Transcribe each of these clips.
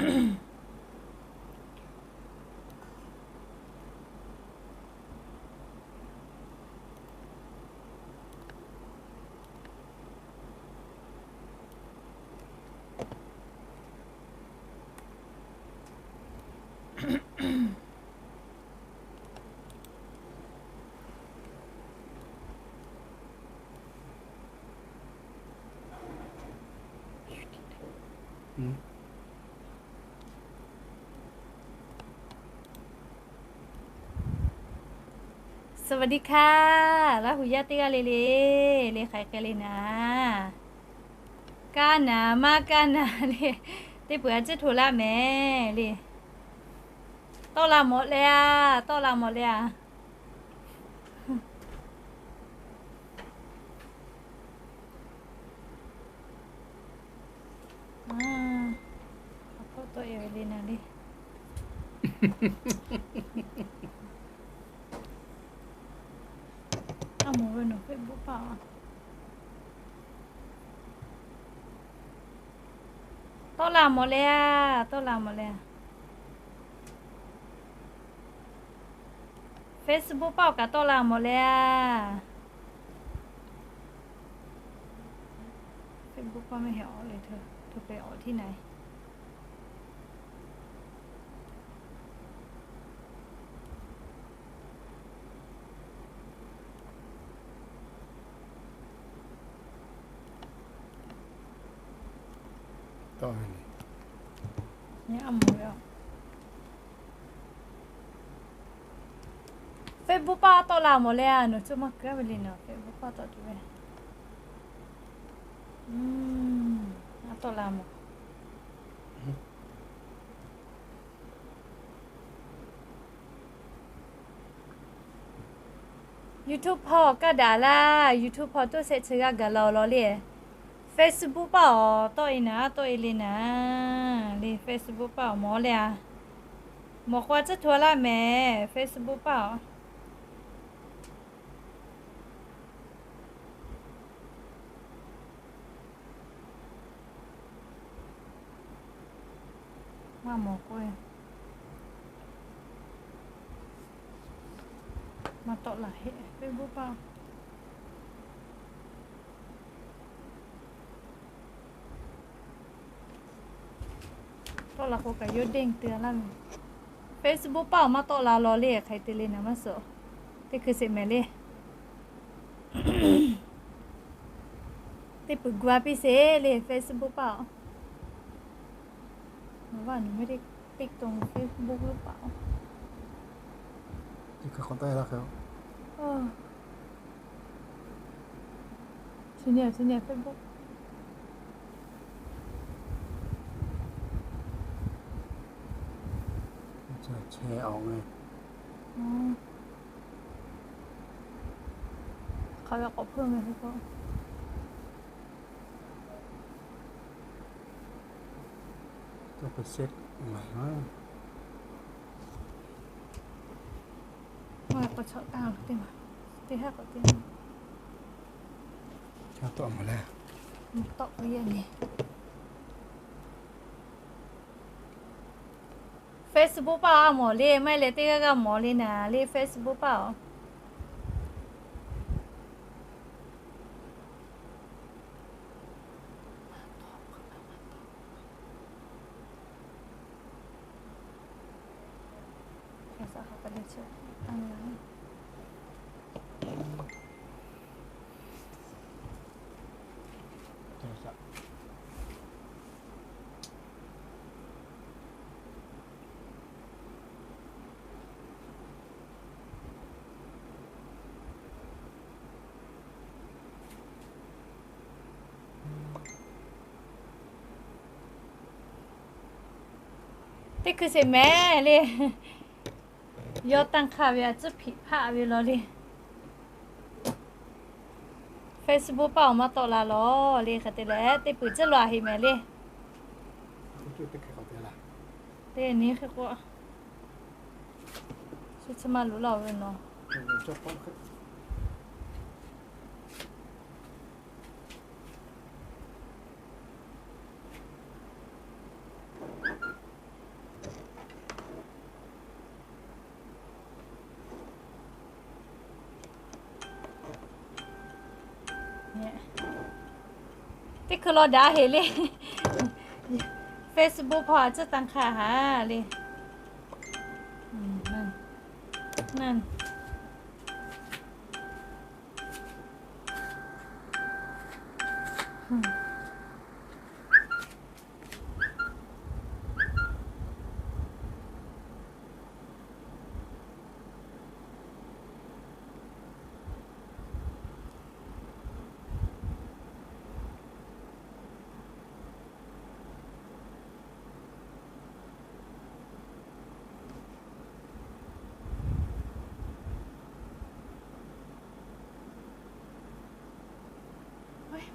สวัสดีค่ะ Laˇ hu yaˇ teˇ g'aˇ le le, le hk'aiˬ k'ai le naˍ. Kaˇ naˍ maˇ kaˇ naˍ le, teˇ peuˬ a ciˉ hto laˇ mehˍ le. Tawˆ la mawˬ le a, tawˆ la mawˬ le a. A hpawˇ tawˆ e ve le naˍ le. A mawˬ ve nawˬ Facebook paˆ a. Tawˆ la mawˬ le a, tawˆ la mawˬ le a. Facebook paˆ awˬ kaꞈ tawˆ la mawˬ le a. Facebook paˆ mehˆ heh awˬ le hteu, hteu peh awˬ htiˇ naˍ. Facebook paˆ tawˆ la mawˬ le a, nawˬ cuˇ maˇ keu ve le nawˬ Facebook paˆ tawˆ tuˬ ve. A tawˆ la mawˬ. YouTube hpawˇ kaˇ daꞈ laˇ, YouTube hpawˇ toˇ shehˆ chi g'aˇ gaˬ la awˬ lawn le. Facebook paˆ awˬ tawˆ e naˍ, tawˆ e le naˍ. Le Facebook paˆ awˬ mawˬ le a. Mawˬ k'o a ciˉ hto laˇ mehˍ Facebook paˆ awˬ. Maˇ mawˬ k'oˆ ve. Maˇ tawˆ la heˆ Facebook paˆ. Tawˆ la k'o kaꞈ yawˇ deˇ te laˇ ve. Facebook paˆ awˬ maˇ tawˆ la law le hk'ai te le naˍ maˇ suhˍ. Teˇ hkui sheˍ mehˍ le. Teˇ peuˬ gu a piˇ sheˍ le Facebook paˆ awˬ. Nawˬ vaˇ nawˬ meh teˇ, teˇ tong Facebook paˆ awˬ. Teˇ hkui k'awꞈ taˆ e laˇ hk'e. Chi nyi chi nyi Facebook. Chehˇ awˬ ve. Hk'aˬ ve k'awꞈ hpeuˇ ve hk'e k'o. Maˇ k'awꞈ chawꞈ taˇ teˇ maˬ, teˇ haˉ k'awꞈ teˇ maˬ. Tawˆ mawˬ le. Facebook paˆ a mawˬ le, maˇ heˆ leh teˇ g'aˇ g'aˇ mawˬ le naˍ le Facebook paˆ awˬ. Teˇ hkui sheˍ mehˍ le. Yawˇ tanˇ hk'aˇ ve a tcuhˉ hpiꞈ hpaˆ ve law le. Facebook paˆ awˬ maˇ tawˆ la law le hk'e te leh teˇ peuˬ ciˉ law a heˆ mehˍ le. Teˇ nyi hk'e k'o, chi chi maˇ loꞈ laˇ ve nawˬ. hkui law daꞈ heˍ le. Facebook hpawˇ a tcuhˉ tanˇ hk'aˇ haˍ le.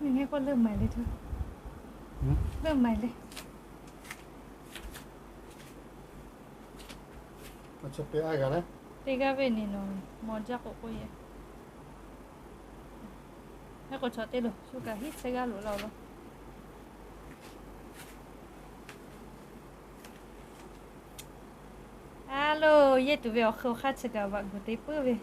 Ngaˬ k'o leuˆ maiˍ le, leuˆ maiˍ le. Teˇ g'aˇ ve ni nawˬ maw jaˇ k'o k'oˆ ye. Hk'e k'o chaw teˇ lo shu kaꞈ hiˉ chehˇ g'aˇ loꞈ la law. A lo, yehˇ tuˬ ve awˬ hk'e awˬ hk'aˇ chi kaꞈ vaꞈ guˬ te puiˉ ve.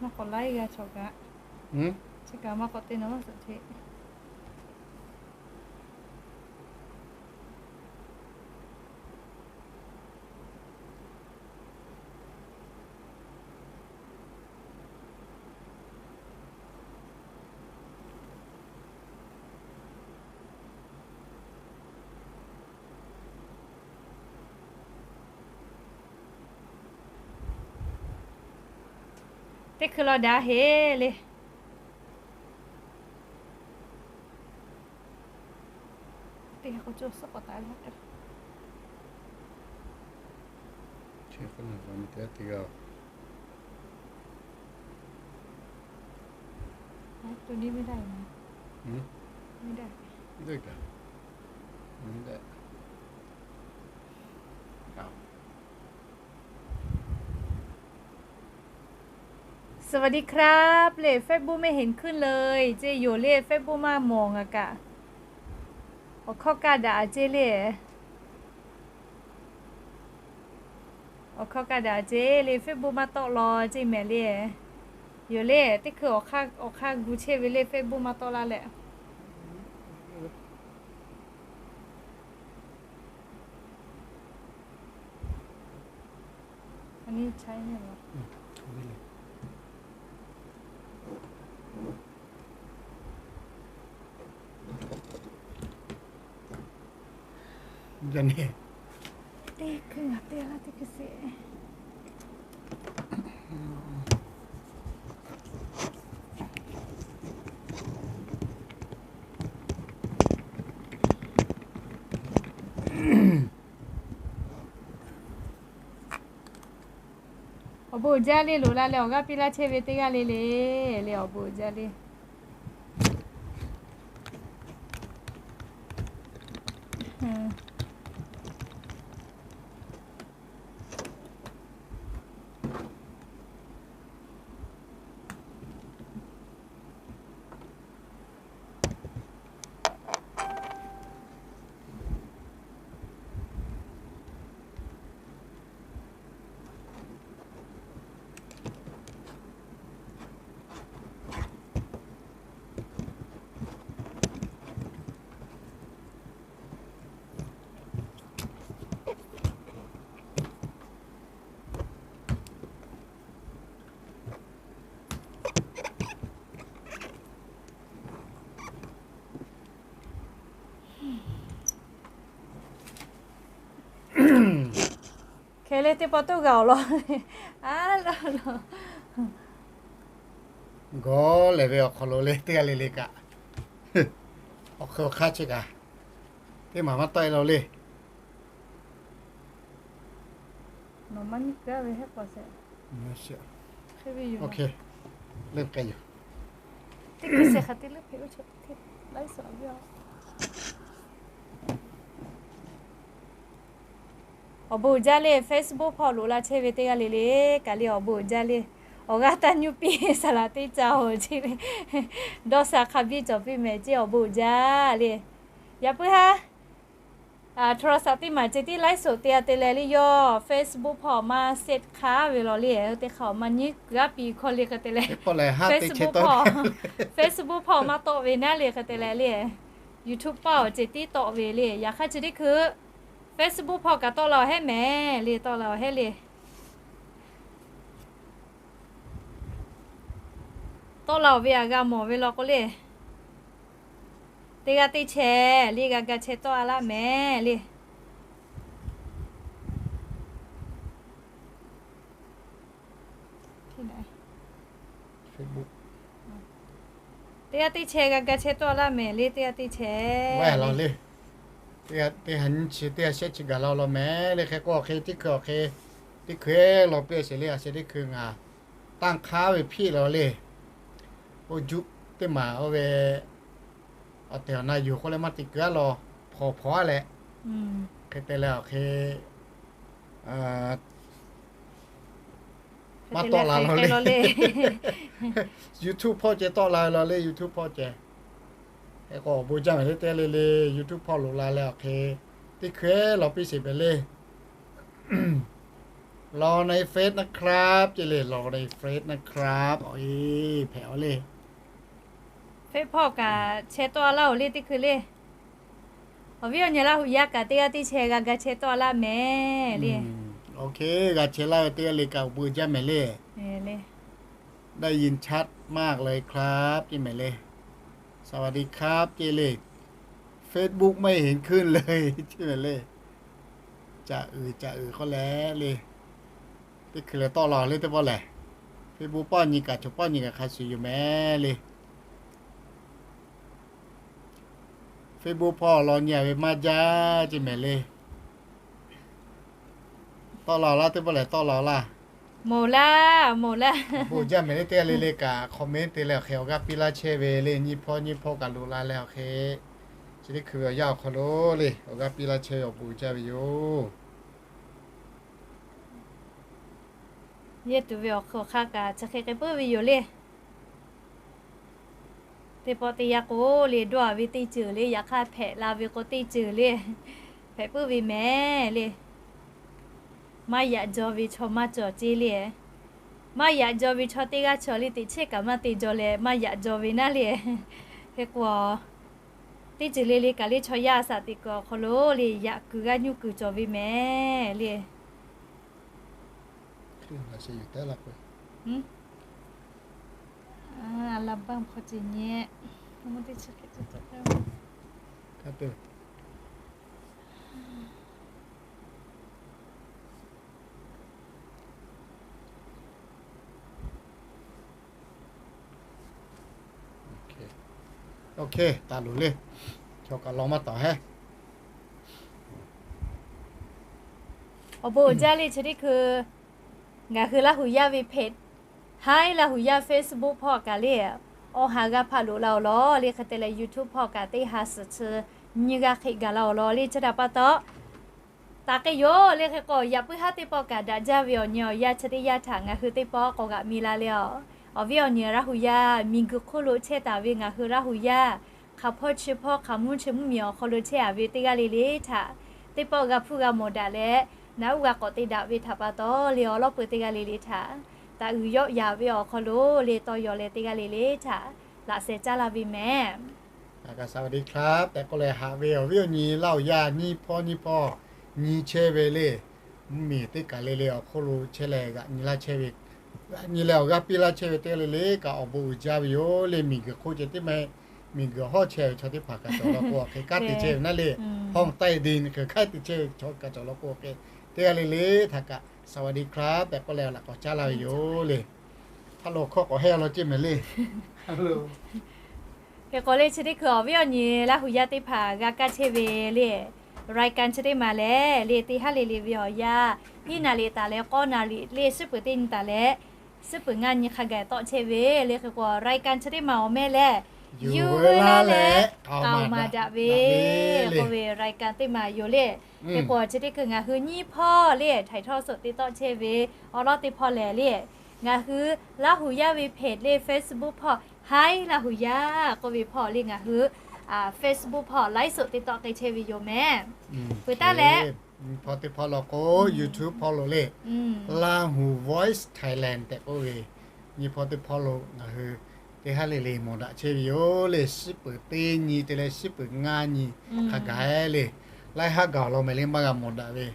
Maˇ k'awꞈ laiˉ g'a chaw kaꞈ. Chi kaꞈ maˇ k'awꞈ te nawˬ maˇ suhˍ che. Teˇ hkui law daꞈ heˍ le. Teˇ hkui co suhˉ k'awꞈ taˍ la. Sawˍ vaˍ di hk'raˇ le, Facebook ไม่เห็นขึ้นเลย ceˇ yoˬ le, Facebook maˇ mawˬ ngaˬ kaꞈ. Awˬ hkawˇ kaˇ daꞈ ceˇ le. Awˬ hkawˇ kaˇ daꞈ ceˇ le, Facebook maˇ tawˆ law ceˇ mehˍ le. Yoˬ le, teˇ hkui awˬ hk'aˇ gu chehˇ ve le, Facebook maˇ tawˆ laˇ leh. Teˇ hkui ngaˬ te laˇ teˇ hkui sheˍ. Awˬ bon uiˍ jaˇ le, loꞈ la leh awˬ g'aˇ piˇ laˇ chehˇ ve teˇ g'aˇ le le, le awˬ bon uiˍ jaˇ le. Hkeh le teˇ pawˆ toˇ g'a awˬ lawn. A laˇ laˇ. Gawˬ lehˬ ve awˬ hk'aw lo le teˇ g'aˇ le le kaꞈ, awˬ hk'e awˬ hk'aˇ chi kaꞈ teˇ maˬ maˇ tawˆ e la le. Nawˬ maˇ nyi gaˇ ve heˆ k'awꞈ sheˍ. Hk'e ve yoˬ. Leuˆ k'ai yoˬ. Teˇ hkui sheˍ hk'aˬ te leuˆ hpehꞈ ve chaw teˇ hkui laiˉ suhˍ ve a. Awˬ bon uiˍ jaˇ le, Facebook hpawˇ loꞈ la chehˇ ve teˇ g'aˇ le le kaꞈ le awˬ bon uiˍ jaˇ le. Awˬ g'aˇ taˇ nyuˇ piˇ saˍ laˍ teˇ ca-oˬ ce le. Dawˇ sha hk'a biˇ cawˬ piˇ mehˍ ce awˬ bon uiˍ jaˇ le. Yaꞈ puiˉ haˉ โทรศัพท์ teˇ maˬ ce tiˉ ไลฟ์สด te a te leh le yawˇ Facebook hpawˇ maˇ เสร็จ hk'a ve law le. Teˇ hk'aˇ awˬ maˇ nyiˉ kuiˬ aˉ piˇ hkawˇ le hk'e te leh, Facebook hpawˇ, Facebook hpawˇ maˇ tawˆ ve naˉ le hk'e te leh le. YouTube paˇ awˬ ce tiˉ tawˆ ve le. Yaꞈ hk'aˇ chi teˇ hkui Facebook hpawˇ kaꞈ tawˆ la awˬ hehˉ mehˍ le, tawˆ la awˬ hehˉ le. Tawˆ la awˬ ve aꞈ g'a mawˬ ve law k'o le. Teˇ g'aˇ teˇ chehˇ le g'a ga chehˇ tawˆ a laˇ mehˍ le. Teˇ g'aˇ teˇ chehˇ g'a ga chehˇ tawˆ a laˇ mehˍ le, teˇ g'aˇ teˇ chehˇ le. Teˇ ha nyi chi teˇ ha shehˆ chi gaˬ la law mehˍ le. Hk'e k'o awˬ hk'e teˇ hkui awˬ hk'e, teˇ hkui-e law piˇ a sheˍ le. A sheh teˇ hkui ngaˬ tanˇ hk'aˉ ve hpiˆ la le. Oˇ juˆ teˇ maˬ oˇ ve awˬ tehˬ awˬ na yuˬ k'oˆ leh maˇ te kuiˬ aˉ law, hpawnˬ hpawnˬ aˉ leh, hk'e te leh awˬ hk'e maˇ tawˆ la law le. YouTube hpawˇ ceh tawˆ la ve law le, YouTube hpawˇ ceh. Hk'e k'o awˬ bon jaˇ mehˍ le teˇ g'aˇ le le. YouTube hpawˇ loꞈ la leh awˬ hk'e teˇ hkui-e law piˇ sheˍ mehˍ le. รอในเฟซนะครับ ce le, รอในเฟซนะครับ awˬ e hpehꞈ a le. Facebook hpawˇ kaꞈ chehˇ tawˆ a laˇ-oˬ le teˇ hkui le. Awˬ viˉ awˬ nyi Laˇ huˍ yaˇ kaꞈ teˇ g'aˇ teˇ chehˇ g'a ga chehˇ tawˆ a laˇ mehˍ le. Awˬ hk'e g'a chehˇ laˇ ve teˇ g'aˇ le kaꞈ awˬ bon jaˇ mehˍ le. ได้ยินชัดมากเลยครับ ce mehˍ le. สวัสดีครับ ce le. Facebook ไม่เห็นขึ้นเลย ce mehˍ le. Caꞈ uiˍ caꞈ uiˍ k'oˆ leh le. Teˇ hkui lehˬ tawˆ la le teˇ pawˆ lehˬ. Facebook pawˆ nyi kaꞈ chaw pawˆ nyi kaꞈ hk'a shuˍ yoˬ mehˍ le. Facebook hpawˇ law nyi a ve maˇ jaˇ ce mehˍ le. Tawˆ la laˇ teˇ pawˆ lehˬ tawˆ la laˇ. Moˍ laˇ, moˍ laˇ. Bon jaˇ mehˍ le teˇ g'aˇ le le kaꞈ comment te leh awˬ hk'e awˬ g'aˇ piˇ laˇ chehˇ ve le. Nyiˇ hpawˇ nyiˇ hpawˇ kaꞈ loꞈ la leh awˬ hk'e chi teˇ hkui ve awˬ yanˇ awˬ hk'aw lo le awˬ g'aˇ piˇ laˇ chehˇ ve awˬ bon jaˇ ve yoˬ. Yehˇ tuˬ ve awˬ hk'aw hk'a kaꞈ chi hk'e k'ai puiˉ ve yoˬ le. Teˇ pawˆ teˇ yanˇ k'o le dawˇ a ve teˇ ceuˬ le, yaꞈ hk'aˇ hpehꞈ la ve k'o teˇ ceuˬ le, hpehꞈ puiˉ ve mehˍ le. Maˇ yaꞈ jaw ve chaw maˇ cawˬ ce le. Maˇ yaꞈ jaw ve chaw teˇ g'aˇ cawˬ le, teꞈ chehˇ kaꞈ maˇ te jaw leh maˇ yaꞈ jaw ve naˉ le. Hk'e k'o teˇ ceuˬ le le kaꞈ le chaw yaˇ shaꞈ teꞈ kuiˬ awˬ hk'aw lo le yaꞈ kuiˬ g'aˇ nyuˇ kuiˬ cawˬ ve mehˍ le. Awˬ bon uiˍ jaˇ le chi teˇ hkui ngaˬ hui Laˇ huˍ yaˇ ve เพจ Hi Laˇ huˍ yaˇ เฟซบุ๊ก hpawˇ kaꞈ le awˬ ha g'a hpaꞈ loꞈ la awˬ lawn le hk'e te leh YouTube hpawˇ kaꞈ teˇ ha suhˍ chi nyiˇ g'aˇ hk'e gaˬ la awˬ lawn le chi htaꞈ pa taw taˍ k'ai yoˬ le. Hk'e k'o yaꞈ puiˉ haˉ teˇ pawˆ kaꞈ daꞈ jaˇ ve awˬ nyi awˬ yanˇ chi teˇ yanˇ htaꞈ ngaˬ hui teˇ pawˆ k'awꞈ g'aꞈ mi la le a. Awˬ viˉ awˬ nyi Laˇ huˍ yaˇ miˬguiˬ hk'oˆ lo chehˇ taˍ ve ngaˬ hui Laˇ huˍ yaˇ hk'aˬ hpawˇ chi hpawˇ hk'aˬ mvuhˇ chi mvuhˇmiˬ awˬ hk'aw lo chehˇ a ve teˇ g'aˇ le le htaꞈ teˇ pawˆ g'a hpuˇ g'a mawˬ daꞈ leh naꞈ uˉ g'a k'awꞈ te daꞈ ve htaꞈ pa taw le awˬ lawn peuˬ teˇ g'aˇ le le htaꞈ taꞈ uiˍ yawˆ yaˍ ve awˬ hk'aw lo le tawˇ yaw leh teˇ g'aˇ le le htaꞈ laꞈ sheh caˇ laˇ ve mehˍ. สวัสดีครับ tehꞈ k'oˆ leh haꞈ ve awˬ viˉ awˬ nyi Laˇ huˍ yaˇ nyiˇ hpawˇ nyiˇ hpawˇ nyi chehˇ ve le. Mvuhˇmiˬ teˇ kaˬ le le awˬ hk'oˆ lo chehˇ leh g'aꞈ nyi laˇ chehˇ ve, g'aꞈ nyi leh awˬ g'aˇ piˇ laˇ chehˇ ve teˇ g'aˇ le le kaꞈ awˬ bon uiˍ jaˇ ve yoˬ le. Miˬguiˬ hk'oˆ ceh tiˉ maˇ heˆ, miˬguiˬ hawˉ chehˇ ve chaw teˇ hpaˍ kaꞈ cawˬ law k'o awˬ hk'e kanˉ te chehˇ ve naˉ le. Hawˉ taˆ e de hk'e kanˉ te chehˇ ve chaw kaꞈ cawˬ law k'o awˬ hk'e teˇ g'aˇ le le htaꞈ kaꞈ สวัสดีครับ tehꞈ k'oˆ leh laꞈ k'awꞈ caˉ laˇ ve yoˬ le. Hk'a lo hkawˇ k'awꞈ hehˇ law ceˇ mehˍ le. Hk'e k'o le chi teˇ hkui awˬ viˉ awˬ nyi Laˇ huˍ yaˇ teˇ hpaˍ g'a kaˇ chehˇ ve le รายการ chi teˇ maˬ lehˬ le teˇ haˉ le le ve awˬ yanˇ hiˉ naˍ riˍ taˍ leh k'awˇ naˍ riˍ le suhˉ peuˬ teˇ nyi taˍ leh suhˉ peuˬ ngaˇ nyi hk'a gaˬ tawˆ chehˇ ve le. Hk'e k'o รายการ chi teˇ maˬ awˬ mehˇ lehˬ yuˬ veu laˇ leh k'aoˍ maˍ daꞈ ve k'oˆ ve รายการ teˇ maˬ yoˬ le. Hk'e k'o chi teˇ hkui ngaˬ hui nyiˇ hpawˇ le htaiˍ htawˇ suhˍ te tawˆ chehˇ ve awˬ lawn teˇ hpawˇ lehˬ le Ngaˬ hui Laˇ huˍ yaˇ ve เพจ le Facebook hpawˇ Hi Laˇ huˍ yaˇ k'oˆ ve hpawˇ le ngaˬ hui Facebook hpawˇ ไลฟ์สด te tawˆ k'ai chehˇ ve yoˬ mehˍ. Peuˬ taˉ leh, nyi hpawˇ teˇ hpawˇ lo k'o YouTube hpawˇ lo le, Laˇ huˍ Voice Thailand tehꞈ k'oˆ ve, nyi hpawˇ teˇ hpawˇ lo ngaˬ hui teˇ haˉ le le mawˬ daꞈ chehˇ ve yoˬ le. Shiˉ peuˬ teˇ nyi te leh shiˉ peuˬ ngaˇ nyi hk'a gaˬ le. Laiˉ haˉ gaˬ law mehˍ le maˇ g'a mawˬ daꞈ ve.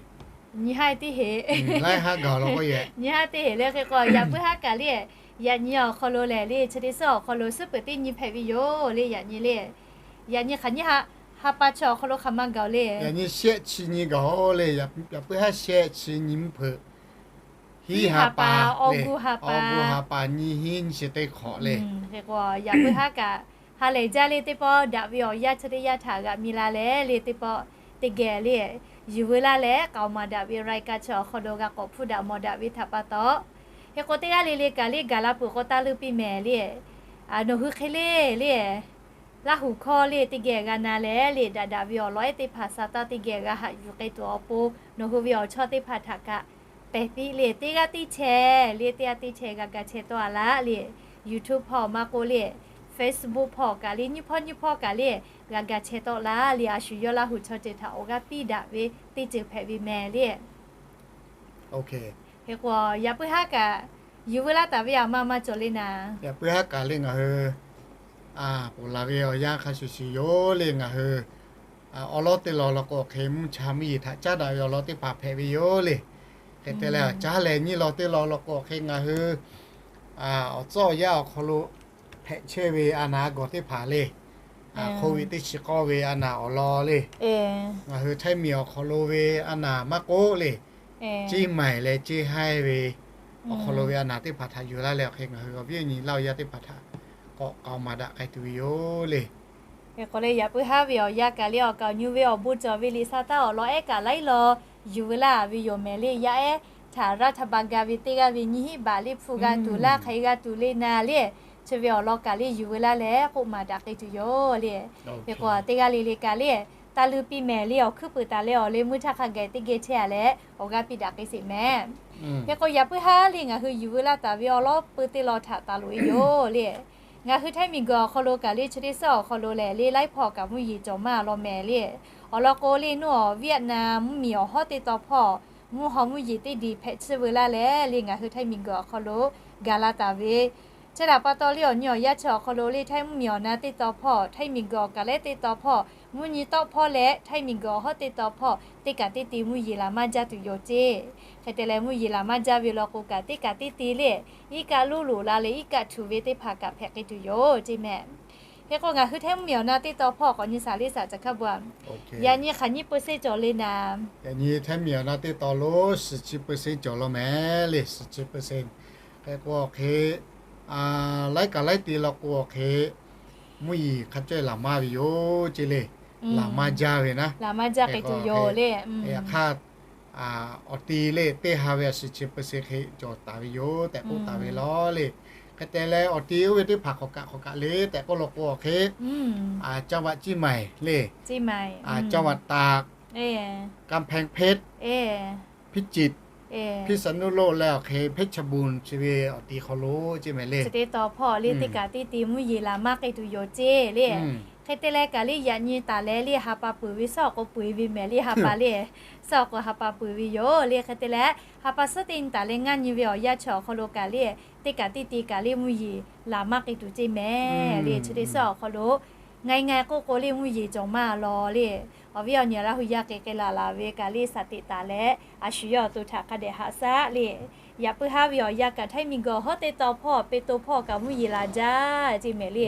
Nyi haˉ teˇ heˍ, laiˉ haˉ gaˬ law k'o yehˬ, nyi haˉ teˇ heˍ le hk'e k'o yaꞈ puiˉ haˉ kaꞈ le, yaꞈ nyi awˬ hk'aw lo lehˬ le chi teˇ suhˉ awˬ hk'aw lo shiˉ peuˬ teˇ nyi hpehꞈ ve yoˬ le. Yaꞈ nyi le, yaꞈ nyi hk'aˬ nyi ha pa chi awˬ hk'aw lo hk'aˬ ma gaˬ le. Yaꞈ nyi shehˆ chi nyi gaˬ le. Yaꞈ puiˉ haˉ shehˆ chi nyi mvuhˇ hpeuꞈ hiˉ ha pa, awˬ gu ha pa, nyi hiˉ nyi chi teˇ hk'awꞈ le. Yaꞈ puiˉ haˉ kaꞈ ha lehˬ jaˇ le teˇ pawˆ daꞈ ve awˬ yanˇ chi teˇ yanˇ htaꞈ g'aꞈ mi la leh le teˇ pawˆ teˇ geh le yuˬ veu laˇ leh k'aoˍ maˍ daꞈ ve รายการ chi awˬ hk'aw lo g'a k'awꞈ hpuˇ daꞈ mawˬ daꞈ ve htaꞈ pa taw, hk'e k'o teˇ g'aˇ le le kaꞈ le gaˬ la peuˬ k'o taˇ leuˇ piˇ mehˍ le. Nawˬ hui hk'e le le Laˇ huˍ hkawˇ le teˇ geh g'a na leh le daꞈ daꞈ ve awˬ lawn ehˉ teˇ hpaˍ sa taˇ teˇ geh g'a haꞈ yuˬ k'ai tuˬ awˬ pon nawˬ hui ve awˬ chawˇ teˇ hpaˍ htaꞈ kaꞈ pehˬ piˇ le teˇ g'aˇ teˇ chehˇ le teˇ g'aˇ teˇ chehˇ g'a ga chehˇ tawˆ a laˇ le. YouTube hpawˇ maˇ k'oˆ le Facebook hpawˇ kaꞈ le nyiˇ hpawˇ nyiˇ hpawˇ kaꞈ le g'a ga chehˇ tawˆ laˇ le. A shu yawˇ Laˇ huˍ chaw ceuˬ htaꞈ awˬ g'aˇ piˇ daꞈ ve teˇ ceuˬ hpehꞈ ve mehˍ le. Hk'e k'o yaꞈ puiˉ haˉ kaꞈ yuˬ veu laˇ taˍ ve aˬ ma maˇ cawˬ le naˍ. Yaꞈ puiˉ haˉ kaꞈ le ngaˬ hui ponˬ laˬ ve awˬ yanˇ hk'a shuˍ shuˍ yoˬ le. Ngaˬ hui awˉ lawˉ teˇ law law k'o hk'e mvuhˇ cha mvuhˇ yeˬ htaꞈ caˉ daꞈ ve awˬ lawn teˇ hpaˍ hpehꞈ ve yoˬ le. Hk'e te leh caˉ lehˬ nyiˇ law teˇ law law k'o hk'e ngaˬ hui awˬ tcuhˉ awˬ yanˇ awˬ hk'aw lo hpehꞈ chehˇ ve a naˍ a gawˬ teˇ hpaˍ le, Covid teˇ chi k'awˇ ve a naˍ awˬ lawn le, ngaˬ hui Htaiˇ miˬ awˬ hk'aw lo ve a naˍ maˇ k'oˆ le, Ceˇ maiˍ leh Ceˇ haiˇ ve awˬ hk'aw lo ve a naˍ teˇ hpaˍ htaꞈ yuˬ laˇ leh awˬ hk'e ngaˬ hui awˬ viˉ awˬ nyi Laˇ huˍ yaˇ teˇ hpaˍ htaꞈ k'awꞈ k'aoˍ maˍ daꞈ k'ai tuˬ ve yoˬ le. Hk'e k'o le yaꞈ puiˉ haˉ ve awˬ yanˇ kaꞈ le awˬ kaˍ awˬ nyi ve awˬ bon cawˬ ve liꞈ sa taˇ awˬ lawn ehˉ kaꞈ laiˉ law yuˬ veu laˇ ve yoˬ mehˍ le. Yaˇ ehˉ htaꞈ รัฐบาล ga ve teˇ g'aˇ ve nyiˇ hinˉ baꞈ le hpu g'a tuˬ laˇ hk'aˬ hk'e g'a tuˬ le naˍ le, chi ve awˬ lawn kaꞈ le yuˬ veu laˇ leh k'oˆ maˍ daꞈ k'ai tuˬ yoˬ le. Hk'e k'o teˇ g'aˇ le le kaꞈ le taˇ leuˇ piˇ mehˍ le. Awˬ hkuiˉ peuˍ taˍ leh awˬ leh meuˇ htaˇ hk'a gaˬ teˇ geh chehˇ a leh awˬ g'aˇ piˇ daꞈ k'ai sheˍ mehˍ. Hk'e k'o yaꞈ puiˉ haˉ le ngaˬ hui yuˬ veu laˇ taˍ ve awˬ lawn peu teˇ law htaꞈ taˍ loꞈ e yoˬ le. Ngaˬ hui Htaiˇ miˬ guiˬ awˬ hk'aw lo kaꞈ le chi teˇ suhˉ awˬ hk'aw lo lehˬ le laiˉ hpawˇ kaꞈ mvuhˇ yeˬ cawˬ maˇ law mehˍ le. Awˬ lawn k'o le nuˇ awˬ Vietnam mvuhˇ miˬ awˬ hawˉ teˇ taw hpawˇ mvuhˇ haw mvuhˇ yeˬ teˇ diˬ hpehꞈ tsuhˇ veu laˇ leh le ngaˬ hui Htaiˇ miˬ guiˬ awˬ hk'aw lo gaˬ la taˍ ve chi htaꞈ pa taw le awˬ nyi awˬ yanˇ chi awˬ hk'aw lo le Htaiˇ mvuhˇ miˬ awˬ na teˇ taw hpawˇ Htaiˇ miˬ guiˬ awˬ kaˍ lehˉ teˇ taw hpawˇ mvuhˇ nyi tawˆ hpawˇ leh Htaiˇ miˬ guiˬ awˬ hawˉ teˇ taw hpawˇ teˇ kaꞈ teˇ te mvuhˇ yeˬ laˬ maˇ jaˇ tuˬ yoˬ ceˇ. Hk'e te leh mvuhˇ yeˬ laˬ maˇ jaˇ ve law k'o kaꞈ teˇ kaꞈ teˇ te le iˉ kaˆ luˇ loꞈ la leh iˉ kaˆ htuꞈ ve teˇ hpaˍ kaꞈ hpehꞈ k'ai tuˬ yoˬ ceˇ mehˍ. Hk'e k'o ngaˬ hui Htaiˇ mvuhˇ miˬ awˬ na teˇ taw hpawˇ k'awꞈ nyi shaˍ le shaˍ caˬ hkaˇ bu a. Yaꞈ nyi hk'aˬ nyi เปอร์เซ็นต์ cawˬ le naˍ. Yaꞈ nyi Htaiˇ miˬ awˬ na teˇ taw lo suhˍ chi เปอร์เซ็นต์ cawˬ law mehˍ le suhˍ chi เปอร์เซ็นต์. Hk'e k'o awˬ hk'e laiˉ kaꞈ laiˉ te law k'o awˬ hk'e mvuhˇ yeˬ hk'a cawehˇ laˬ maˇ ve yoˬ ceˇ le. Laˬ maˇ jaˇ ve naˉ. Laˬ maˇ jaˇ k'ai tuˬ yoˬ le. Yaꞈ hk'aˇ awˬ ti le teˇ ha ve a suhˍ chi เปอร์เซ็นต์ hk'e cawˬ taˍ ve yoˬ tehꞈ k'oˆ taˍ ve law le. Hk'e te leh awˬ ti oˇ ve teˇ hpaˍ hk'awꞈ kaꞈ hk'awꞈ kaꞈ le tehꞈ k'oˆ law k'o awˬ hk'e จังหวัดเชียงใหม่ le, จังหวัดตาก กำแพงเพชร พิจิตร พิษณุโลก leh awˬ hk'e เพชรบูรณ์ chi ve awˬ ti hk'aw lo ceˇ mehˍ le. Chi teˇ taw hpawˇ le teˇ kaꞈ teˇ te mvuhˇ yeˬ laˬ maˇ k'ai tuˬ yoˬ ceˇ le. Hk'e te leh kaꞈ le yaꞈ nyi taˍ leh le ha pa peuˬ ve suhˉ awˬ k'o peuˬ ve mehˍ le ha pa le. Suhˉ awˬ k'o ha pa peuˬ ve yoˬ le. Hk'e te leh ha pa suhˉ teˇ nyi taˍ leh ngaˇ nyi ve awˬ yanˇ chi awˬ hk'aw lo kaꞈ le teˇ kaꞈ teˇ te kaꞈ le mvuhˇ yeˬ laˬ maˇ k'ai tuˬ ceˇ mehˍ le. Chi teˇ suhˉ awˬ hk'aw lo ngaˬ ngaˬ k'oˆ k'o le mvuhˇ yeˬ cawˬ maˇ law le. Awˬ viˉ awˬ nyi Laˇ huˍ yaˇ k'e k'e laˬ laˬ ve kaꞈ le shaˍ teꞈ taˍ leh a shu yawˇ awˬ to htaꞈ hk'a dehꞈ haꞈ shaˉ le. Yaꞈ puiˉ haˉ ve awˬ yanˇ kaꞈ Htaiˇ miˬ guiˬ awˬ hawˉ teˇ taw hpawˇ pe to hpawˇ kaꞈ mvuhˇ yeˬ laˬ jaˇ ceˇ mehˍ le.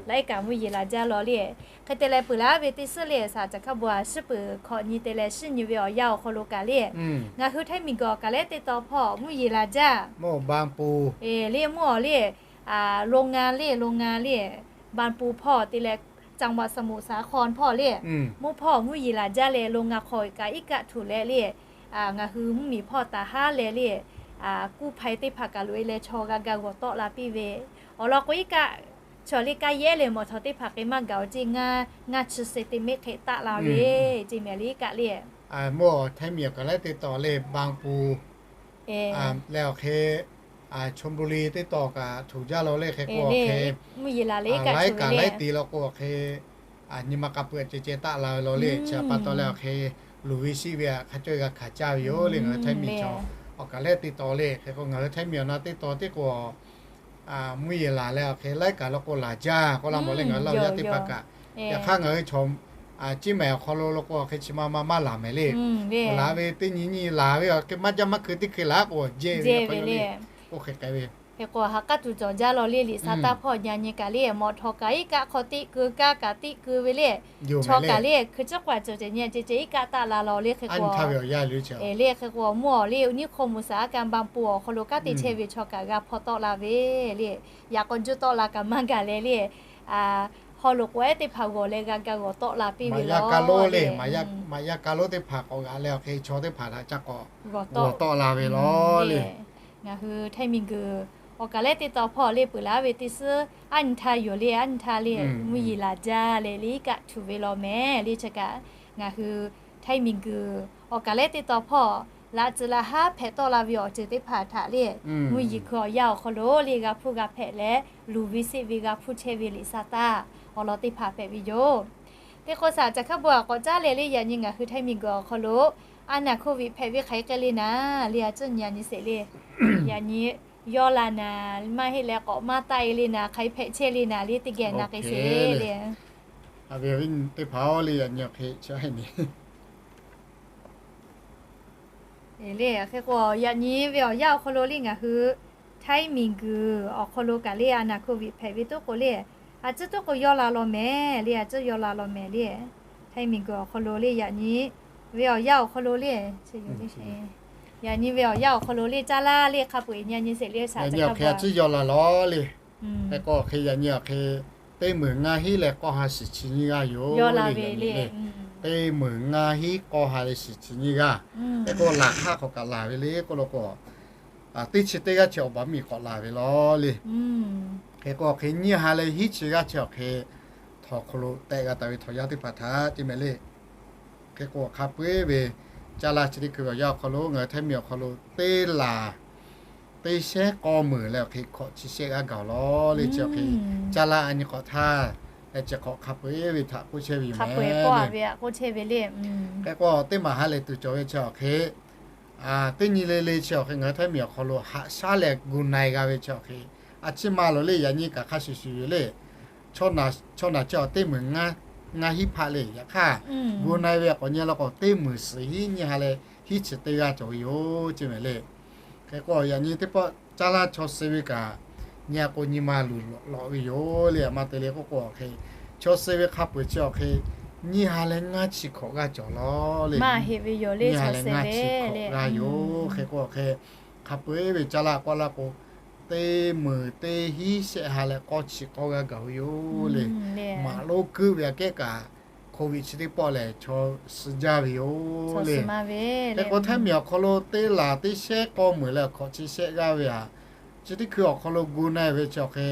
Laiˉ kaꞈ mvuhˇ yeˬ laˬ jaˇ law le. Hk'e te leh peuˬ laˉ ve teˇ suhˉ le shaˍ caˬ hkaˇ bu a shiˉ peuˬ hkawꞈ nyi te leh shiˉ nyi ve awˬ yanˇ awˬ hk'aw lo kaꞈ le ngaˬ hui Htaiˇ miˬ guiˬ awˬ kaˍ lehˉ teˇ taw hpawˇ mvuhˇ yeˬ laˬ jaˇ. Le mvuhˇ awˬ le โรงงาน le โรงงาน le บางปู hpawˇ te leh จังหวัดสมุทรสาคร hpawˇ le mvuhˇ hpawˇ mvuhˇ yeˬ laˬ jaˇ leh โรงงาน hk'aw kaꞈ iˉ kaˆ htuꞈ leh le ngaˬ hui mvuhˇ miˬ hpawˇ taˍ haˉ leh le kuˇ hpaˍ teˇ hpaˍ kaꞈ loꞈ e leh chaw g'a ga g'awˬ tawˆ la piˇ ve. Awˬ lawn k'o iˉ kaˆ chaw le kaˇ yehˉ leh mawˬ htaw teˇ hpaˍ k'e maˇ gaˬ awˬ ceˇ ngaˇ ngaˇ chi เซนติเมตร hk'e taˆ la ve ceˇ mehˍ le iˉ kaˆ le. Mvuhˇ awˬ Htaiˇ miˬ awˬ kaˍ lehˉ teˇ taw le บางปู leh awˬ hk'e ชลบุรี teˇ taw kaꞈ htoꞈ jaˇ law le. Hk'e k'o, hk'e laiˉ kaꞈ laiˉ te law k'o, hk'e nyi ma k'a peuˬ ceh ceh taˆ la ve law le. Chi pa taw leh awˬ hk'e luˬ ve shiˆ ve hk'a cawˇ g'a hkanˍ caˇ ve yoˬ le. Ngaˬ hui Htaiˇ miˬ chaw awˬ kaˬ lehˉ teˇ taw le. Hk'e k'o, ngaˬ hui Htaiˇ miˬ awˬ na teˇ taw tiˉ k'o, mvuhˇ yeˬ laˬ leh awˬ hk'e laiˉ kaꞈ law k'o laˬ jaˇ k'oˆ laˇ mawˬ le. Ngaˬ hui Laˇ huˍ yaˇ teˇ hpaˍ kaꞈ, yaꞈ hk'aˇ ngaˬ hui chaw Ciˇ mehˍ awˬ hk'aw lo law k'o, awˬ hk'e chi ma ma maˇ laˬ mehˍ le. Laˬ ve teˇ nyi nyi laˬ ve awˬ hk'e maˇ jaˇ maˇ hkui teˇ hkui laˬ k'o, jehˇ ve le. Oˇ hk'e k'ai ve, hk'e k'o, ha k'aˉ tuˬ cawˬ jaˇ law le. Liꞈ sa taˇ hpawˇ nyi nyi kaꞈ le, mawꞈ htawꞈ kaꞈ iˉ kaˆ hk'aw teˇ keu, kaˇ kaꞈ teˇ keu ve le. Chaw kaꞈ le, hkui tcuhˉ k'aꞈ cawˬ ceh nyi ceh ceh iˉ kaˆ taˆ la law le. Hk'e k'o, le hk'e k'o, mvuhˇ awˬ le, uˇ nyiˉ hk'oˆ moˍ saˍ aˉ kaˇ ban po awˬ hk'aw lo kanˉ te chehˇ ve chaw kaꞈ g'a hpaw tawˆ la ve le. Yaꞈ k'aw juˇ tawˆ la kaꞈ maˇ gaˬ leh le. Haw loꞈ k'o ehˉ teˇ hpaˍ g'awˬ leh g'a ga g'awˬ tawˆ la piˇ ve law le. Maꞈ yaˇ ka lonˉ teˇ hpaˍ k'awꞈ g'aꞈ leh awˬ hk'e chaw teˇ hpaˍ htaꞈ ca k'awꞈ g'awˬ tawˆ la ve law le. Ngaˬ hui Htaiˇ miˬguiˬ awˬ kaˬ lehˉ teˇ taw hpawˇ le peuˬ laˇ ve teˇ suhˉ, aˉ nyi htaˇ yoˬ le, aˉ nyi htaˇ le, mvuhˇ yeˬ laˬ jaˇ leh le iˉ kaˆ htuꞈ ve law mehˍ le. Chi kaꞈ ngaˬ hui Htaiˇ miˬguiˬ awˬ kaˬ lehˉ teˇ taw hpawˇ laꞈ tcuh laꞈ haˉ hpehꞈ tawˆ la ve awˬ ceuˬ teˇ hpaˍ htaꞈ le, mvuhˇ yeˬ hkui awˬ yanˇ awˬ hk'aw lo le g'a hpuˇ g'a hpehꞈ leh, luˬ ve seˆ ve g'a hpuˇ chehˇ ve liꞈ sa taˇ awˬ lawn teˇ hpaˍ hpehꞈ ve yoˬ. Teˇ k'o saˍ caˬ hkaˉ bon aꞈ k'awꞈ caˉ leh le, yaꞈ nyi ngaˬ hui Htaiˇ miˬguiˬ awˬ hk'aw lo a naˍ hkoˇ viꞈ hpehꞈ ve hk'aˬ hk'e k'ai le naˍ le, a ciˉ nyi a nyi sheˍ le. Yaꞈ nyi yawˇ la naˍ maˇ heˆ leh k'awꞈ maˇ taˆ e le naˍ, hk'aˬ hk'e hpehꞈ chehˇ le naˍ le, teˇ geh na k'ai sheˍ le. Teˇ hpaˍ le, yaꞈ nyi awˬ hk'e chi a nyi le. Hk'e k'o, yaꞈ nyi ve awˬ yanˇ awˬ hk'aw lo le ngaˬ hui Htaiˇ miˬguiˬ awˬ hk'aw lo kaꞈ le a naˍ hkoˇ viꞈ hpehꞈ ve toˉ k'o le, a ciˉ toˉ k'o yawˇ la law mehˍ le, a ciˉ yawˇ la law mehˍ le. Htaiˇ miˬguiˬ awˬ hk'aw lo le yaꞈ nyi ve awˬ yanˇ awˬ hk'aw lo le, yaꞈ nyi ve awˬ yanˇ awˬ hk'aw lo le caˇ laˇ le hk'a peu-eˬ nyi a nyi sheˍ le, a ciˉ yawˇ la law le. Hk'e k'o awˬ hk'e yaꞈ nyi awˬ hk'e teˇ meunˍ ngaˇ hinˉ leh k'awˇ ha shiˍ chi nyiˇ g'aˇ yoˬ le. Teˇ meunˍ ngaˇ hinˉ k'awˇ ha leh shiˍ chi nyiˇ g'aˇ. Hk'e k'o laˬ hk'aˇ hk'awꞈ kaꞈ laˬ ve le k'oˆ lo k'o, teˇ chi teˇ g'aˇ chi awˬ baˬ miˬ k'awꞈ laˬ ve law le. Hk'e k'o awˬ hk'e nyiˇ ha leh hiˉ chi g'aˇ chi awˬ hk'e htawnˍ hk'aw lo tehꞈ g'a taˍ ve htawnˍ yaˇ teˇ hpaˍ htaꞈ te mehˍ le. Hk'e k'o hk'a peu-eˬ ve caˇ laˇ chi teˇ hkui ve awˬ yanˇ awˬ hk'aw lo ngaˬ hui Htaiˇ miˬ awˬ hk'aw lo teˇ laˬ teˇ shehnˉ k'awˇ meunˍ leh awˬ hk'e hkawꞈ chi shehˆ g'aˇ gaˬ law le. Chi awˬ hk'e caˇ laˇ a nyi k'awꞈ htaˇ, chi hk'awꞈ hk'a peu-eˬ ve htaꞈ k'oˆ chehˇ ve yoˬ mehˍ le. Hk'e k'o teˇ maˬ ha lehˬ tuˬ cawˬ ve chi awˬ hk'e teˇ nyi le le chi awˬ hk'e ngaˬ hui Htaiˇ miˬ awˬ hk'aw lo haꞈ shaˉ leh gu na-e g'a ve chi awˬ hk'e, a ciˉ ma lo le yaꞈ nyi kaꞈ hk'a shuˍ shuˍ yoˬ le. Chaw naˬ chi awˬ teˇ meunˍ ngaˇ hinˉ hpaˆ le. Yaꞈ hk'aˇ gu na-e ve k'awꞈ nyi la k'o teˇ meunˍ suhˍ hinˉ nyiˇ ha leh hiˉ chi teˇ g'aˇ cawˬ ve yoˬ ce mehˍ le. Hk'e k'o yaꞈ nyi teˇ pawˆ caˇ laˇ chaw suh ve kaꞈ nyi a k'o nyi ma luˬ lawꞈ ve yoˬ le. A ma te le k'oˆ k'o awˬ hk'e chaw suh ve hk'a peu-eˬ chi awˬ hk'e nyiˇ ha leh ngaˇ chi hkawꞈ g'aˇ cawˬ law le. Nyiˇ ha leh ngaˇ chi hkawꞈ g'aˇ yoˬ. Hk'e k'o awˬ hk'e hk'a peu-eˬ ve caˇ laˇ k'awꞈ laˇ k'o teˇ meunˍ teˇ hinˉ shehˆ ha leh k'awˇ chi k'awˇ g'aˇ gaˬ ve yoˬ le. Maꞈ lonˉ keuˆ ve aꞈ kehˉ kaꞈ hk'oˆ ve chi teˇ pawˆ lehˬ chaw suh jaˇ ve yoˬ le. Hk'e k'o Htaiˇ miˬ awˬ hk'aw lo teˇ laˬ teˇ shehnˉ k'awˇ meunˍ leh awˬ hkawꞈ chi shehˆ g'aˇ ve aꞈ, chi teˇ hkui awˬ hk'aw lo gu na-e ve chi awˬ hk'e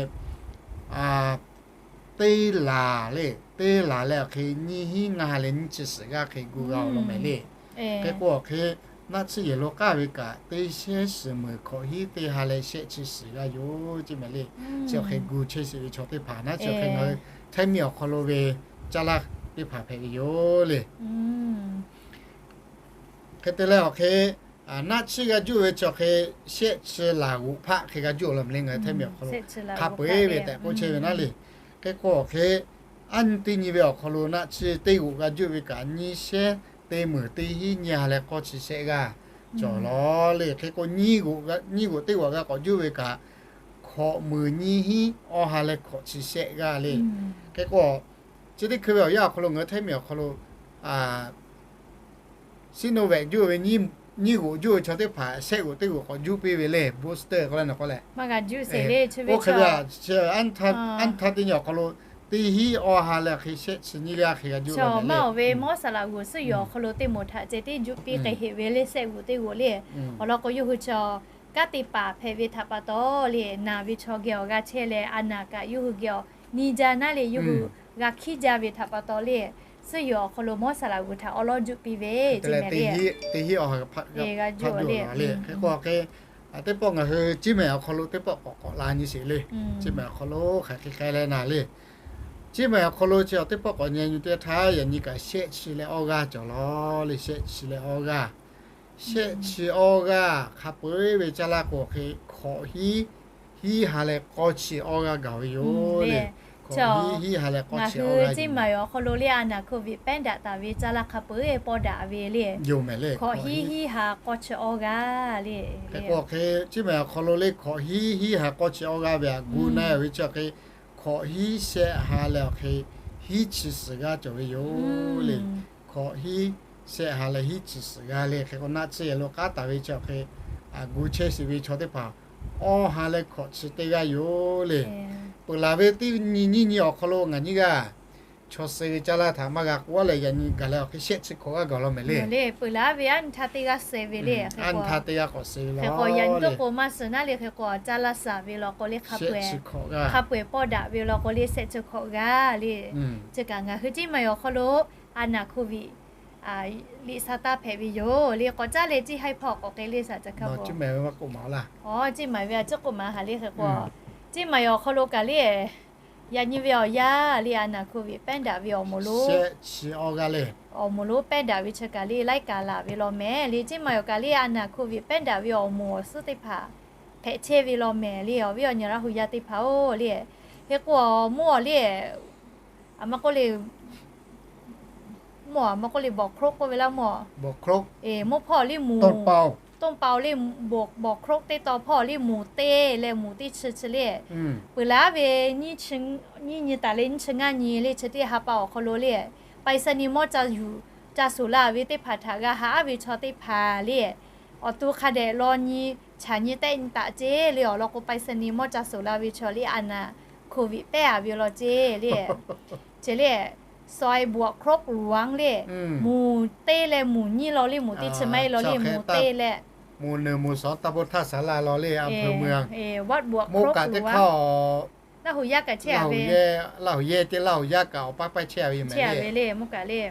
teˇ laˬ le, teˇ laˬ leh awˬ hk'e nyiˇ hinˉ ngaˇ ha leh nyiˇ chi suhˍ g'aˇ hk'e gu g'a law mehˍ le. Hk'e k'o awˬ hk'e naˆ tsuhˇ yehˬ lo k'aˇ ve kaꞈ teˇ shehnˉ suhˍ meunˍ hkawꞈ hinˉ teˇ ha leh shehˆ chi suhˍ g'aˇ yoˬ ce mehˍ le. Chi awˬ hk'e gu chehˇ sheˍ ve chaw teˇ hpaˍ naˉ chi awˬ hk'e ngaˬ hui Htaiˇ miˬ awˬ hk'aw lo ve caˇ laˇ teˇ hpaˍ hpehꞈ ve yoˬ le. Hk'e te leh awˬ hk'e naˆ tsuhˇ g'a juˇ ve chi awˬ hk'e shehˆ chi laˬ g'oꞈ hpaˆ hk'e g'a juˇ law mehˍ le. Ngaˬ hui Htaiˇ miˬ awˬ hk'aw lo hk'a peu-eˬ ve tehꞈ k'oˆ chehˇ ve naˉ le. Hk'e k'o awˬ hk'e aˉ nyi teˇ nyi ve awˬ hk'aw lo naˆ tsuhˇ teˇ g'oꞈ g'a juˇ ve kaꞈ nyiˇ shehnˉ teˇ meunˍ teˇ hinˉ nyiˇ ha leh k'awˇ chi shehˆ g'aˇ cawˬ law le. Hk'e k'o nyiˇ g'oꞈ teˇ g'oꞈ g'a k'awꞈ juˇ ve kaꞈ hkawꞈ meunˍ nyiˇ hinˉ awˇ ha leh hkawꞈ chi shehˆ g'aˇ le. Hk'e k'o chi teˇ hkui ve awˬ yanˇ awˬ hk'aw lo ngaˬ hui Htaiˇ miˬ awˬ hk'aw lo Sinovac juˇ ve nyiˇ g'oꞈ juˇ ve chaw teˇ hpaˍ shehˆ g'oꞈ teˇ g'oꞈ k'awꞈ juˇ piˇ ve le, booster k'oˆ le naˬ k'oˆ leh, oˇ hk'e ve aˉ nyi htaˇ teˇ nyi awˬ hk'aw lo teˇ hinˉ awˇ ha leh hk'e shehˆ chi nyiˇ g'aˇ hk'e g'a juˇ law mehˍ le. Mawˇ ve mawˇ saˍ laꞈ g'uˬ suhˉ yoˬ awˬ hk'aw lo teˇ moˍ htaꞈ ceh tiˉ juˇ piˇ k'ai heꞈ ve le, shehˆ g'oꞈ teˇ g'oꞈ le. Awˬ lawn k'o yawˇ hui chaw kanˉ te paˍ hpehꞈ ve htaꞈ pa taw le, naˬ ve chaw geh awˬ g'a chehˇ leh a naˍ kaꞈ yawˇ hui geh awˬ nyi jaˇ naˉ le, yawˇ hui g'a hkiˉ jaˇ ve htaꞈ pa taw le, suhˉ yoˬ awˬ hk'aw lo mawˇ saˍ laꞈ g'uˬ htaꞈ awˉ lawˉ juˇ piˇ ve ce mehˍ le. G'a juˇ le. Hk'e k'o hk'e Teˇ pawˆ ngaˬ hui Ciˇ mehˍ awˬ hk'aw lo teˇ pawˆ k'awꞈ k'awꞈ la nyi sheˍ le. Ciˇ mehˍ awˬ hk'aw lo hk'aˬ hk'e k'ai leh naˍ le. Ciˇ mehˍ awˬ hk'aw lo chi awˬ teˇ pawˆ k'awꞈ nyi nyi teˇ htaˇ, yaꞈ nyi kaꞈ shehˆ chi leh awˇ g'aˇ cawˬ law le. Shehˆ chi leh awˇ g'aˇ, shehˆ chi awˇ g'aˇ hk'a peu-eˬ ve caˇ laˇ k'o hk'e, hkawꞈ hiˉ, hiˉ ha leh k'awˇ chi awˇ g'aˇ gaˬ ve yoˬ le. Hkawꞈ hiˉ, hiˉ ha leh k'awˇ chi awˇ g'aˇ Ciˇ mehˍ awˬ hk'aw lo le a naˍ Covid pehˉ daꞈ taˍ ve caˇ laˇ hk'a peu-eˬ pawˇ daꞈ ve le. Yoˬ mehˍ le. Hkawꞈ hiˉ, hiˉ ha k'awˇ chi awˇ g'aˇ le. Hk'e k'o hk'e, Ciˇ mehˍ awˬ hk'aw lo le hkawꞈ hiˉ, hiˉ ha k'awˇ chi awˇ g'aˇ ve aꞈ gu na ve chi hk'e, hkawꞈ hiˉ shehˆ ha leh awˬ hk'e, hiˉ chi suhˍ g'aˇ cawˬ ve yoˬ le. Hkawꞈ hiˉ shehˆ ha leh hiˉ chi suhˍ g'aˇ le. Hk'e k'o naˆ tsuhˇ yehˬ lo k'aˉ taˍ ve chi hk'e, aꞈ gu chehˇ sheˍ ve chaw teˇ hpaˍ awˇ ha leh hkawꞈ chi teˇ g'aˇ yoˬ le. Peuˬ laˬ ve teˇ nyi nyiˇ nyi awˬ hk'aw lo ngaˬ nyiˇ g'aˇ chaw suh ve caˇ laˇ htaꞈ maˇ g'a k'oˆ a leh, yaꞈ nyi gaˬ leh awˬ hk'e shehˆ chi hkawꞈ g'aˇ gaˬ law mehˍ le. Peuˬ laˬ ve aˉ nyi htaˇ teˇ g'aˇ suh ve le. Aˉ nyi htaˇ teˇ g'aˇ k'awꞈ suh ve law. Hk'e k'o yaꞈ nyi to k'o maˇ suh naˉ le. Hk'e k'o caˇ laˇ suh ve law k'o le hk'a peu-eˬ, hk'a peu-eˬ pawˇ daꞈ ve law k'o le shehˆ chi hkawꞈ g'aˇ le. Chi kaꞈ ngaˬ hui Ciˇ mehˍ awˬ hk'aw lo a naˍ Covid liꞈ sha taˇ hpehꞈ ve yoˬ le. K'awꞈ caˉ leh Ciˇ haiˉ hpawˇ k'awꞈ k'ai le saˍ ca hk'a bo. Ciˇ mehˍ ve a ciˉ k'oˆ maˍ ha le. Hk'e k'o, Ciˇ mehˍ awˬ hk'aw lo kaꞈ le, yaꞈ nyi ve awˬ yanˇ le a naˍ Covid pehˉ daꞈ ve awˬ moˍ lonˉ, awˬ moˍ lonˉ pehˉ daꞈ ve chi kaꞈ le laiˉ kaꞈ laˬ ve law mehˍ le. Ciˇ mehˍ awˬ kaꞈ le a naˍ Covid pehˉ daꞈ ve awˬ moˍ awˬ suhˉ teˇ hpaˍ hpehꞈ chehˇ ve law mehˍ le. Awˬ viˉ awˬ nyi Laˇ hu yaˇ teˇ hpaˍ-oˬ le, hk'e k'o mvuhˇ awˬ le, a maˇ k'oˆ le, mvuhˇ awˬ maˇ k'oˆ le bawˬ hk'roˆ k'oˆ ve laˇ mvuhˇ. Mvuhˇ hpawˇ le mvuˍ, tonˇ pa-oˬ le, bawˬ hk'roˆ teˇ taw hpawˇ le mvuˍ teˇ leh mvuˍ teˇ chi chi le. Peuˬ laˬ ve nyiˇ nyi taˍ leh nyiˇ chi ngaˇ nyi le chi teˇ ha pa awˬ hk'aw lo le, ไปรษณีย์ mawˇ ca yuˬ ca suˍ la ve teˇ hpaˍ htaꞈ g'a haꞈ aˉ ve chaw teˇ hpaˍ le, awˬ to hk'a dehꞈ law nyi chaꞈ nyi tehˆ nyi taꞈ ceˇ le. Awˬ lawn k'o ไปรษณีย์ mawˇ ca suˍ la ve chaw le a naˍ Covid pehˉ a ve law ceˇ le. Chi le, ซอยบวกครกหลวง le, mvuˍ teˇ leh mvuˍ nyiˇ law le, mvuˍ teˇ chi maˇ heˆ law le, mvuˍ teˇ leh, mvuˍ nuiˍ mvuˍ shawˍ taˇ พุทธศาลา law le, อำเภอเมือง วัดบวกครกหลวง Laˇ hu yaˇ kaꞈ chehˇ a ve, Laˇ hu yehˇ teˇ Laˇ hu yaˇ kaꞈ awˬ paˇ paˇ chehˇ a ve yoˬ mehˍ le.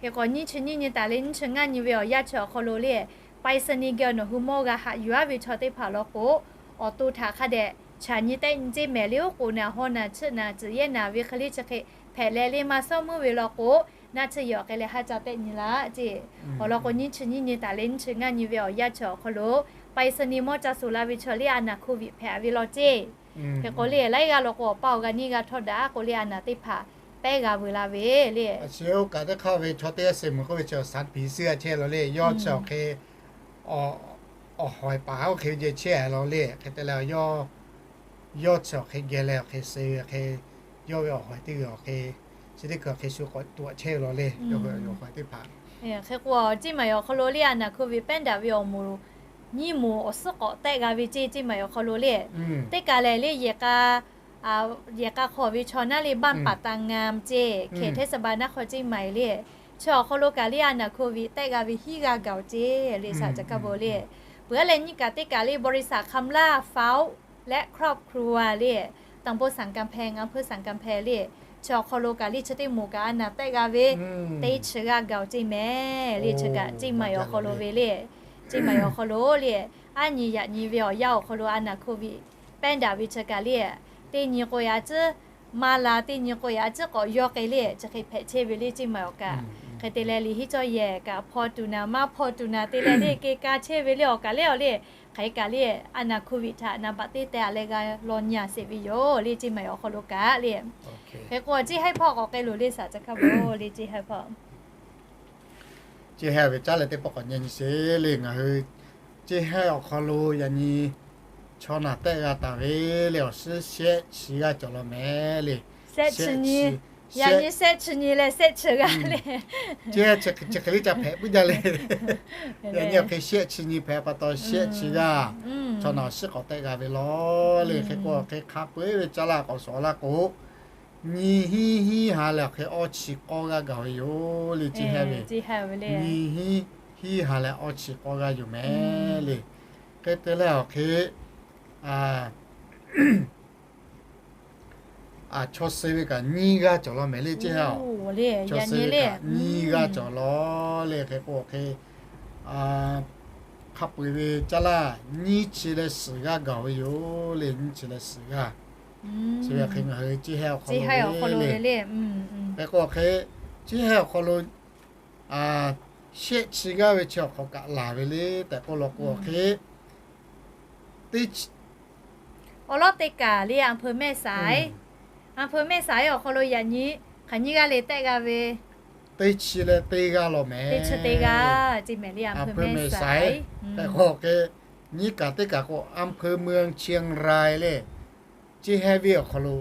Hk'e k'o nyiˇ chi nyiˇ nyi taˍ leh nyiˇ chi ngaˇ nyi ve awˬ yanˇ chi awˬ hk'aw lo le, ไปรษณีย์ geh awˬ nawˬ hui mawˇ g'a haꞈ yuˬ aˉ ve chaw teˇ hpaˍ law k'o, awˬ to htaꞈ hk'a dehꞈ chaꞈ nyi tehˆ nyi ceˇ mehˍ le. Oˉ k'oˍ naˍ haw naˍ chiˆ naˍ tcuhꞈ yehˇ naˍ ve hk'e le chi hk'e hpehꞈ leh le maˇ shawˉ meuˇ ve law k'o, naˆ tsuhˇ yehˬ awˬ hk'e leh haˉ ca tehˆ nyi laˇ ceˇ. Awˬ lawn k'o nyiˇ chi nyiˇ nyi taˍ leh nyiˇ chi ngaˇ nyi ve awˬ yanˇ chi awˬ hk'aw lo ไปรษณีย์ mawˇ ca suˍ la ve chaw le a naˍ Covid hpehꞈ a ve law ceˇ. Hk'e k'o le laiˉ g'aˇ law k'o awˬ paˇ awˬ g'a neˇ g'a htawˇ daꞈ aˉ k'o le a naˍ teˇ hpaˍ pehˉ g'a veu la ve le. Chi oˇ kaꞈ teˇ hk'aˇ ve chaw teˇ g'aˇ suh meuˬ k'oˆ ve chi awˬ สารผีเสื้อ chehˇ law le. Yawˇ chi awˬ hk'e awˬ hawˍ paˍ oˇ hk'e ve ceh chehˇ a law le. Hk'e te leh yawˇ chi awˬ hk'e geh leh awˬ hk'e suh ve hk'e, yawˇ ve awˬ hawˍ teˇ g'aˇ awˬ hk'e chi teˇ hkui hk'e shu k'awꞈ tuꞈ chehˇ ve law le. Yawˇ ve awˬ hawˍ teˇ hpaˍ. Hk'e k'o Ciˇ mehˍ awˬ hk'aw lo le a naˍ Covid pehˉ daꞈ ve awˬ moˍ nyiˇ moˍ awˬ suhˉ k'awꞈ tehˆ g'a ve ceˇ. Ciˇ mehˍ awˬ hk'aw lo le teˇ kaˬ lehˬ le yehˬ k'a yehˬ k'a hk'awꞈ ve chaw naˉ le บ้านป่าตางงาม ceˇ, เขตเทศบาลนครเชียงใหม่ le. Chi awˬ hk'aw lo kaꞈ le a naˍ Covid tehˆ g'a ve hiˉ g'aˇ gaˬ-oˬ ceˇ le saˍ ca hkaˇ bo le. Peuˬ a leh nyiˇ kaˬ teˇ kaˬ le บริษัท คำล่า ฟ้าว และครอบครัว le, ตำบลสันกำแพง อำเภอสันกำแพง le. Chi awˬ hk'aw lo kaꞈ le chi teˇ moˍ kaꞈ a naˍ tehˆ g'a ve teˇ chi g'aˇ gaˬ-oˬ ceˇ mehˍ le. Chi kaꞈ Ciˇ mehˍ awˬ hk'aw lo ve le, Ciˇ mehˍ awˬ hk'aw lo le, aˉ nyi yaꞈ nyi ve awˬ yanˇ awˬ hk'aw lo a naˍ Covid pehˉ daꞈ ve chi kaꞈ le, teˇ nyi k'o yaꞈ ciˉ maˇ la, teˇ nyi k'o yaꞈ ciˉ k'awꞈ yawˇ k'ai le chi hk'e hpehꞈ chehˇ ve le Ciˇ mehˍ awˬ kaꞈ. Hk'e te leh liꞈ hiˉ cawˇ yehˬ kaꞈ hpaw tuˬ naˍ maˇ hpaw tuˬ naˍ te leh le keu ka chehˇ ve le awˬ kaꞈ le awˬ le. Hk'e kaꞈ le a naˍ Covid htaꞈ naˍ baꞈ teˇ teh a leh g'a law nyi a sheˍ ve yoˬ le Ciˇ mehˍ awˬ hk'aw lo kaꞈ le. Hk'e k'o Ciˇ haiˉ hpawˇ k'awꞈ k'ai loˬ le saˍ ca hkaˇ bo le Ciˇ haiˉ hpawˇ. Ciˇ haiˉ ve caˉ leh teˇ pawˆ k'awꞈ nyi nyi sheˍ le. Ngaˬ hui Ciˇ haiˉ awˬ hk'aw lo yaꞈ nyi chaw naˬ tehˆ g'a taˍ ve le awˬ suhˉ shehˆ chi g'aˇ cawˬ law mehˍ le. Shehˆ chi nyi, yaꞈ nyi shehˆ chi nyi leh shehˆ chi g'aˇ le. Ciˇ haiˉ chi hk'e le ca hpehꞈ puiˉ jaˇ le. Yaꞈ nyi awˬ hk'e shehˆ chi nyi hpehꞈ pa taw shehˆ chi g'aˇ chaw naˬ awˬ suhˉ k'awꞈ tehˆ g'a ve law le. Hk'e k'o awˬ hk'e hk'a peu-eˬ ve caˇ laˇ k'awꞈ shawˍ laˇ k'o, nyi hiˉ hiˉ ha leh awˬ hk'e awˇ chi k'awˇ g'aˇ gaˬ ve yoˬ le Ciˇ haiˉ ve. Nyi hiˉ hiˉ ha leh awˇ chi k'awˇ g'aˇ yoˬ mehˍ le. Hk'e te leh awˬ hk'e chaw suh ve kaꞈ nyiˇ g'aˇ cawˬ law mehˍ le Ciˇ haiˉ-oˬ. Chaw suh ve kaꞈ nyiˇ g'aˇ cawˬ law le. Hk'e k'o awˬ hk'e Hk'a peu-eˬ ve caˇ laˇ nyiˇ chi leh suhˍ g'aˇ gaˬ ve yoˬ le, nyiˇ chi leh suhˍ g'aˇ. Chi ve hk'e ngaˬ hui ciˇ hehˉ awˬ hk'aw lo le, hk'e k'o hk'e ciˇ hehˉ awˬ hk'aw lo shehˆ chi g'aˇ ve chi awˬ hk'awꞈ kaꞈ laˬ ve le tehꞈ k'oˆ law k'o hk'e, teˇ awˬ lawˉ teˇ kaˬ le อำเภอแม่สาย อำเภอแม่สาย awˬ hk'aw lo yaꞈ nyi hk'aˬ nyiˇ g'aˇ le tehˆ g'a ve teˇ chi leh teˇ g'aˇ law mehˍ. Teˇ chi teˇ g'aˇ ceˇ mehˍ le อำเภอแม่สาย tehꞈ k'o hk'e, nyiˇ kaˬ teˇ kaˬ k'o อำเภอเมืองเชียงราย le, ciˇ hehˉ venˇ awˬ hk'aw lo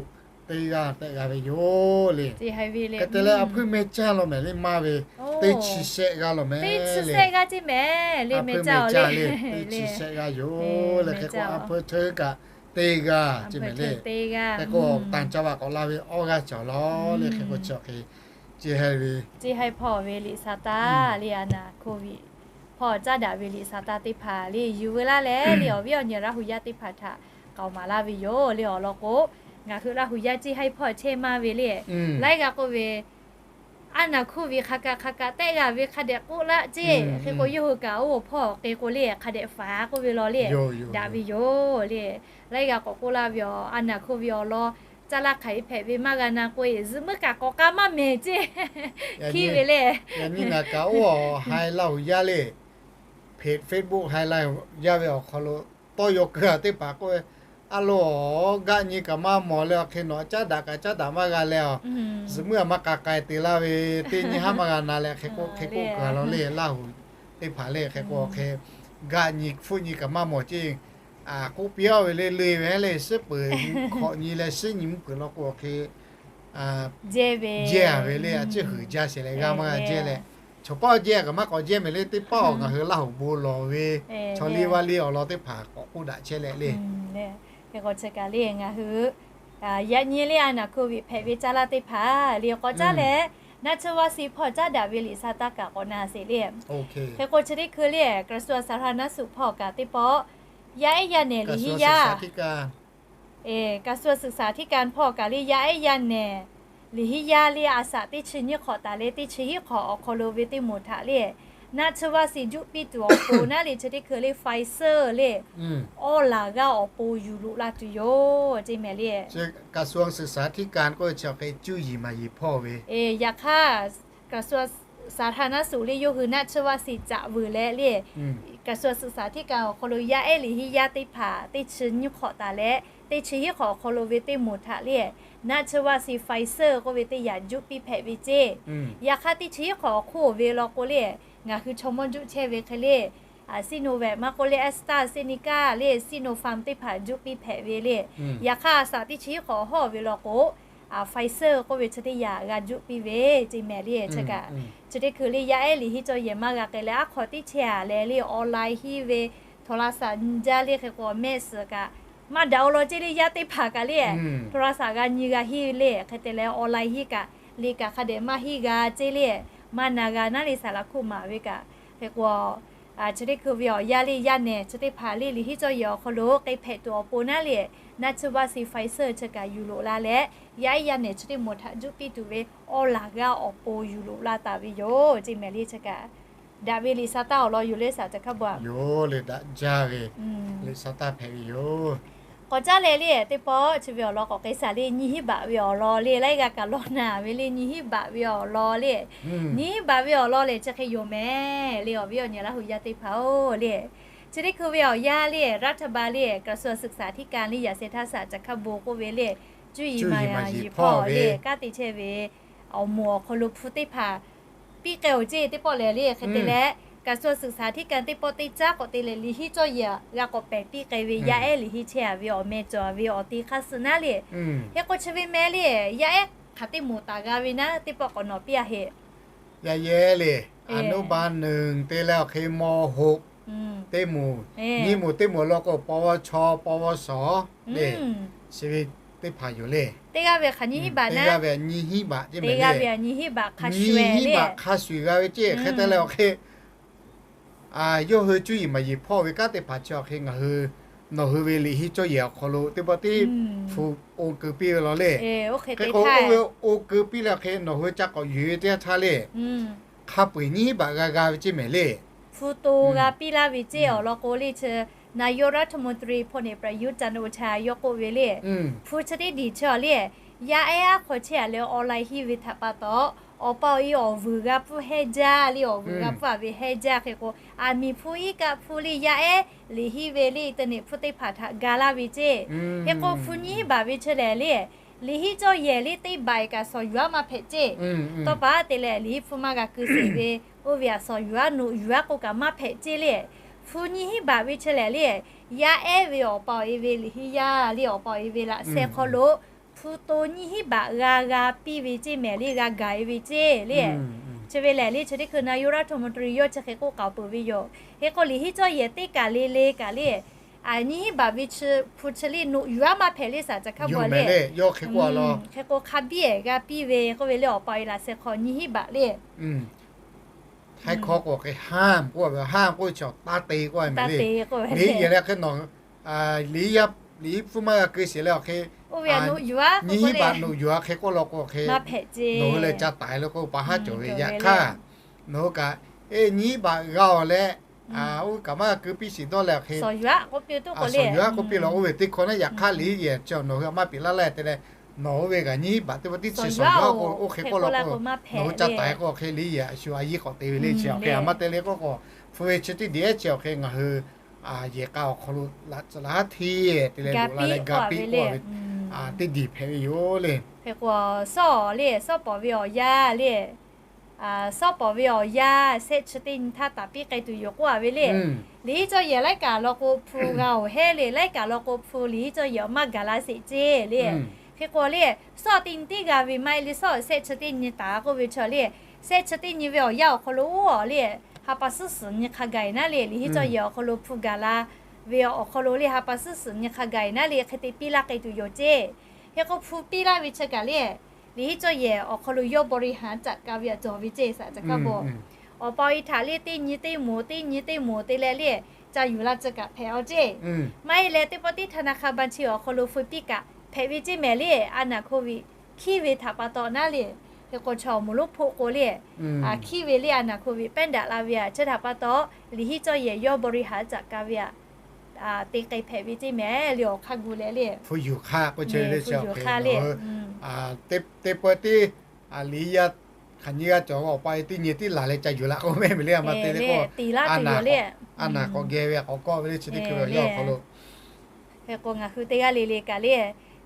teˇ g'aˇ tehˆ g'a ve yoˬ le. Hk'e te leh อำเภอแม่สาย law mehˍ le maˇ ve, teˇ chi shehˆ g'aˇ law mehˍ le. อำเภอแม่สาย le teˇ chi shehˆ g'aˇ yoˬ le. Hk'e k'o อำเภอเทิง kaꞈ teˇ g'aˇ ceˇ mehˍ le. Hk'e k'o ต่างจังหวัด k'awꞈ la ve awˇ g'aˇ cawˬ law le. Hk'e k'o chi hk'e ciˇ hehˉ ve, ciˇ hehˉ hpawˇ ve liꞈ sa taˇ le, a naˍ hkoˇ viꞈ hpawˇ caˉ daꞈ ve liꞈ sa taˇ teˇ hpaˍ le yuˬ veu laˇ leh le, awˬ viˉ awˬ nyi Laˇ hu yaˇ teˇ hpaˍ htaꞈ k'aoˍ maˍ laˇ ve yoˬ le. Awˬ lawn k'o, ngaˬ hui Laˇ hu yaˇ ciˇ hehˉ hpawˇ chehˇ maˇ ve le, laiˉ g'a k'oˆ ve, a naˍ hkoˇ viꞈ hk'a kaꞈ hk'a kaꞈ tehˆ g'a ve hk'a dehꞈ k'oˆ laˇ ceˇ. Hk'e k'o yawˇ hui kaꞈ oˇ awˬ hpawˇ awˬ hk'e k'o le, hk'a dehꞈ faˍ k'oˆ ve law le, daꞈ ve yoˬ le. Laiˉ g'a k'awꞈ k'oˆ laˇ ve yoˬ. A naˍ hkoˇ viꞈ awˬ lawn caˇ laˇ hk'aˬ e hpehꞈ ve maˇ g'a na k'o e, zuhꞈ muiˉ kaꞈ k'awꞈ k'ai maˇ mehˍ ceˇ. Hkiˇ ve le, yaꞈ nyi ngaˬ kaꞈ oˇ haiˬ Laˇ hu yaˇ le, Facebook haiˬ Laˇ hu yaˇ ve awˬ hk'aw lo tawˇ yaw keu a teˇ hpaˍ k'oˆ ve, a lo, gaˆ nyi kaꞈ maˇ mawˬ leh awˬ hk'e nawˬ caˉ daꞈ kaꞈ caˉ daꞈ maˇ g'a leh a, zuhꞈ muiˉ a maˇ k'a k'ai te laˇ ve, teˇ nyi haˉ maˇ g'a na leh hk'e k'oˆ hk'e k'oˆ keu a law le. Laˇ hu teˇ hpaˍ le hk'e k'o hk'e, gaˆ nyi hpfuhˆ nyi kaꞈ maˇ mawˬ ceˇ, k'oˆ piˇ a ve le le ve le, suhˉ peuˬ hk'awꞈ nyi leh suhˉ nyi mvuhˇ peuˬ law k'o hk'e, jehˇ ve le, a ciˉ huiˍ jaˇ sheˍ leh g'a maˇ g'a jehˇ leh, chaw paˇ jehˇ kaꞈ maˇ k'awꞈ jehˇ mehˍ le. Teˇ paˆ awˬ ngaˬ hui Laˇ hu bon lawˬ ve, chaw liˇ vaˇ liˇ awˬ lawn teˇ hpaˍ k'awꞈ k'oˆ daꞈ chehˇ leh le. Hk'e k'o chi kaꞈ le ngaˬ hui yaꞈ nyi le a naˍ hkoˇ viꞈ hpehꞈ ve caˇ laˇ teˇ hpaˍ le k'awꞈ caˉ leh, naˆ tsuhˇ vaˇ si hpawˇ caˉ daꞈ ve liꞈ sa taˇ kaꞈ k'awꞈ na sheˍ le. Hk'e k'o chi teˇ hkui le กระทรวงสาธารณสุข hpawˇ kaꞈ teˇ pawˆ yaˇ ehˉ yaˇ nehˬ liꞈ hiˉ yaˇ กระทรวงศึกษาธิการ hpawˇ kaꞈ le yaˇ ehˉ yaˇ nehˬ liꞈ hiˉ yaˇ le a shaꞈ teˇ chi nyiˇ hk'awꞈ taˍ leh teˇ chi hiˉ hk'awꞈ awˬ hk'aw lo ve teˇ moˍ htaꞈ le, naˆ tsuhˇ vaˇ si juˆ piˇ tuˬ awˬ pon naˉ le chi teˇ hkui le Pfizer le awˇ laˬ g'aˇ awˬ pon yuˬ loꞈ la tuˬ yoˬ ceˇ mehˍ le. กระทรวงศึกษาธิการ k'oˆ ve chi awˬ hk'e cuˇ yiˍ maˍ yiˍ hpawˇ ve, yaꞈ hk'aˇ กระทรวงสาธารณสุข le yawˇ hui naˆ tsuhˇ vaˇ si caꞈ vuiˬ leh le, กระทรวงศึกษาธิการ awˬ hk'aw lo yaˇ ehˉ liꞈ hiˉ yaˇ teˇ hpaˍ teˇ chi nyiˇ hk'awꞈ taˍ leh teˇ chi hiˉ hk'awꞈ awˬ hk'aw lo ve teˇ moˍ htaꞈ le, naˆ tsuhˇ vaˇ si Pfizer k'oˆ ve teˇ yaꞈ juˆ piˇ hpehꞈ ve ceˇ. Yaꞈ hk'aˇ teˇ chi hiˉ hk'awꞈ awˬ hk'oˆ ve law k'o le, ngaˬ hui chaw mawˇ juˆ chehˇ ve hk'e le, Sinovac maˇ k'oˆ le AstraZeneca le Sinopharm teˇ hpaˍ juˆ piˇ hpehꞈ ve le. Yaꞈ hk'aˇ a shaꞈ teˇ chi hiˉ hk'awꞈ hawˇ ve law k'o, Pfizer k'oˆ ve chi teˇ yaꞈ g'a juˆ piˇ ve ceˇ mehˍ le. Chi kaꞈ chi teˇ hkui le yaˇ ehˉ liꞈ hiˉ cawˇ yehˬ maˇ g'a k'ai leh aˉ hk'aw teˇ chehˇ a leh le online hiˉ ve โทรศัพท์ jaˇ le hk'e k'o mehˆ suhˍ kaꞈ maˇ daꞈ-o law ceˇ le. Yaˇ teˇ hpaˍ kaꞈ le โทรศัพท์ g'a nyi g'a hiˉ le hk'e te leh online hiˉ kaꞈ le kaꞈ hk'a dehꞈ maˇ hiˉ g'a ceˇ le, maˇ na g'a naˉ le saˍ laˍ hkuˆ maˍ ve kaꞈ hk'e k'o, chi teˇ hkui ve awˬ yaˇ le yaˇ nehˬ chi teˇ hpaˍ le liꞈ hiˉ cawˇ yehˬ awˬ hk'aw lo k'ai hpehꞈ tuˬ awˬ pon naˉ le, naˆ tsuhˇ vaˇ si Pfizer chi kaꞈ yuˬ loꞈ la leh yaˇ ehˉ yaˇ nehˬ chi teˇ moˍ htaꞈ juˆ piˇ tuˬ ve awˇ laˬ g'aˇ awˬ pon yuˬ loꞈ la taˍ ve yoˬ ceˇ mehˍ le. Chi kaꞈ daꞈ ve liꞈ sa taˇ awˬ lawn yoˬ le saˍ ca hkaˇ bon a. Yoˬ le daꞈ jaˇ ve liꞈ sa taˇ hpehꞈ ve yoˬ. K'awꞈ caˉ leh le teˇ pawˆ chi ve awˬ lawn k'awꞈ k'ai shaˍ le nyiˇ hinˉ baꞈ ve awˬ lawn le laiˉ g'a kaꞈ law naˍ ve le nyiˇ hinˉ baꞈ ve awˬ lawn le, nyiˇ hinˉ baꞈ ve awˬ lawn lehˬ chi hk'e yoˬ mehˍ le awˬ viˉ awˬ nyi Laˇ hu yaˇ teˇ hpaˍ-oˬ le. Chi teˇ hkui ve awˬ yaˇ le รัฐบาล le กระทรวงศึกษาธิการ le yaꞈ sheh htaˇ saˍ ca hkaˇ bon k'oˆ ve le, cuˇ yiˍ maˍ yiˍ hpawˇ le kanˉ te chehˇ ve awˬ moˍ awˬ hk'aw lo hpu teˇ hpaˍ piˇ k'ai-oˬ ceˇ teˇ pawˆ lehˬ le hk'e te leh, กระทรวงศึกษาธิการ teˇ pawˆ teˇ caˉ k'awꞈ te leh liꞈ hiˉ cawˇ yehˬ g'a k'awꞈ pehˬ piˇ k'ai ve yaˇ ehˉ liꞈ hiˉ chehˇ a ve awˬ meh cawˬ ve awˬ te hk'aˇ suh naˉ le. Hk'e k'o chi ve meh le, yaˇ ehˉ hk'aˬ teˇ moˍ taˍ g'a ve naˉ teˇ pawˆ k'awꞈ nawꞈ piˇ a heˆ. Yaˇ ehˉ le, อนุบาลหนึ่ง te leh awˬ hk'e ม.หก teˇ moˍ, nyiˇ moˍ teˇ moˍ law k'o ปวช ปวส le, chi ve teˇ hpaˍ yoˬ le. Teˇ g'aˇ ve hk'aˬ nyiˇ hinˉ baꞈ naˉ, teˇ g'aˇ ve nyiˇ hinˉ baꞈ ceˇ mehˍ le. Nyiˇ hinˉ baꞈ hk'a shuˍ g'a ve ceˇ hk'e te leh awˬ hk'e yawˇ hui cuˇ yiˍ maˍ yiˍ hpawˇ ve kanˉ teˇ hpaˍ chi awˬ hk'e ngaˬ hui nawˬ hui ve liꞈ hiˉ cawˇ yehˬ awˬ hk'aw lo teˇ pawˆ teˇ hpu oˇ keu piˇ ve law le. Hk'e k'o oˇ ve oˇ keu piˇ leh awˬ hk'e nawˬ hui ca k'awꞈ yuˬ ve teˇ yanˇ htaˇ le, hk'a peu-eˬ nyiˇ hinˉ baꞈ g'a g'a ve ceˇ mehˍ le. hpu to g'a piˇ laˇ ve ceˇ. Awˬ lawn k'o le chi นายกรัฐมนตรี พลเอกประยุทธ์ จันทร์โอชา yawˇ k'oˆ ve le, hpu chi teˇ diˬ chi awˬ le, yaˇ ehˉ aˉ hk'aw chehˇ a leh online henˇ ve htaꞈ pa taw, awˬ pa awˬ e awˬ vuiˬ g'a pfuhˇ hehnˇ jaˇ le, awˬ vuiˬ g'a pfuhˇ a ve hehnˇ jaˇ. Hk'e k'o, aˬ miˍ hpu iˉ kaˆ hpu le, yaˇ ehˉ liꞈ henˇ ve le, internet hpu teˇ hpaˍ htaꞈ ga laˇ ve ceˇ. Hk'e k'o, hpu nyiˇ hinˉ baꞈ ve chi lehˬ le, liꞈ henˇ cawˇ yehˬ le teˇ baˬ kaꞈ shawˍ yuˬ aˉ maˇ hpehꞈ ceˇ. Tawˇ pa te leh liꞈ henˇ hpu maˇ g'a keu sheˍ ve, oˇ ve aꞈ shawˍ yuˬ aˉ noꞈ yuˬ aˉ k'oˆ kaꞈ maˇ hpehꞈ ceˇ le. Hpu nyiˇ hinˉ baꞈ ve chi lehˬ le, yaˇ ehˉ ve awˬ pa awˬ e ve liꞈ henˇ yaˇ le awˬ pa awˬ e ve laꞈ sheh hk'aw lo hpu to nyiˇ hinˉ baꞈ g'a g'a piˇ ve ceˇ mehˍ le, g'a gaˬ e ve ceˇ le. Chi ve lehˬ le chi teˇ hkui นายกรัฐมนตรี yawˇ chi hk'e k'oˆ k'aoˍ peuˬ ve yoˬ. Hk'e k'o, liꞈ henˇ cawˇ yehˬ teˇ kaˬ le le kaꞈ le, nyiˇ hinˉ baꞈ ve chi hpu chi le noꞈ yuˬ aˉ maˇ hpehꞈ le shaˍ ca hkaˇ bvuhꞈ le. Hk'e k'o, hk'a biˇ ehˍ g'a piˇ ve k'oˆ ve le, awˬ pa awˬ e laꞈ sheh hk'aw nyiˇ hinˉ baꞈ le. Htaiˇ hkawˇ k'o hk'e hanˇ k'oˆ ve, hanˇ k'oˆ ve chi taˇ te k'oˆ ve mehˍ le. Liꞈ henˇ yehˬ leh hk'e nawˬ, liꞈ henˇ hpu maˇ g'a keu sheˍ leh awˬ hk'e, nyiˇ hinˉ baꞈ noꞈ yuˬ aˉ hk'e k'oˆ law k'o hk'e, nawˬ hui leh ca taiˍ lo k'o pa haˉ cawˬ ve. Yaꞈ hk'aˇ nawˬ hui kaꞈ, eˇ, nyiˇ hinˉ baꞈ g'a awˬ leh, oˇ kaꞈ maˇ keu piˇ shiˍ dawˇ leh awˬ hk'e, shawˍ yuˬ aˉ k'oˆ piˇ lo k'o le, shawˍ yuˬ aˉ k'oˆ piˇ lo k'oˆ ve teˇ hkawˇ naˉ. Yaꞈ hk'aˇ liꞈ henˇ yehˬ chi nawˬ hui a maˇ piˍ laˇ leh te leh, nawˬ hui ve kaꞈ nyiˇ hinˉ baꞈ teˇ pa tiˉ chi shawˍ yuˬ aˉ k'oˆ hk'e k'oˆ law k'o, nawˬ hui ca taiˍ k'o hk'e liꞈ henˇ yehˬ a shu a yiˇ k'awꞈ te ve le. Chi awˬ hk'e a maˇ te le k'oˆ k'o, hpu ve chi teˇ diˬ ehˉ chi awˬ hk'e ngaˬ hui yehˬ k'a awˬ hk'aw lo laꞈ tcuh laꞈ haˉ hteˇ te leh loꞈ la leh ga piˇ k'oˆ ve teˇ diˬ hpehꞈ ve yoˬ le. Hk'e k'o, sawˉ le, sawˉ pawˍ ve awˬ yanˇ le, sawˉ pawˍ ve awˬ yanˇ shehˆ chi teˇ nyi htaˇ taˍ piˇ k'ai tuˬ yoˬ k'oˆ a ve le. Liꞈ henˇ cawˇ yehˬ laiˉ kaꞈ law k'o hpu g'a awˬ hehnˇ le, laiˉ kaꞈ law k'o hpu liꞈ henˇ cawˇ yehˬ awˬ maˇ gaˬ la sheˍ ceˇ le. Hk'e k'o le, sawˉ teˇ nyi teˇ g'a ve maˇ heˆ le, sawˉ shehˆ chi teˇ nyi taˍ k'oˆ ve chi le, shehˆ chi teˇ nyi ve awˬ yanˇ awˬ hk'aw lo oˇ a le, ha pa suhˉ suhˍ nyi hk'a gaˬ e naˉ le, liꞈ henˇ cawˇ yehˬ awˬ hk'aw lo hpu gaˬ la ve awˬ hk'aw lo le ha pa suhˉ suhˍ nyi hk'a gaˬ e naˉ le hk'e te piˇ laˇ k'ai tuˬ yoˬ ceˇ. Hk'e k'o hpu piˇ laˇ ve chi kaꞈ le, liꞈ henˇ cawˇ yehˬ awˬ hk'aw lo yawˇ บริหารจัดการ ve aꞈ cawˬ ve ceˇ shaˍ ca hkaˇ bvuhꞈ. Awˬ pa awˬ e htaꞈ le teˇ nyi teˇ moˍ teˇ nyi teˇ moˍ te leh le, ca yuˬ la tcuh kaꞈ hpehꞈ a ceˇ. Maˇ heˆ leh teˇ pawˆ teˇ ธนาคารบัญชี awˬ hk'aw lo hpu piˇ kaꞈ hpehꞈ ve ceˇ mehˍ le. A naˍ โควิด hkiˉ ve htaꞈ pa taw naˉ le, hk'e k'o chaw awˬ moˍ lonˉ hpoˆ k'o le, hkiˉ ve le a naˍ โควิด pehˉ daꞈ la ve a chi htaꞈ pa taw, liꞈ henˇ cawˇ yehˬ yawˇ บริหารจัดการ ve a te k'ai hpehꞈ ve ceˇ mehˍ le. Awˬ hk'aˇ gu leh le, hpu yuˬ hk'aˇ k'oˆ chi le, hpu yuˬ hk'aˇ le. Teˇ pawˆ teˇ liꞈ yaˇ hk'aˬ nyi g'a cawˬ ve awˬ pa e teˇ nyi teˇ laˬ leh ca yuˬ la k'oˆ mehˍ mehˍ le. A ma te le k'o, a naˍ k'awꞈ geh ve k'awꞈ kawˆ ve le chi teˇ hkui ve awˬ yanˇ awˬ hk'aw lo. Hk'e k'o ngaˬ hui teˇ g'aˇ le le kaꞈ le,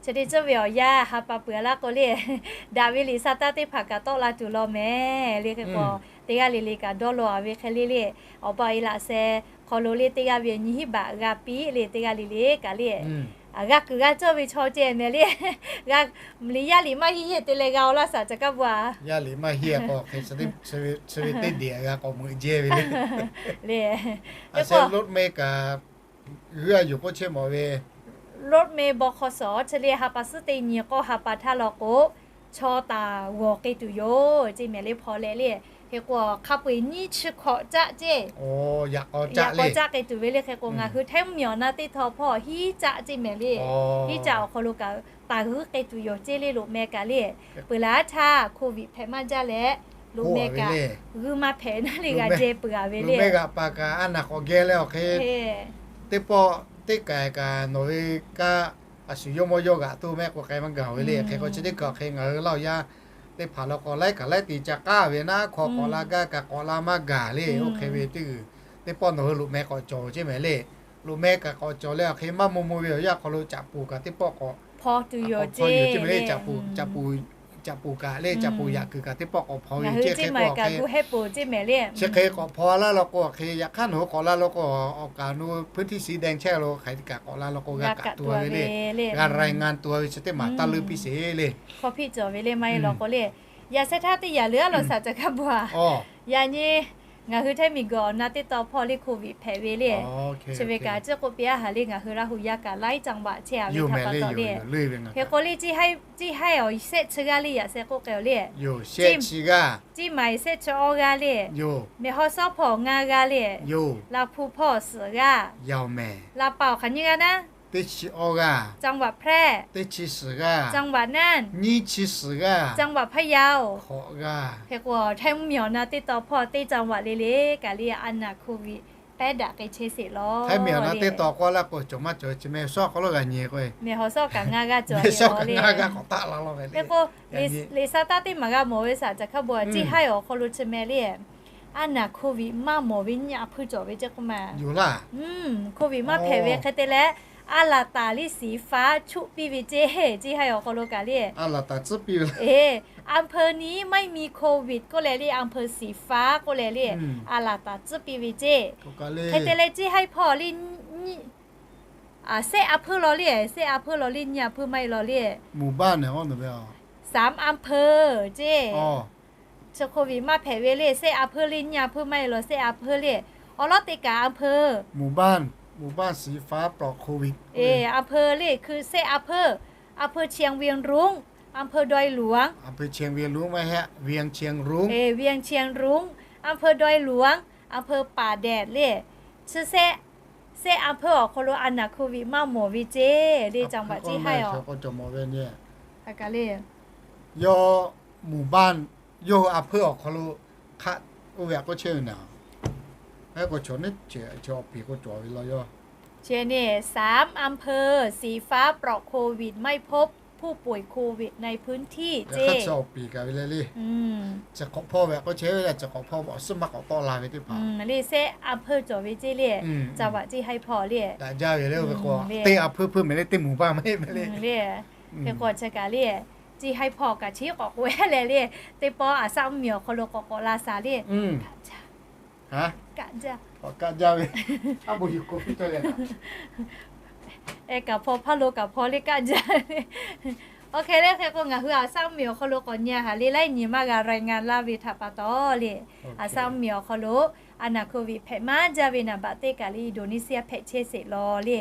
chi teˇ ceuˬ ve awˬ yanˇ ha pa peuˬ a laˇ k'o le, daꞈ ve liꞈ sa taˇ teˇ hpaˍ kaꞈ tawˆ la tuˬ law mehˍ le. Hk'e k'o teˇ g'aˇ le le kaꞈ dawˇ law a ve hk'e le le, awˬ pa awˬ e laꞈ sheh hk'aw lo le teˇ g'aˇ ve nyiˇ hinˉ baꞈ g'a piˇ le, teˇ g'aˇ le le kaꞈ le, g'a kuiˬ g'a cawˇ ve chaw ceh mehˍ le. Liꞈ yaˇ liꞈ maˇ henˇ heˆ te leh g'a awˬ laˇ shaˍ ca kaˇ bvuhꞈ a. Yaˇ liꞈ maˇ henˇ k'o hk'e chi ve teˇ deꞈ g'a k'awꞈ meuꞈ jehˇ ve le. Le, a se รถเมล์ kaꞈ g'uiˇ a yuˬ k'oˆ chehˇ mawˬ ve รถเมล์ บขส chi le ha pa suhˉ teˇ nyi k'awˇ ha pa htaˇ law k'o, chaw taˍ g'awˬ k'ai tuˬ yoˬ ceˇ mehˍ le hpaw leh le. Hk'e k'o hk'a peu-eˬ nyiˇ chi hkawꞈ caˆ ceˇ, yaꞈ k'aw caˆ k'ai tuˬ ve le. Hk'e k'o ngaˬ hui htaiˇ mvuhˇmiˬ awˬ na teˇ htaw hpawˇ hiˉ caˆ ceˇ mehˍ le. Hiˉ caˆ awˬ hk'aw lo kaꞈ taˍ g'uiˇ k'ai tuˬ yoˬ ceˇ le. Loꞈ meh kaꞈ le, peuˬ laˬ htaˇ โควิด hpehꞈ maˇ jaˇ leh, loꞈ meh kaꞈ g'uiˇ maˇ hpehꞈ naˉ le g'a jehˇ peuˬ a ve le. Loꞈ meh g'aꞈ paˍ kaꞈ a naˍ k'awꞈ geh leh awˬ hk'e, teˇ pawˆ teˇ k'ai kaꞈ nawˬ ve kaꞈ a shu yawˇ mawˇ yawˇ g'aꞈ toˇ mehˆ k'o k'ai maˇ gaˬ ve le. Hk'e k'o chi teˇ kaꞈ awˬ hk'e ngaˬ hui Laˇ huˍ yaˇ teˇ hpaˍ law k'o laiˉ kaꞈ laiˉ te ca k'aˉ ve naˉ hk'aw k'awꞈ la gaˇ kaꞈ k'awꞈ la maˇ gaˬ le. Oˇ hk'e ve teˇ g'uiˬ teˇ pawˆ nawˬ hui loꞈ meh k'awꞈ cawˬ ceˇ mehˍ le. Loꞈ meh kaꞈ k'awꞈ cawˬ leh awˬ hk'e maˇ maw maw ve awˬ yanˇ hk'aw lo caꞈ poˬ kaꞈ teˇ pawˆ k'awꞈ hpaw tuˬ yoˬ ceˇ mehˍ le. Caꞈ poˬ kaꞈ le, caꞈ poˬ yaꞈ kuiˬ kaꞈ teˇ pawˆ k'awꞈ hpaw ve ceˇ. Hk'e k'o hk'e chi hk'e k'awꞈ hpaw laˇ law k'o awˬ hk'e yaꞈ hk'aˇ nawˬ hui k'awꞈ la law k'o awˬ kaˍ nu พื้นที่สีแดง chehˇ lo hk'aˬ hk'e kaꞈ k'awꞈ la law k'o g'a kaꞈ tuˬ a ve le. G'a รายงานตัว ve chi teˇ maˬ taˇ leuˇ piˇ sheˍ le. Hk'aw hpiˆ cawˬ ve le maˇ heˆ law k'o le. Yaꞈ sheh htaˇ teˇ yaꞈ leuˉ a law shaˍ ca kaˇ bvuhꞈ a. Yaꞈ nyi ngaˬ hui htaiˇ miˬguiˬ awˬ na teˇ taw hpawˇ le โควิด hpehꞈ ve le. Chi ve kaꞈ ciˉ k'oˆ piˇ a haˍ le, ngaˬ hui Laˇ huˍ yaˇ kaꞈ laiˉ จังหวัด chehˇ a ve htaꞈ pa taw le. Hk'e k'o le, ciˉ haiˉ awˬ shehˆ chi g'aˇ le yaꞈ sheh k'oˆ k'ai le. Ciˉ maiˍ shehˆ chi awˇ g'aˇ le. Mehˬ hawˇ sawˉ hpawˇ ngaˇ g'aˇ le. Laˇ hpu hpawˇ suhˍ g'aˇ. Laˇ pa awˬ hk'aˬ nyiˇ g'aˇ naˉ Teˇ chi awˇ g'aˇ, จังหวัดแพร่ teˇ chi suhˍ g'aˇ, จังหวัดน่าน nyiˇ chi suhˍ g'aˇ, จังหวัดพะเยา hk'awꞈ g'aˇ. Hk'e k'o, htaiˇ mvuhˇmiˬ awˬ na teˇ taw hpawˇ teˇ จังหวัด le le kaꞈ le, a naˍ โควิด pehˉ daꞈ k'ai chehˇ sheˍ law. Htaiˇ miˬ awˬ na teˇ taw k'awˇ laˇ k'o, cawˬ maˇ cawˬ chi mehˬ shawˉ hk'aw lo g'a nyi k'o, mehˬ hawˬ shawˉ kaꞈ ngaˇ g'aˇ cawˬ le. Hk'e k'o, liꞈ sa taˇ teˇ maˬ g'a mawˬ ve saˍ caˬ hkaˇ bon a ciˇ haiˇ awˬ hk'aw lo chi mehˍ le, a naˍ โควิด maˇ mawˬ ve nyi a hpuiˇ cawˬ ve ceˇ k'oˆ ma. โควิด maˇ hpehꞈ ve hk'e te leh, a laˍ taˍ le สีฟ้า chuˆ piˇ ve ceˇ, ciˇ haiˇ awˬ hk'aw lo kaꞈ le. อำเภอนี้ไม่มีโควิด k'oˆ leh le, อำเภอสีฟ้า k'oˆ leh le, a laˍ taˍ tcuhˉ piˇ ve ceˇ. Hk'e te leh ciˇ haiˇ hpawˇ le, sehˆ a hpuiˇ law le, sehˆ a hpuiˇ law le, nyi a hpuiˇ maˇ heˆ law le, สามอำเภอ ceˇ. Chi โควิด maˇ hpehꞈ ve le, sehˆ a hpuiˇ le, nyi a hpuiˇ maˇ heˆ law, sehˆ a hpuiˇ le. Awˬ lawˉ te kaꞈ อำเภอ อำเภอ le คือ sehˆ a hpuiˇ, อำเภอเชียงเวียงรุ้ง อำเภอดอยหลวง เวียงเชียงรุ้ง อำเภอดอยหลวง อำเภอป่าแดด le. Chi sehˆ, sehˆ a hpuiˇ awˬ hk'aw lo a naˍ โควิด maˇ mawˬ ve ceˇ le, จังหวัด ciˇ haiˇ awˬ. Yawˇ หมู่บ้าน yawˇ hui a hpuiˇ awˬ hk'aw lo hk'aˆ oˇ ve a k'oˆ chehˇ ve naˍ. Hk'e k'o, chaw neˉ chi awˬ piˍ k'o cawˬ ve law yawˇ. Chi สามอำเภอ สีฟ้าปลอดโควิด ไม่พบผู้ป่วยโควิดในพื้นที่ ceˇ. Hk'aˆ chi awˬ piˍ kaꞈ ve le le. Chi hk'awꞈ hpawˇ ve a k'oˆ chehˇ ve le, chi hk'awꞈ hpawˇ awˬ suhˉ maˇ k'awꞈ tawˆ la ve teˇ hpaˍ le, sehˆ a hpuiˇ cawˬ ve ceˇ le, จังหวัด ciˇ haiˇ hpawˇ le. Daꞈ jaˇ ve le, teˇ a hpuiˇ hpuiˇ mehˍ le, teˇ หมู่บ้าน mehˍ le. Hk'e k'o, chi kaꞈ le, ciˇ haiˇ hpawˇ kaꞈ chi k'awꞈ k'oˆ leh le, teˇ pawˆ a shaˆ mvuhˇmiˬ awˬ hk'aw lo k'awꞈ k'awꞈ la shaˍ le. Kaˆ jaˇ, kaˆ jaˇ ve. Ehˉ, kaꞈ hpaw hpaˇ lo kaꞈ hpaw le, kaˆ jaˇ ve. Awˬ hk'e le, hk'e k'o ngaˬ hui a shaˆ mvuhˇmiˬ awˬ hk'aw lo k'awꞈ nyi a haˍ le, laiˉ nyi maˇ g'a รายงาน laˇ ve htaꞈ pa taw le, a shaˆ mvuhˇmiˬ awˬ hk'aw lo a naˍ โควิด hpehꞈ maˇ jaˇ ve naˍ baꞈ teˇ kaꞈ le, Indonesia hpehꞈ chehˇ sheˍ law le.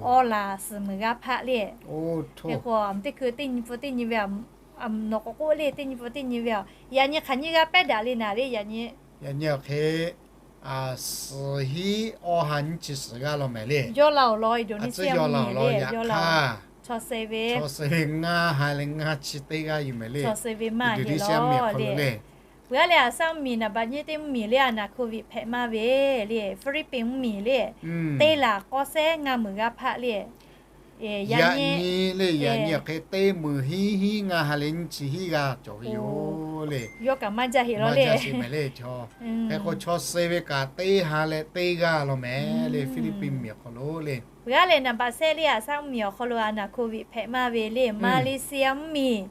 Awˇ laˬ suhˍ meuˍ g'aˇ hpaˆ le. Hk'e k'o, teˇ hkui teˇ nyi pfuhˇ teˇ nyi ve, nawˬ k'awꞈ k'oˆ le, teˇ nyi pfuhˇ teˇ nyi ve, yaꞈ nyi hk'aˬ nyi g'a pehˉ daꞈ le naˍ le, yaꞈ nyi. Yaꞈ nyi awˬ hk'e, suhˍ hiˉ awˇ ha nyiˇ chi suhˍ g'aˇ law mehˍ le. Yawˇ la awˬ lawn, Indonesia mvuhˇmiˬ le, chaw suh ve, chaw suh ve ngaˇ ha leh ngaˇ chi teˇ g'aˇ yoˬ mehˍ le. Chaw suh ve maˇ heˆ law le. Peuˬ aˉ leh a shaˆ mvuhˇmiˬ naˍ baꞈ nyi teˇ mvuhˇmiˬ le, a naˍ โควิด hpehꞈ maˇ ve le, Philippines mvuhˇmiˬ le, teˇ laˬ k'awˇ sehˉ ngaˇ meuˍ g'aˇ hpaˆ le. Yaꞈ nyi le, yaꞈ nyi awˬ hk'e teˇ meunˍ hiˉ hiˉ ngaˇ ha leh nyiˇ chi hiˉ g'aˇ cawˬ ve yoˬ le. Yawˇ kaꞈ maˇ jaˇ heˆ law le. Hk'e k'o, chaw suh ve kaꞈ teˇ ha leh teˇ g'aˇ law mehˍ le, Philippines mvuhˇmiˬ awˬ hk'aw lo le. Peuˬ aˉ leh naˍ baꞈ sehˆ le, a shaˆ mvuhˇmiˬ awˬ hk'aw lo a naˍ โควิด hpehꞈ maˇ ve le, Malaysia mvuhˇmiˬ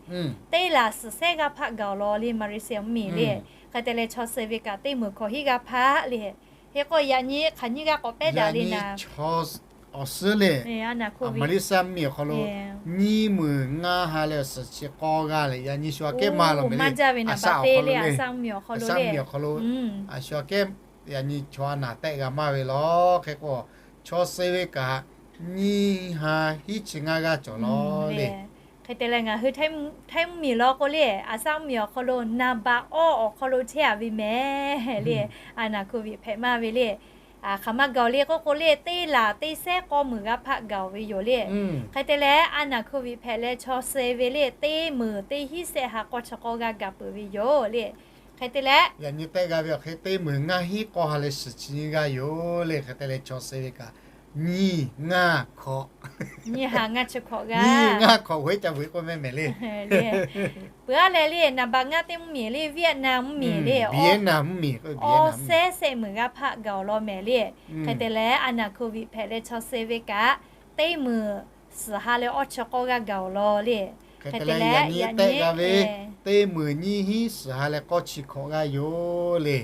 teˇ laˬ suhˍ sehˉ g'aˇ hpaˆ gaˬ awˬ law le, Malaysia mvuhˇmiˬ le. Hk'e te leh chaw suh ve kaꞈ teˇ meunˍ hkawꞈ hiˉ g'aˇ hpaˆ le. Hk'e k'o, yaꞈ nyi hk'aˬ nyi g'a k'awꞈ pehˉ daꞈ le naˍ. Awˬ suhˉ le, Malaysia mvuhˇmiˬ awˬ hk'aw lo nyiˇ meunˍ ngaˇ ha leh awˬ suhˍ chi k'awˇ g'aˇ leh, yaꞈ nyi shu aꞈ kehˉ maˇ law mehˍ le. A shaˆ mvuhˇmiˬ awˬ hk'aw lo, a shaˆ aꞈ kehˉ yaꞈ nyi chaw a naˍ tehˆ g'a maˇ ve law. Hk'e k'o, chaw suh ve kaꞈ nyiˇ ha hiˉ chi ngaˇ g'aˇ cawˬ law le. Hk'e te leh ngaˬ hui Htaiˇ mvuhˇmiˬ law k'o le, a shaˆ mvuhˇmiˬ awˬ hk'aw lo naˍ baꞈ awˇ awˬ hk'aw lo chehˇ a ve mehˍ le. A naˍ โควิด hpehꞈ maˇ ve le. Hk'aˬ ma gaˬ le k'oˆ k'o le, teˇ laˬ teˇ sehˉ k'awˇ meunˍ g'aˇ hpaˆ gaˬ ve yoˬ le. Hk'e te leh a naˍ โควิด hpehꞈ leh chaw suh ve le, teˇ meunˍ teˇ hiˉ sehˆ ha k'awˇ chi k'awˇ g'aˇ gaˬ peuˬ ve yoˬ le. Hk'e te leh, yaꞈ nyi tehˆ g'a ve awˬ hk'e teˇ meunˍ ngaˇ hiˉ k'awˇ ha leh suhˍ chi nyiˇ g'aˇ yoˬ le. Hk'e te leh chaw suh ve kaꞈ nyiˇ ngaˇ hkawꞈ, nyiˇ ha ngaˇ chi hkawꞈ g'aˇ, nyiˇ ngaˇ hkawꞈ hoˉ ca vuiˬ k'oˆ mehˍ mehˍ le. Peuˬ aˉ leh le, naˍ baꞈ ngaˇ teˇ mvuhˇmiˬ le, Vietnam mvuhˇmiˬ le, awˇ sehˉ sehˆ meunˍ g'aˇ hpaˆ gaˬ awˬ law mehˍ le. Hk'e te leh a naˍ โควิด hpehꞈ leh chaw suh ve kaꞈ teˇ meunˍ suhˍ ha leh awˇ chi k'awˇ g'aˇ gaˬ awˬ law le. Hk'e te leh yaꞈ nyi tehˆ g'a ve teˇ meunˍ nyiˇ hiˉ suhˍ ha leh k'awˇ chi hkawꞈ g'aˇ yoˬ le.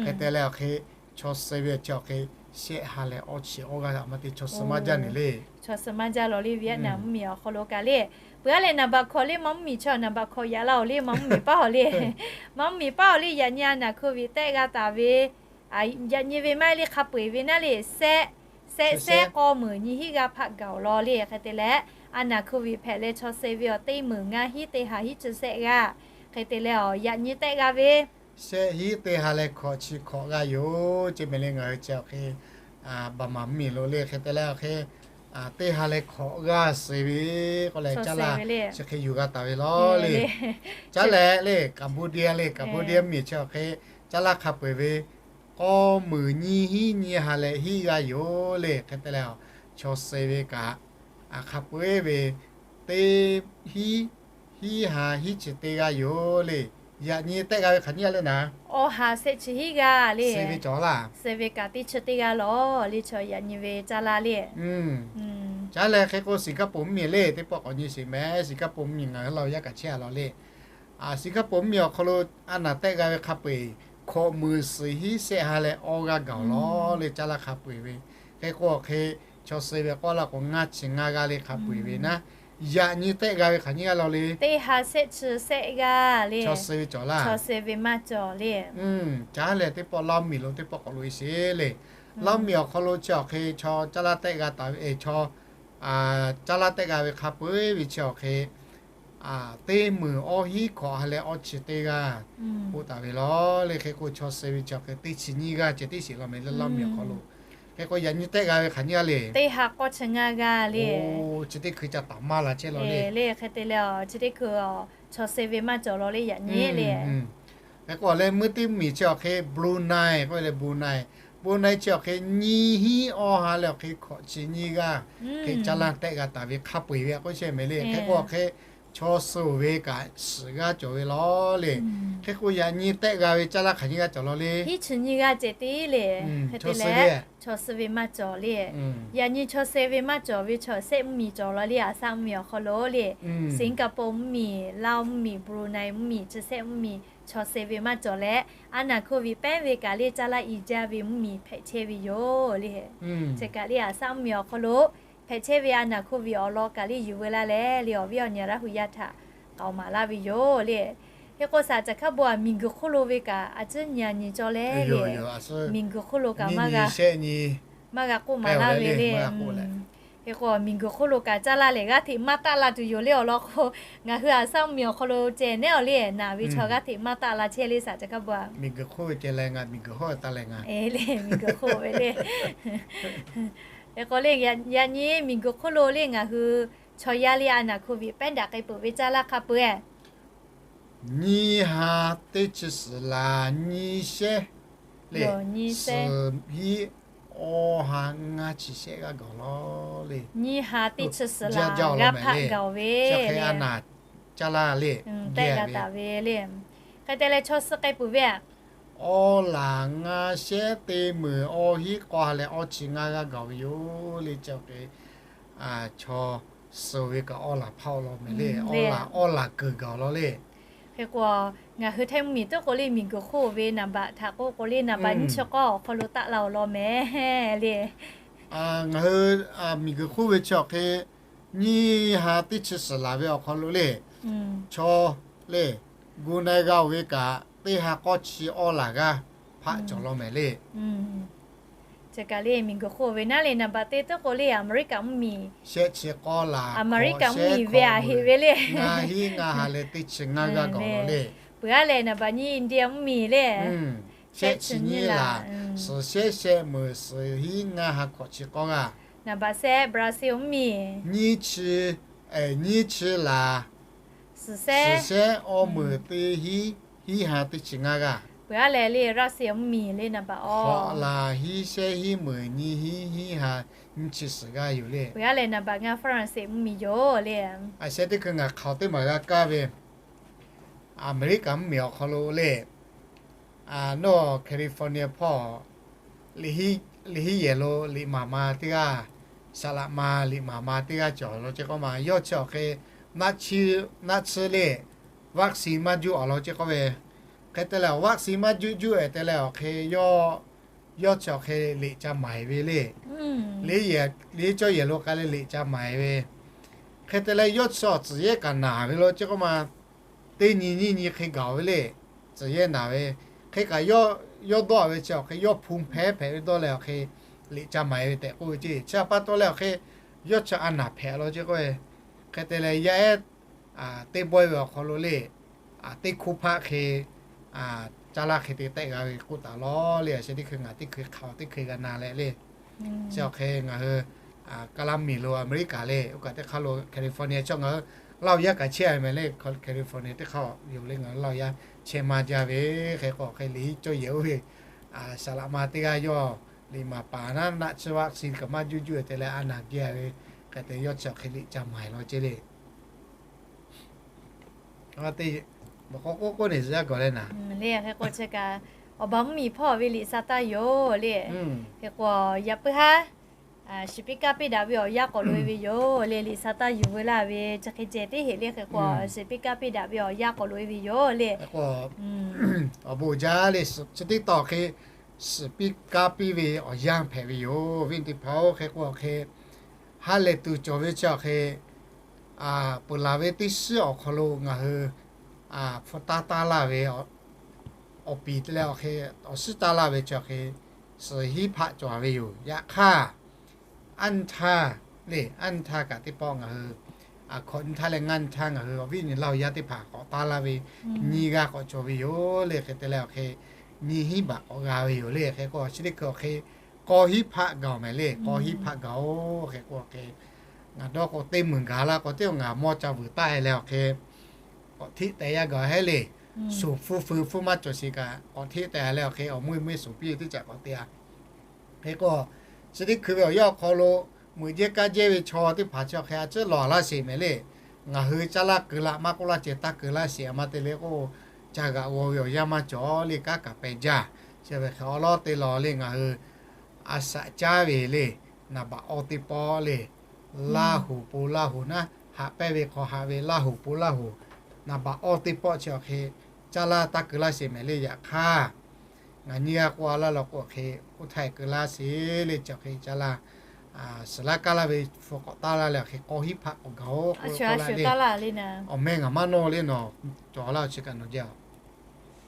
Hk'e te leh awˬ hk'e chaw suh ve chi awˬ hk'e shehˆ ha leh awˇ chi awˇ g'aˇ a ma te chaw suh maˇ jaˇ ne le. Chaw suh maˇ jaˇ law le, Vietnam mvuhˇmiˬ awˬ hk'aw lo kaꞈ le. Peuˬ aˉ leh naˍ baꞈ hkawꞈ le, Maˇ mvuhˇmiˬ chaw naˍ baꞈ hkawꞈ yaꞈ la awˬ le, Maˇ mvuhˇmiˬ paˇ awˬ le. Maˇ mvuhˇmiˬ paˇ awˬ le, yaꞈ nyi a naˍ โควิด tehˆ g'a taˍ ve yaꞈ nyi ve maˇ heˆ le, hk'a peu eˬ ve naˉ le, sehˆ, sehˆ sehˉ k'awˇ meunˍ nyiˇ hiˉ g'aˇ hpaˆ gaˬ awˬ law le. Hk'e te leh a naˍ โควิด hpehꞈ leh chaw suh ve awˬ teˇ meunˍ ngaˇ hiˉ teˇ ha hiˉ chi sehˆ g'aˇ. Hk'e te leh awˬ yaꞈ nyi tehˆ g'a ve shehˆ hiˉ teˇ ha leh hkawꞈ chi hkawꞈ g'aˇ yoˬ. Chi mehˍ le, ngaˬ hui chi awˬ hk'e Baˍmaˍ mvuhˇmiˬ lo le. Hk'e te leh awˬ hk'e teˇ ha leh hkawꞈ g'aˇ suh ve k'oˆ leh caˇ laˇ chi hk'e yuˬ g'a taˍ ve lawˬ le. Caˇ leh le Cambodia le, Cambodia mvuhˇmiˬ chi awˬ hk'e caˇ laˇ hk'a peu-eˬ ve k'awˇ meunˍ nyiˇ hinˉ nyiˇ ha leh hiˉ g'aˇ yoˬ le. Hk'e te leh, chaw suh ve kaꞈ hk'a peu-eˬ ve teˇ hinˉ, hiˉ ha hiˉ chi teˇ g'aˇ yoˬ le. Yaꞈ nyi tehˆ g'a ve hk'aˬ nyiˇ g'aˇ le naˍ, awˇ ha shehˆ chi hiˉ g'aˇ le. Suh ve cawˬ laˇ, suh ve kaꞈ teˇ chi teˇ g'aˇ lawˬ le. Chaw yaꞈ nyi ve caˇ laˇ le. Caˇ leh hk'e k'o Singapore mvuhˇmiˬ le, teˇ pawˆ k'awꞈ nyi sheˍ mehˍ. Singapore mvuhˇmiˬ ngaˬ hui laˇ yaˇ kaꞈ chehˇ a lawˬ le. Singapore mvuhˇmiˬ awˬ hk'aw lo a naˍ tehˆ g'a ve hk'a peu-eˬ hkawꞈ meunˍ suhˍ hiˉ shehˆ ha leh awˇ g'aˇ gaˬ awˬ lawˬ le. Caˇ laˇ hk'a peu-eˬ ve hk'e k'o awˬ hk'e chaw suh ve k'awˇ laˇ k'o ngaˇ chi ngaˇ g'aˇ le. Hk'a peu-eˬ ve naˉ, yaꞈ nyi tehˆ g'a ve hk'aˬ nyiˇ g'aˇ lawˬ le. Teˇ ha shehˆ chi shehˆ g'aˇ le. Chaw suh ve cawˬ laˇ, chaw suh ve maˇ cawˬ le. Caˇ leh teˇ pawˆ Laˇ mvuhˇmiˬ lo teˇ pawˆ k'awꞈ loꞈ e sheˍ le. Laˇ mvuhˇmiˬ awˬ hk'aw lo chi awˬ hk'e chaw caˇ laˇ tehˆ g'a taˍ ve, chaw caˇ laˇ tehˆ g'a ve hk'a peu-eˬ ve chi awˬ hk'e teˇ meunˍ awˇ hinˉ hkawꞈ ha leh awˇ chi teˇ g'aˇ k'oˆ taˍ ve lawˬ le. Hk'e k'o chaw suh ve chi awˬ hk'e teˇ chi nyiˇ g'aˇ ceh tiˉ sheˍ law mehˍ le Laˇ mvuhˇmiˬ awˬ hk'aw lo. Hk'e k'o yaꞈ nyi tehˆ g'a ve hk'aˬ nyiˇ g'aˇ le. Teˇ ha k'awˇ chi ngaˇ g'aˇ le. Chi teˇ hkui ca taˍ maˇ la chehˇ law le. Le hk'e te leh, chi teˇ hkui chaw suh ve maˇ cawˬ law le yaꞈ nyi le. Hk'e k'o leh meuˇ teˇ mvuhˇmiˬ chi awˬ hk'e Brunei k'oˆ ve le, Brunei, Brunei chi awˬ hk'e nyiˇ hinˉ awˇ ha leh awˬ hk'e hkawꞈ chi nyiˇ g'aˇ hk'e caˇ laˇ tehˆ g'a taˍ ve hk'a peu-eˬ ve k'oˆ chehˇ mehˍ le. Hk'e k'o awˬ hk'e chaw suh ve kaꞈ shiˍ g'aˇ cawˬ ve lawˬ le. Hk'e k'o yaꞈ nyi tehˆ g'a ve caˇ laˇ hk'aˬ nyiˇ g'aˇ cawˬ law le. Hiˉ chi nyiˇ g'aˇ ceh tiˉ le. Hk'e te leh chaw suh ve maˇ cawˬ le. Yaꞈ nyi chaw suh ve maˇ cawˬ ve chaw shehˆ mvuhˇmiˬ cawˬ law le. Aˍsaˆ mvuhˇmiˬ awˬ hk'aw lo le, Singapore mvuhˇmiˬ, Laˇ mvuhˇmiˬ, Brunei mvuhˇmiˬ, chi shehˆ mvuhˇmiˬ chaw suh ve maˇ cawˬ leh, a naˍ โควิด pehˉ ve kaꞈ le caˇ laˇ i jaˇ ve mvuhˇmiˬ hpehꞈ chehˇ ve yoˬ le. Chi kaꞈ le Aˍsaˆ mvuhˇmiˬ awˬ hk'aw lo hpehꞈ chehˇ ve a naˍ โควิด awˬ lawn kaꞈ le yuˬ veu laˇ leh le awˬ viˉ awˬ nyi Laˇ hu yaˇ htaꞈ k'aoˍ maˍ laˇ ve yoˬ le. Hk'e k'o shaˍ caˬ hk'a bon-a miˬguiˬ hk'oˆ lo ve kaꞈ a ciˉ nyi a nyi cawˇ le le. Miˬguiˬ hk'oˆ lo kaꞈ maˇ g'a k'oˆ maˍ laˇ ve le. Hk'e k'o miˬguiˬ hk'oˆ lo kaꞈ caˇ laˇ lehˬ g'aˇ hteꞈ maˇ taˆ la tuˬ yoˬ le awˬ lawn k'o, ngaˬ hui Aˍsaˆ mvuhˇmiˬ awˬ hk'aw lo ceh nehˉ awˬ le naˍ ve chaw g'aˇ hteꞈ maˇ taˆ la chehˇ le shaˍ caˬ hk'a bon-a. Miˬguiˬ hk'oˆ ve ceh leh ngaˬ miˬguiˬ hk'oˆ ve taˇ leh ngaˬ le miˬguiˬ hk'oˆ ve le. Hk'e k'o le yaꞈ nyi miˬguiˬ hk'oˆ lo le ngaˬ hui chaw yaˇ le a naˍ โควิด pehˉ daꞈ k'ai peuˬ ve caˇ laˇ hk'a peu-eˬ nyiˇ ha teˇ chi suhˍ laˬ nyiˇ shehˉ le, suhˍ hiˉ awˇ ha ngaˇ chi shehˆ g'aˇ gaˬ law le. Nyiˇ ha teˇ chi suhˍ laˬ g'aˇ hpaˆ gaˬ ve, a naˍ caˇ laˇ le, geh g'a taˍ ve le. Hk'e te leh chaw suh k'ai peuˬ ve, awˇ laˬ ngaˇ shehˉ teˇ meunˍ awˇ hiˉ k'awˇ ha leh awˇ chi ngaˇ g'aˇ gaˬ ve yoˬ le. Chi awˬ hk'e chaw suh ve kaꞈ awˇ laˬ hpaˆ awˬ lawn mehˍ le. Awˇ laˬ, awˇ laˬ kuiˬ gaˬ law le. Hk'e k'o ngaˬ hui Htaiˇ mvuhˇmiˬ teˇ k'o le miˬguiˬ hk'oˆ ve naˍ baꞈ htaꞈ k'oˆ k'o le naˍ baꞈ nyiˇ chi k'awˇ awˬ hk'aw lo taˆ la awˬ lawn mehˍ le. Ngaˬ hui miˬguiˬ hk'oˆ ve chi awˬ hk'e nyiˇ ha teˇ chi suhˍ laˬ ve awˬ hk'aw lo le, chaw le, gu na g'a-oˬ ve kaꞈ teˇ ha k'awˇ chi awˇ laˬ g'aˇ hpaˆ cawˬ law mehˍ le. Chi kaꞈ le miˬguiˬ hk'oˆ ve naˉ le naˍ baꞈ teˇ teˇ k'o le Aˍmeˍriˆkaꞈ mvuhˇmiˬ, shehˆ chi k'awˇ laˬ Aˍmeˍriˆkaꞈ mvuhˇmiˬ ve a heꞈ ve le, ngaˇ hiˉ ngaˇ ha leh teˇ chi ngaˇ g'aˇ gaˬ law le. Peuˬ-a lehˬ naˍ baꞈ nyiˇ India mvuhˇmiˬ le, shehˆ chi nyiˇ laˬ, suhˍ shehˆ shehˆ meunˍ suhˍ hiˉ ngaˇ ha hkawꞈ chi k'awˇ g'aˇ. Naˍ baꞈ shehˆ Brazil mvuhˇmiˬ, nyiˇ chi, nyiˇ chi laˬ, suhˍ shehˆ awˇ meunˍ teˇ hiˉ, hiˉ ha teˇ chi ngaˇ g'aˇ. Peuˬ-a lehˬ le Russia mvuhˇmiˬ le naˍ baꞈ awˬ hk'awꞈ laˬ hiˉ shehˆ hiˉ meunˍ nyiˇ hiˉ hiˉ ha nyiˇ chi suhˍ g'aˇ yoˬ le. Peuˬ-a lehˬ naˍ baꞈ ngaˇ Faraˍsaˍ mvuhˇmiˬ yoˬ le. A sheh teˇ hkui ngaˬ hk'aoˍ teˇ maˬ g'a kaˇ ve Aˍmeˍriˆkaꞈ mvuhˇmiˬ awˬ hk'aw lo le, nawˬ California hpawˇ liꞈ hiˉ yehˬ lo liꞈ maˍ ma teˇ g'aˇ, saˍ laꞈ ma liꞈ maˍ ma teˇ g'aˇ cawˬ law ce k'oˆ ma, yawˇ chi awˬ hk'e naˆ tsuhˇ le, vaccine maˇ juˇ awˬ lawn ce k'oˆ ve. Hk'e te leh vaccine maˇ juˇ juˇ-e te leh awˬ hk'e yawˇ chi awˬ hk'e liꞈ ca maˍ-e ve le. Liꞈ cawˇ yehˬ lo k'ai leh liꞈ ca maˍ-e ve. Hk'e te leh yawˇ chi awˬ tcuhˍ yehˇ kaꞈ naˬ ve law ce k'oˆ ma, teˇ nyi nyiˇ nyi hk'e gaˬ ve le. Tcuhˍ yehˇ naˬ ve, hk'e kaꞈ yawˇ dawˇ-a ve chi awˬ hk'e yawˇ hpu hpehˇ hpehꞈ ve dawˇ leh awˬ hk'e liꞈ ca maˍ-e ve tehꞈ k'oˆ ve ce. Chi pa taw leh awˬ hk'e yawˇ chi a naˬ hpehꞈ law ce k'oˆ ve. Hk'e te leh yaˇ ehˉ teˇ bawehˇ ve awˬ hk'aw lo le, teˇ hkoˇ hpaˆ hk'e caˇ laˇ hk'e te tehˆ g'a ve k'oˆ taˍ law le. A sheh teˇ hkui ngaˬ teˇ hkui hk'aoˍ teˇ hkui g'a na leh le. Chi awˬ hk'e ngaˬ hui Kaˇlaˇ miˬ lo Aˍmeˍriˆkaˍ le, oˇ kaꞈ teˇ hk'aˇ lo California chaw ngaˬ hui Laˇ huˍ yaˇ kaꞈ chehˇ ve meh le. California teˇ hk'aˇ yoˬ le, ngaˬ hui Laˇ huˍ yaˇ chehˇ maˇ jaˇ ve. Hk'e k'o hk'e liꞈ cawˇ yehˬ oˇ ve saˍ laꞈ ma teˇ g'aˇ yawˇ liꞈ maˍ paˍ naˉ, naˆ tsuhˇ vaccine kaꞈ maˇ juˇ juˇ te leh a naˬ geh ve, hk'e te yawˇ chi hk'e liꞈ ca maˍ law ceh le. Te, k'o k'oˆ k'oˆ ne zuhꞈ yaˇ gawˬ leh naˍ le. Hk'e k'o chi kaꞈ awˬ baˬ mvuhˇmiˬ hpawˇ ve liꞈ sa taˇ yoˬ le. Hk'e k'o yaꞈ puiˉ haˉ shiˍ piˇ kaˇ piˇ daꞈ ve awˬ yanˇ k'awꞈ loꞈ e ve yoˬ le. Liꞈ sa taˇ yuˬ veu laˇ ve chi hk'e ceh teˇ heˆ le. Hk'e k'o shiˍ piˇ kaˇ piˇ daꞈ ve awˬ yanˇ k'awꞈ loꞈ e ve yoˬ le. Awˬ bon jaˇ le, chi teˇ tawn hk'e shiˍ piˇ kaˇ piˇ ve awˬ yanˇ hpehꞈ ve yoˬ. Viˉ teˇ hpaˍ-oˬ, hk'e k'o hk'e ha lehˬ tuˬ cawˬ ve chi awˬ hk'e peuˬ laˬ ve teˇ shiˉ awˬ hk'aw lo ngaˬ hui hpu taˇ taˇ laˇ ve awˬ piˍ te leh awˬ hk'e awˬ shiˉ taˇ laˇ ve chi awˬ hk'e suhˍ hiˉ hpaˆ cawˬ ve yoˬ. Yaꞈ hk'aˇ, anˇ htaˇ le, anˇ htaˇ kaꞈ teˇ pawˆ ngaˬ hui hkawꞈ nyi htaˇ leh ngaˇ nyi htaˇ ngaˬ hui awˬ viˉ nyi Laˇ huˍ yaˇ teˇ hpaˍ k'awꞈ taˇ laˇ ve nyiˇ g'aˇ k'awꞈ cawˬ ve yoˬ le. Hk'e te leh awˬ hk'e nyiˇ hiˉ baꞈ k'awꞈ g'a ve yoˬ le. Hk'e k'o chi teˇ hkui awˬ hk'e k'awˇ hiˉ hpaˆ gaˬ-oˬ meh le. K'awˇ hiˉ hpaˆ gaˬ-oˬ. Hk'e k'o hk'e ngaˬ dawˇ k'o teˇ meunˍ gaˬ la k'o teˇ ngaˬ mawˇ ca vuiˬ taˆ e leh awˬ hk'e k'awꞈ hteˆ teh yaˇ gaˬ hehˉ le. Suˍ hpfuhˇ feu hpfuhˇ maˇ cawˬ sheˍ kaꞈ k'awꞈ hteˆ teh leh awˬ hk'e awˬ meuˇ meuˇ suˍ piˇ teˇ caꞈ k'awꞈ te a. Hk'e k'o chi teˇ hkui ve awˬ yanˇ awˬ hk'aw lo meuꞈ jehˇ kaˇ jehˇ ve chaw teˇ hpaˍ chi awˬ hk'e a ciˉ lawˬ laˇ sheˍ meh le. Ngaˬ hui caˇ laˇ keu laˇ maˇ k'oˆ laˇ ceh taˇ keu laˇ sheˍ a ma te le k'o, ca g'aꞈ g'aw ve awˬ yanˇ maˇ cawˬ le. Kanˉ kaꞈ pehˬ jaˇ. Chi ve hk'e awˉ lawˉ te lawˬ le ngaˬ hui a shaꞈ caˉ ve le, naˍ baꞈ awˇ teˇ pawˆ le, Laˇ huˍ po Laˇ huˍ naˉ, haꞈ pehnˇ ve hk'aw haꞈ ve Laˇ huˍ po Laˇ huˍ, naˍ baꞈ awˇ teˇ pawˆ chi awˬ hk'e caˇ laˇ taˇ keu laˇ sheˍ meh le. Yaꞈ hk'aˇ, ngaˬ nyiˇ g'aˇ k'oˆ a laˇ law k'o hk'e, oˇ htaˇ keu laˇ sheˍ le. Chi awˬ hk'e caˇ laˇ suhˍ laˇ kaˇ laˇ ve hpu k'awꞈ taˇ laˇ leh awˬ hk'e k'awˇ hiˉ hpaˆ k'awꞈ gaˬ-oˬ k'oˆ laˇ le. Awˬ meh ngaˬ maˇ nawˇ le nawˬ cawˬ laˇ chi kaꞈ nawˬ jaˇ-oˬ.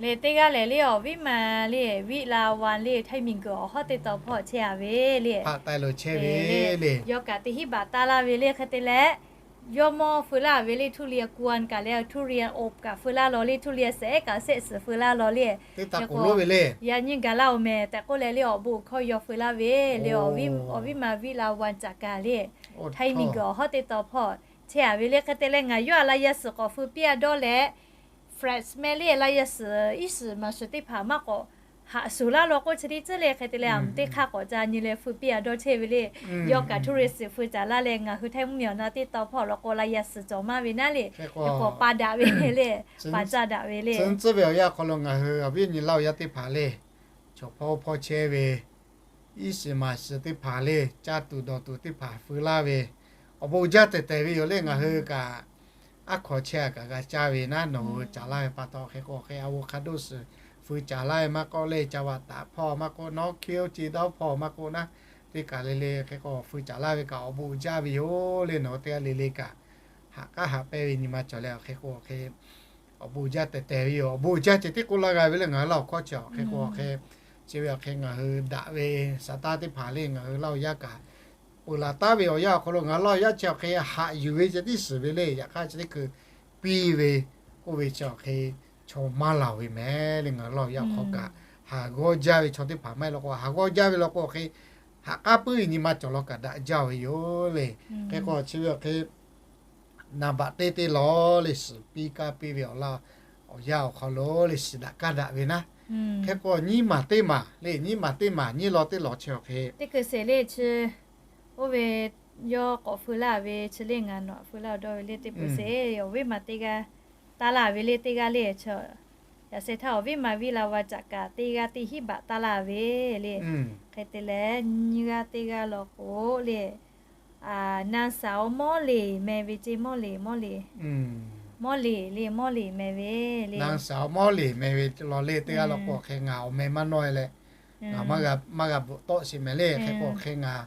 Le teˇ g'aˇ lehˬ le awˬ viˉ ma le, Viˆ la wan le, Htaiˇ miˬguiˬ awˬ hawˉ teˇ tawn hpawˇ chehˇ a ve le. Hpaˆ taˇ lo chehˇ ve le. Yawˇ kaꞈ teˇ hiˉ baꞈ taˇ laˇ ve le. Hk'e te leh yawˇ mawˇ feu laˇ ve le ทุเรียนกวน kaꞈ le ทุเรียนอบ kaꞈ feu laˇ law le, ทุเรียน sehˉ kaꞈ sehˆ suhˍ feu laˇ law le. Yaꞈ nyi gaˬ laˇ-oˬ meh tehꞈ k'oˆ leh le awˬ bon hkawˇ yaw feu laˇ ve le. Awˬ viˉ ma Viˆ la wan caꞈ kaꞈ le, Htaiˇ miˬguiˬ awˬ hawˉ teˇ tawn hpawˇ chehˇ a ve le. Hk'e te leh ngaˬ yawˇ a la yaˇ suhˍ k'awꞈ feu piˇ a dawˇ leh France meh le, la yaˇ suhˍ iˉ shiˍ maˍ shiˍ teˇ hpaˍ maˇ k'awꞈ haꞈ shuˍ laˇ law k'o chi teˇ tcuhˉ le. Hk'e te leh a meh teˇ hk'aˇ k'awꞈ ca nyi leh feu piˇ a dawˇ chehˇ ve le. Yawˇ kaꞈ ทุเรียน suhˍ feu caˍ laˇ leh ngaˬ hui Htaiˇ mvuhˇmiˬ awˬ na teˇ tawn hpawˇ law k'o la yaˇ suhˍ cawˬ maˇ ve naˉ le. Yawˇ k'awꞈ pa daꞈ ve le, pa caˇ daꞈ ve le. Tcuhˉ ve awˬ yanˇ hk'aw lo ngaˬ hui awˬ viˉ nyi Laˇ huˍ yaˇ teˇ hpaˍ le, chaw hpawˇ hpawˇ chehˇ ve iˉ shiˍ maˍ shiˍ teˇ hpaˍ le, caˇ tuˬ dawˬ tuˬ teˇ hpaˍ feu laˇ ve awˬ bon jaˇ tehˬ tehˬ ve yoˬ le. Ngaˬ hui kaꞈ aˉ hkaw chehˇ a kaꞈ g'a caˇ ve naˉ, nawˬ hui caˍ laˇ ve pa taw hk'e k'o hk'e avocados feu caˍ laˇ ve maˇ k'oˆ le, ca vaꞈ taˍ hpawˇ maˇ k'oˆ, nawˉ hkiˇ oˇ ce dawˇ hpawˇ maˇ k'oˆ naˉ, teˇ kaˬ le le hk'e k'o feu caˍ laˇ ve kaꞈ awˬ bon jaˇ ve yoˬ le. Nawˬ hui teˇ g'aˇ le le kaꞈ haꞈ k'aˉ haꞈ pehnˇ ve nyi ma cawˬ leh hk'e k'o hk'e awˬ bon jaˇ tehˬ tehˬ ve yoˬ. Awˬ bon jaˇ ceh tiˉ k'oˆ laˇ g'a ve le. Ngaˬ hui Laˇ huˍ hkawˇ chi awˬ hk'e k'o hk'e, chi ve awˬ hk'e ngaˬ hui daꞈ ve saˍ taˇ teˇ hpaˍ le, ngaˬ hui Laˇ huˍ yaˇ kaꞈ peuˬ laˬ taˉ ve awˬ yanˇ awˬ hk'aw lo ngaˬ hui Laˇ huˍ yaˇ chi awˬ hk'e haꞈ yuˬ ve ceh tiˉ shiˍ ve le. Yaꞈ hk'aˇ chi teˇ hkui piˇ ve k'oˆ ve chi awˬ hk'e chaw maˇ laˬ ve meh le. Ngaˬ hui Laˇ huˍ yaˇ awˬ hk'aw kaꞈ haˍ g'awˇ jaˇ ve chaw teˇ hpaˍ maˇ heˆ law k'o, haˍ g'awˇ jaˇ ve law k'o hk'e haꞈ k'aˉ puiˉ ve nyi ma cawˬ law kaꞈ daꞈ jaˇ ve yoˬ le. Hk'e k'o chi ve awˬ hk'e naˍ baꞈ teˇ teˇ lawˬ le, shiˍ piˇ kaˇ piˇ ve awˬ laˇ awˬ yanˇ awˬ hk'aw lo le shiˍ daꞈ kaˇ daꞈ ve naˉ. Hk'e k'o nyiˇ maˬ teˇ maˬ le, nyiˇ maˬ teˇ maˬ nyiˇ law teˇ lawˬ chi awˬ hk'e teˇ hkui sheˍ le chi, oˇ ve yawˇ k'awꞈ feu laˇ ve chi le ngaˬ nawˬ feu laˇ dawˇ ve le teˇ hkui sheˍ. Awˬ viˉ ma teˇ g'aˇ taˇ laˇ ve le teˇ g'aˇ le chi, yaꞈ sheh htaˇ awˬ viˉ ma Viˆ la wan caꞈ kaꞈ teˇ g'aˇ teˇ hiˉ baꞈ taˇ laˇ ve le. Hk'e te leh nyiˇ g'aˇ teˇ g'aˇ law k'o le นางสาว Mawˇ Leˍ แม ve ce, Mawˇ Leˍ, Mawˇ Leˍ, Mawˇ Leˍ le, Mawˇ Leˍ แม ve le. นางสาว Mawˇ Leˍ แม ve law le teˇ g'aˇ law k'o hk'e ngaˬ awˬ meh maˇ nawˇ e leh ngaˬ maˇ g'a bvuhꞈ tawˆ sheˍ meh le. Hk'e k'o hk'e ngaˬ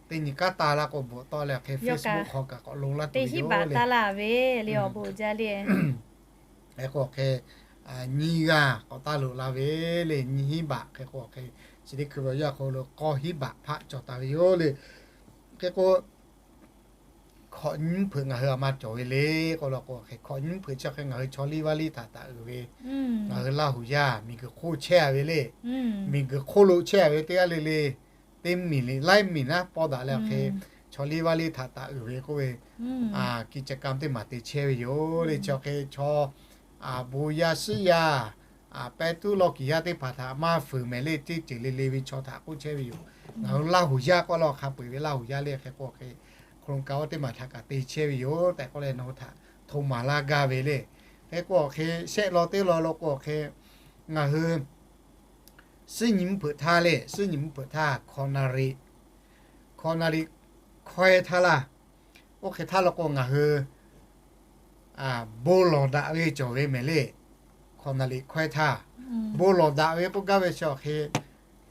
teˇ nyi kanˉ ta la k'o bvuhꞈ tawˆ leh hk'e Facebook hk'aw kaꞈ k'awꞈ loꞈ laˇ tuˬ ve yoˬ le. Hk'e k'o hk'e nyiˇ g'aˇ k'awꞈ taˇ loꞈ la ve le, nyiˇ hiˉ baꞈ hk'e k'o hk'e chi teˇ hkui ve awˬ yanˇ awˬ hk'aw lo k'awˇ hiˉ baꞈ hpaˆ cawˬ taˍ ve yoˬ le. Hk'e k'o hkawꞈ nyiˇ mvuhˇ hpeuꞈ ngaˬ hui a ma cawˬ ve le k'o law k'o hk'e hkawꞈ nyiˇ mvuhˇ hpeuꞈ chi hk'e ngaˬ hui chaw liˇ vaˇ liˇ htaꞈ taˍ uiˍ ve, ngaˬ hui Laˇ huˍ yaˇ miˬguiˬ hk'oˆ chehˇ a ve le. Miˬguiˬ hk'oˆ lo chehˇ a ve teˇ g'aˇ le le teˇ miˬ liꞈ laiˉ miˬ naˉ pawˇ daꞈ leh hk'e chaw liˇ vaˇ liˇ htaꞈ taˍ uiˍ ve k'oˆ ve, กิจกรรม teˇ maˬ te chehˇ ve yoˬ le. Chi hk'e chaw bon yaˇ shiˉ yaˇ, pehˇ tuˉ lawˇ kiˍ yaˇ teˇ hpaˍ htaꞈ maˇ fuiˍ mehˍ le, teˇ ceuˬ le le ve chaw htaꞈ k'oˆ chehˇ ve yoˬ. Ngaˬ hui Laˇ huˍ yaˇ k'oˆ laˇ hk'a peu-eˬ ve Laˇ huˍ yaˇ le hk'e k'o hk'e, โครงการ teˇ maˬ htaꞈ kaꞈ te chehˇ ve yoˬ tehꞈ k'oˆ leh nawˬ hui htaꞈ hto maˍ laˇ gaˇ ve le. Hk'e k'o hk'e shehˆ law teˇ law lo k'o hk'e, ngaˬ hui suhˉ nyi mvuhˇ hpeuꞈ htaˇ le, suhˉ nyi mvuhˇ hpeuꞈ htaˇ คอนาริ คอนาริ hkawehˇ htaˇ laˇ. Oˇ hk'e htaˇ law k'o ngaˬ hui bon lawˬ daꞈ ve cawˬ ve mehˍ le. คอนาริ hkawehˇ htaˇ, bon lawˬ daꞈ ve k'oˆ gaˇ ve chi awˬ hk'e,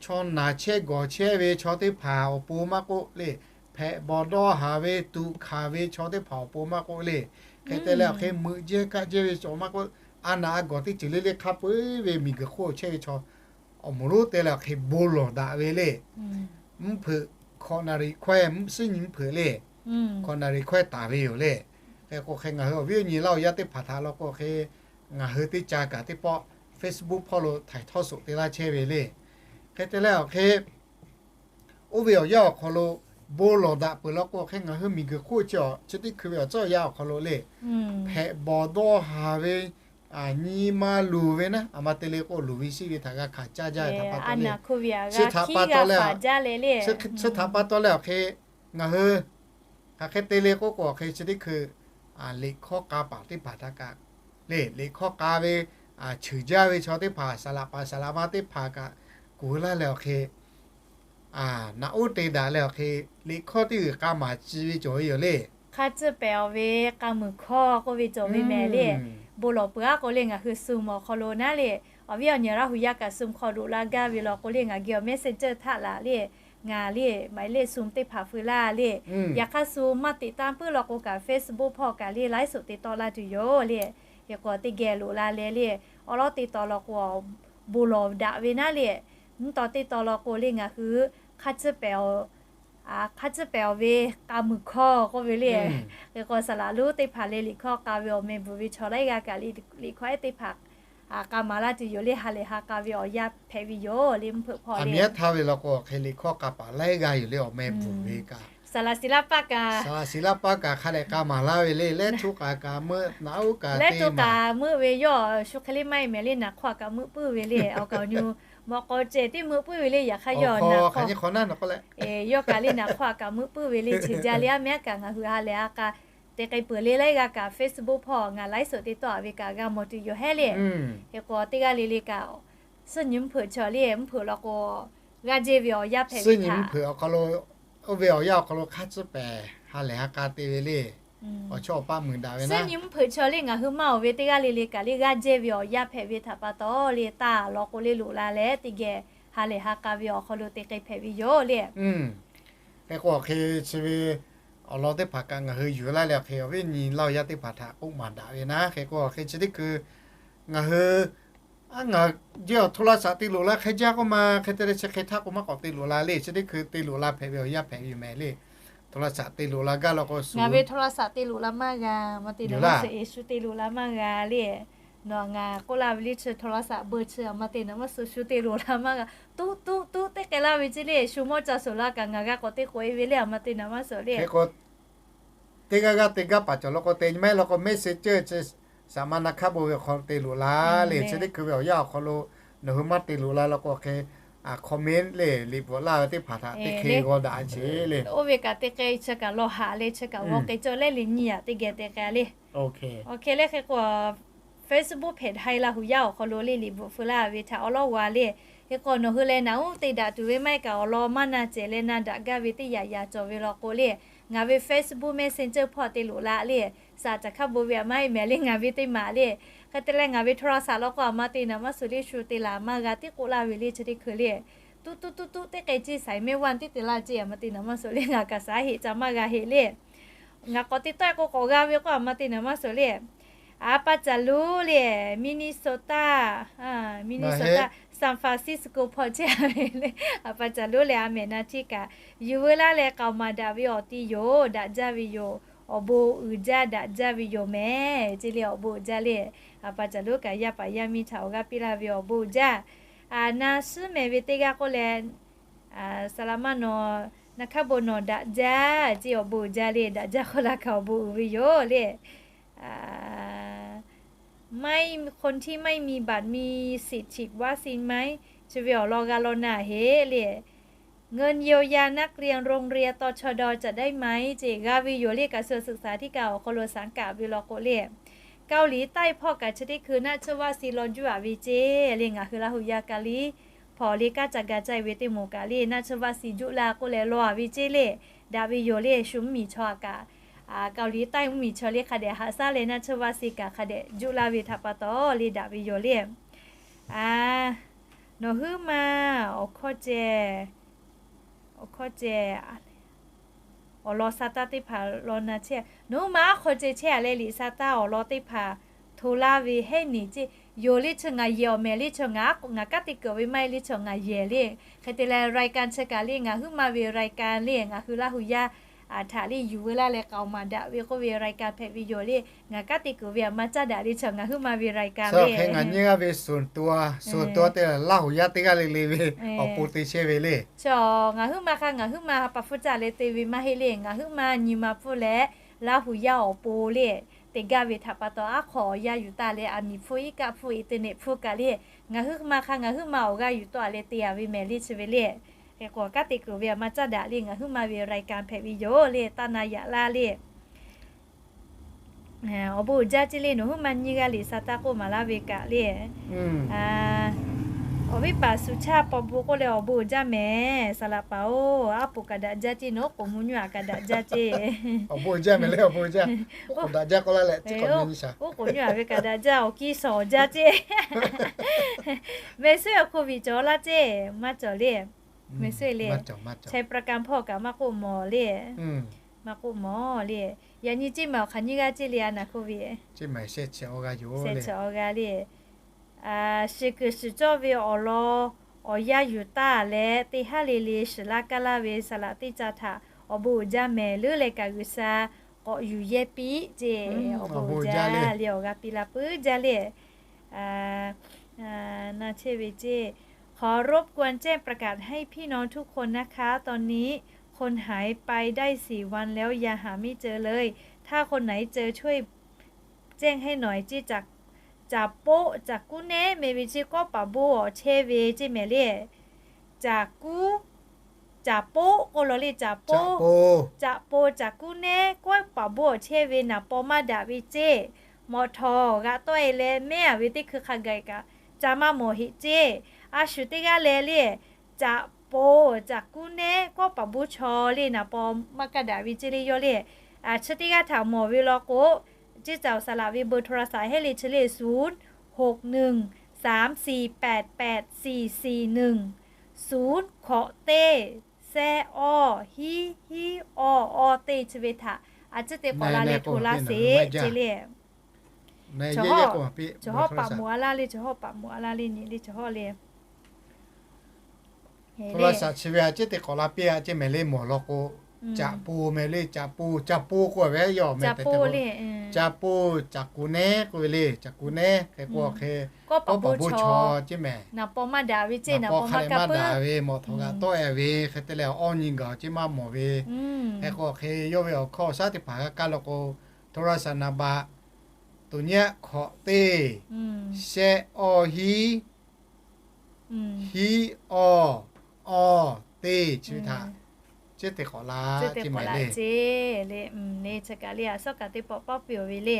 chaw naˬ chehˇ gawˬ chehˇ ve chaw teˇ hpaˍ awˬ pon maˇ k'oˆ le, hpehꞈ bawˬ dawˇ haˍ ve tuꞈ hkanˍ ve chaw teˇ hpaˍ awˬ pon maˇ k'oˆ le, hk'e te leh awˬ hk'e meuꞈ jehˇ kaˆ jehˇ ve chaw maˇ k'oˆ, a naˬ a gawˬ teˇ ceuˬ le le hk'a peu-eˬ ve miˬguiˬ hk'oˆ chehˇ ve chaw awˬ moˍ lonˉ te leh awˬ hk'e bon lawˬ daꞈ ve le. Mvuhˇ hpeuꞈ คอนาริ hkawehˇ, suhˉ nyi mvuhˇ hpeuꞈ le, คอนาริ hkawehˇ taˍ ve yoˬ le. Hk'e k'o hk'e ngaˬ hui awˬ viˉ awˬ nyi Laˇ huˍ yaˇ teˇ hpaˍ htaꞈ law k'o hk'e, ngaˬ hui teˇ ca kaꞈ teˇ pawˆ Facebook hpawˇ lo htaiˍ htawˇ soꞈ te laˇ chehˇ ve le. Hk'e te leh awˬ hk'e, oˇ ve awˬ yanˇ awˬ hk'aw lo bon lawˬ daꞈ peuˬ law k'o hk'e, ngaˬ hui miˬguiˬ hk'oˆ chi awˬ chi teˇ hkui ve awˬ tcuhˉ awˬ yanˇ awˬ hk'aw lo le, hpehꞈ bawˬ dawˇ haˍ ve, nyi ma luˬ ve naˉ, a ma te le k'o luˬ ve shiˉ ve htaꞈ g'a hkanˍ caˇ jaˇ ve htaꞈ pa taw le. Chi htaꞈ pa taw le, chi htaꞈ pa taw leh awˬ hk'e, ngaˬ hui hk'aˬ hk'e te le k'oˆ k'o awˬ hk'e chi teˇ hkui liꞈ hkawˇ k'a paˍ teˇ hpaˍ htaꞈ kaꞈ le, liꞈ hkawˇ k'a ve, cheuˬ jaˇ ve chaw teˇ hpaˍ, saˍ laꞈ paˍ saˍ laꞈ ma teˇ hpaˍ kaꞈ kuˬ laˇ leh awˬ hk'e, naꞈ uˉ te daꞈ leh awˬ hk'e, liꞈ hkawˇ teˇ g'uiˬ k'a maˍ ci ve cawˬ ve yoˬ le. Hk'a tcuhˇ pehˍ awˬ ve k'a muiˬ hkawˇ k'oˆ ve cawˬ ve mehˍ le. Bon lawˬ peuˬ aˉ k'o le ngaˬ hui sum awˬ hk'aw lo naˉ le, awˬ viˉ awˬ nyi Laˇ huˍ yaˇ kaꞈ sum hk'aw loꞈ la gaˇ ve law k'o le ngaˬ geh awˬ Messenger htaˆ laˬ le, ngaˬ le หมายเลข sum teˇ hpaˍ feu laˇ le. Yaꞈ hk'aˇ sum maˇ teꞈ taˇ puiˉ law k'o kaꞈ Facebook hpawˇ kaꞈ le ไลฟ์สด te tawˆ la tuˬ yoˬ le. Hk'e k'o teˇ geh loꞈ la leh le, awˉ lawˉ te tawˍ law k'o, bon lawˬ daꞈ ve naˉ le. Mvuhˇ taw teˇ taw law k'o le ngaˬ hui hk'a tcuhˇ pehˍ awˬ hk'a tcuhˇ pehˍ awˬ ve k'a muiˬ hkawˇ k'oˆ ve le. Hk'e k'o saˍ laꞈ lonˉ teˇ hpaˍ leh liꞈ hkawˇ k'a ve awˬ meh bvuhˬ ve chaw laiˉ g'aˇ kaꞈ liꞈ hkawˇ ehˉ teˇ hpaˍ k'a maˍ laˇ tuˬ yoˬ le. Ha lehˬ ha k'a ve awˬ yanˇ hpehꞈ ve yoˬ le mvuhˇ hpeuꞈ hpawˇ le. Aˬ miˍ aˉ htaˇ ve law k'o hk'e liꞈ hkawˇ k'a paˍ laiˉ g'aˇ yoˬ le awˬ meh bvuhˬ ve kaꞈ. Saˍ laꞈ shiˍ laˇ paˇ kaꞈ, saˍ laꞈ shiˍ laˇ paˇ kaꞈ hk'a dehꞈ k'a maˍ laˇ ve le. Lehˉ htoˆ k'a kaꞈ meuˆ, naꞈ uˉ kaꞈ te maˍ. Lehˉ htoˆ k'a meuˆ ve yawˇ shu hk'e le maˇ heˆ mehˍ le, naˍ hk'aw kaꞈ meuˆ puiˉ ve le. Awˬ kaˍ awˬ nyi mawꞈ k'aw ceh tiˉ meuˆ puiˉ ve le. Yaꞈ hk'aˇ yawˇ naˍ hk'aw, yawˇ kaꞈ le naˍ hk'aw kaꞈ meuˆ puiˉ ve le. Chi jaˇ le aˉ meh aˉ kaꞈ ngaˬ hui ha lehˬ ha k'a te k'ai peuˬ le. Laiˉ g'aˇ kaꞈ Facebook hpawˇ ngaˬ ไลฟ์สด te tawˆ a ve kaꞈ g'a mawˬ tuˬ yoˬ hehˉ le. Hk'e k'o teˇ g'aˇ le le kaꞈ suhˉ nyi mvuhˇ hpeuꞈ chaw le mvuhˇ hpeuꞈ law k'o g'aˇ jehˇ ve awˬ yanˇ hpehꞈ ve htaꞈ, oˇ ve awˬ yanˇ awˬ hk'aw lo hk'a tcuhˇ pehˍ ha lehˬ ha k'a te ve le. Awˬ chawˇ awˬ paˆ muiˬ daꞈ ve suhˉ nyi mvuhˇ hpeuꞈ chaw le ngaˬ hui maˇ awˬ ve teˇ g'aˇ le le kaꞈ le g'aˇ jehˇ ve awˬ yanˇ hpehꞈ ve htaꞈ pa taw le taˇ law k'o le loꞈ la leh teˇ geh ha lehˬ ha k'a ve awˬ hk'aw lo te k'ai hpehꞈ ve yoˬ le. Hk'e k'o awˬ hk'e chi ve awˬ lawn teˇ hpaˍ kaꞈ ngaˬ hui yuˬ laˇ leh awˬ hk'e awˬ viˉ nyi Laˇ huˍ yaˇ teˇ hpaˍ htaꞈ k'oˆ maˍ daꞈ ve naˉ. Hk'e k'o awˬ hk'e chi teˇ hkui ngaˬ hui, a ngaˬ jehˇ awˬ โทรศัพท์ te loꞈ la hk'e jaˇ k'oˆ ma hk'e te leh chi hk'e htaˇ k'o maˇ k'awꞈ te loꞈ la le. Chi teˇ hkui te loꞈ la hpehꞈ ve awˬ yanˇ hpehꞈ ve yoˬ mehˍ le. โทรศัพท์ te loꞈ la gaˇ law k'o ngaˬ ve โทรศัพท์ te loꞈ la maˇ g'a, a ma te naˍ maˇ suh e shu te loꞈ la maˇ g'a le. Nawˬ ngaˬ k'oˆ laˇ ve le chi โทรศัพท์ เบอร์ chi a ma te naˍ maˇ suh shu te loꞈ la maˇ g'a. Tuˉ tuˉ tuˉ teˇ k'ai laˇ ve ceˇ le. Shu mawˇ ca suhˍ la kaꞈ ngaˬ g'a k'awꞈ te k'oꞈ e ve le a ma te naˍ maˇ suh le. Teˇ g'aˇ g'aˇ te gaˇ paˍ cawˬ law k'o te nyi maˇ heˆ law k'o Messenger chi saˍ ma na hk'aˇ bon ve awˬ hk'aw lo te loꞈ la le. Chi teˇ hkui ve awˬ yanˇ awˬ hk'aw lo nawˬ hui maˇ te loꞈ la law k'o hk'e, comment le liꞈ bvuhꞈ laˇ ve teˇ hpaˍ htaꞈ teˇ hk'e g'aw daꞈ ve ceˇ le. Oˇ ve kaꞈ te k'ai chi kaꞈ law haꞈ le chi kaꞈ g'aw k'ai cawˇ leh le nyi aꞈ teˇ geh te k'ai le. Awˬ hk'e le hk'e k'o Facebook hpehꞈ htaiˍ Laˇ huˍ yaˇ awˬ hk'aw lo le liꞈ bvuhꞈ feu laˇ ve htaꞈ awˉ lawˉ g'a le. Hk'e k'o nawˬ hui leh naꞈ uˉ te daꞈ tuˬ ve maˇ heˆ kaꞈ awˬ lawn maˇ na cehˬ leh na daꞈ gaˇ ve teˇ yaꞈ yaꞈ cawˬ ve law k'o le, ngaˬ ve Facebook Messenger hpawˇ te loꞈ la le. Saˍ caˬ hk'a bon ve a maˇ heˆ mehˍ le ngaˬ ve teˇ maˬ le. Hk'e te leh ngaˬ ve โทรศัพท์ law k'o a ma te naˍ maˇ suh le shu te laˬ maˇ g'a tiˉ k'oˆ laˇ ve le chi teˇ hkui le. Tuˉ tuˉ tuˉ tuˉ teˇ k'ai ceˇ สายไม่ว่าง tiˉ te laˇ ceˇ a ma te naˍ maˇ suh le ngaˬ kaꞈ saˍ heˆ ca maˇ g'a heˆ le. Ngaˬ k'awꞈ te tawˆ e k'o k'awꞈ g'a ve k'o a ma te naˍ maˇ suh le. A pa caˬ lonˉ le, Minnesota, Minnesota, San Francisco hpawˇ chehˇ a ve le. A pa caˬ lonˉ leh a mehˍ na tiˇ kaꞈ yuˬ veu laˇ leh k'aoˍ maˍ daꞈ ve awˬ ti yoˬ. Daꞈ jaˇ ve yoˬ. Awˬ bon uiˍ jaˇ daꞈ jaˇ ve yoˬ mehˍ ceˇ le. Awˬ bon uiˍ jaˇ le. A pa caˬ lonˉ kaꞈ yaˇ paˍ yaˇ miˇ htaꞈ awˬ g'aˇ piˇ laˇ ve awˬ bon uiˍ jaˇ. Na suhˉ mehˍ ve teˇ g'aˇ k'oˆ leh, saˍ laꞈ maˇ nawˬ Naˍ hkaˇ bon nawˬ daꞈ jaˇ ce, awˬ bon uiˍ jaˇ le. Daꞈ jaˇ hk'aw la kaꞈ awˬ bon uiˍ ve yoˬ le. ไม่ คนที่ไม่มีบัตร มีสิทธิ์ฉีดวัคซีนไหม chi ve awˬ lawn g'a law naˬ heˆ le. เงินเยียวยานักเรียนโรงเรียน ตชด จะได้ไหม ce g'a ve yoˬ le. กระทรวงศึกษาธิการ awˬ hk'aw lo saˉ kaꞈ ve law k'o le, เกาหลีใต้ hpawˇ kaꞈ chi teˇ hkui naˆ tsuhˇ วัคซีน law juˇ a ve ce le. Ngaˬ hui Laˇ huˍ yaˇ kaꞈ liˇ hpawnˬ le kanˉ ca ga caˇ ve teˇ moˍ kaꞈ le, naˆ tsuhˇ วัคซีน juˇ la k'oˆ leh law a ve ce le. Daꞈ ve yoˬ le. Shu mvuhˇmiˬ chaw kaꞈ, เกาหลีใต้ mvuhˇmiˬ chaw le hk'a dehꞈ haꞈ shaˉ leh naˆ tsuhˇ วัคซีน kaꞈ hk'a dehꞈ juˇ la ve htaꞈ pa taw le, daꞈ ve yoˬ le. A, nawˬ huiˉ ma awˬ hkawˇ ceh, awˬ hkawˇ ceh, awˬ lawn sa taˇ teˇ hpaˍ law na chehˇ. Nawˬ huiˉ ma aˉ hk'aw ceh chehˇ a leh, liꞈ sa taˇ awˬ lawn teˇ hpaˍ hto laˇ ve hehnˇ neˬ ce. Yoˬ le, chi ngaˬ yehˬ awˬ mehˍ le, chi ngaˬ kanˉ te kuiˬ ve maˇ heˆ le, chi ngaˬ yehˬ le. Hk'e te leh รายการ chi kaꞈ le, ngaˬ huiˉ ma ve รายการ le, ngaˬ hui Laˇ huˍ yaˇ htaꞈ le yuˬ veu laˇ leh k'aoˍ maˍ daꞈ ve k'oˆ ve รายการ hpehꞈ ve yoˬ le. Ngaˬ kanˉ te kuˬ ve a maˇ caˇ daꞈ le, chi ngaˬ huiˉ ma ve รายการ le. Hk'e ngaˬ nyi g'aˇ ve ส่วนตัว, ส่วนตัว te Laˇ huˍ yaˇ teˇ g'aˇ le le ve awˬ pon te chehˇ ve le. Chi ngaˬ huiˉ ma hk'a ngaˬ huiˉ ma pa hpfuhˇ caˇ leh te ve maˇ heˆ le. Ngaˬ huiˉ ma nyi ma hpfuhˇ leh Laˇ huˍ yaˇ awˬ pon le te gaˇ ve htaꞈ pa taw, aˉ hk'aw awˬ yanˇ yuˬ taˍ leh, aˬ miˍ hpfuhˇ, iˉ kaˆ hpfuhˇ, อินเทอร์เน็ต hpfuhˇ kaꞈ le, ngaˬ huiˉ ma hk'a ngaˬ huiˉ ma awˬ g'aˇ yuˬ tawˆ a leh te a ve mehˍ le, chi ve le. Hk'e k'o kanˉ te kuˬ ve a maˇ caˇ daꞈ le, ngaˬ huiˉ ma ve รายการ hpehꞈ ve yoˬ le, taˇ na yaꞈ laˇ le. Awˬ bon uiˍ jaˇ ce le, nawˬ huiˉ ma nyi g'aˇ liꞈ sa taˇ k'oˆ maˍ laˇ ve kaꞈ le. Awˬ viˉ paˍ สุชาติ paw bon k'oˆ leh awˬ bon uiˍ jaˇ mehˍ, saˍ laꞈ paˍ-oˬ, aˉ poꞈ kaꞈ daꞈ jaˇ ce, nawˬ k'oˍ mvuh nyi a kaꞈ daꞈ jaˇ ce. Awˬ bon uiˍ jaˇ mehˍ le, awˬ bon uiˍ jaˇ. Oˇ k'oˍ daꞈ jaˇ k'oˆ laˇ leh, oˇ k'oˍ nyi a ve kaꞈ daꞈ jaˇ, awˬ kiˇ shawˍ jaˇ ce. Mehˍ suhˉ awˬ โควิด cawˬ laˇ ce, maˇ cawˬ le. Mehˍ suhˉ le, Chai Prakan hpawˇ kaꞈ maˇ k'oˆ mawˬ le. Maˇ k'oˆ mawˬ le. Yaꞈ nyi ceˇ maˬ awˬ hk'aˬ nyi g'aˇ ceˇ le, a naˍ โควิด ceˇ maˬ shehˆ chi awˬ g'aˇ yoˬ le. Shehˆ chi awˬ g'aˇ le. Shiˍ kuiˬ shiˍ cawˇ ve awˬ lawn awˬ yanˇ yuˬ taˍ leh, teˇ haˉ le le shiˍ laˇ kaˇ laˇ ve saˍ laꞈ teˇ ca htaꞈ awˬ bon uiˍ jaˇ mehˍ leuˉ leh kaꞈ G'uiˬsha k'awꞈ yuˬ yehˇ piˇ ce. Awˬ bon uiˍ jaˇ le, awˬ g'a piˇ la puiˉ jaˇ le. Na chehˇ ve ceˇ. ขอรบกวนแจ้งประกาศให้พี่น้องทุกคนนะคะ ตอนนี้คนหายไปได้สี่วันแล้ว ยังหาไม่เจอเลย ถ้าคนไหนเจอช่วยแจ้งให้หน่อย ceˇ. Caˍ poˆ caˍ kuˉ nehˉ meh ve ceˇ, kawˆ paˍ bon awˬ chehˇ ve ceˇ mehˍ le. Caˍ kuˉ, caˍ poˆ k'oˆ law le, caˍ poˆ, caˍ poˆ caˍ kuˉ nehˉ kawˆ paˍ bon awˬ chehˇ ve naˍ paw maˇ daꞈ ve ceˇ. Mawꞈ htawˍ g'aꞈ tawˆ e leh mehˉ a ve teˇ hkui hk'a gaˬ kaꞈ ca maˇ mawˬ heꞈ ceˇ. A shu teˇ g'aˇ leh le, caˍ poˆ caˍ kuˉ nehˉ kawˆ paˍ bon chaw le naˍ paw maˇ kaˇ daꞈ ve ceˇ le yawˇ le. Chi teˇ g'aˇ htaꞈ mawˬ ve law k'o, ceˇ caˍ awˬ saˍ laꞈ ve เบอร์โทรศัพท์ heˆ le, chi le ศูนย์หกหนึ่งสามสี่แปดแปดสี่สี่หนึ่ง ศูนย์ hkawꞈ teˇ, shehˆ awˇ, hiˉ hiˉ awˇ, awˇ teˇ, chi ve htaꞈ a ciˉ te k'awꞈ la leh hto laˇ sheˍ ceˇ le. Chaw hawˉ paˍ moˍ a laˇ le, chaw hawˉ paˍ moˍ a laˇ le, nyi le chaw hawˉ le. Hto laˇ shaꞈ chi ve a ciˉ te k'awꞈ la piˇ a ceˇ mehˍ le, mawˬ law k'o, caˍ poˆ mehˍ le, caˍ poˆ, caˍ poˆ k'oˆ ve yawˇ mehˍ tehꞈ te k'o, caˍ poˆ caˍ kuˉ nehˉ k'oˆ ve le, caˍ kuˉ nehˉ hk'e k'o hk'e, kawˆ paˍ bon chaw ceˇ mehˍ. Naˍ paw maˇ daꞈ ve ceˇ, naˍ paw hk'a leh maˇ daꞈ ve, mawˬ htawˍ g'aꞈ tawˆ e ve hk'e te leh, awˇ nyi gaˬ ceˇ maˇ mawˬ ve. Hk'e k'o hk'e yawˇ ve awˬ hkawˇ awˬ shaˉ teˇ hpaˍ g'a kaˇ law k'o, โทรศัพท์นามบัตร ตัวเนี้ย hkawꞈ teˇ, shehˆ awˇ hiˉ, hiˉ awˇ, awˇ teˇ, chi ve htaꞈ ciˉ te k'awꞈ la ceˇ mehˍ le. Chi kaꞈ le, a sawˉ kaꞈ teˇ pawˆ pawˆ piˇ ve le.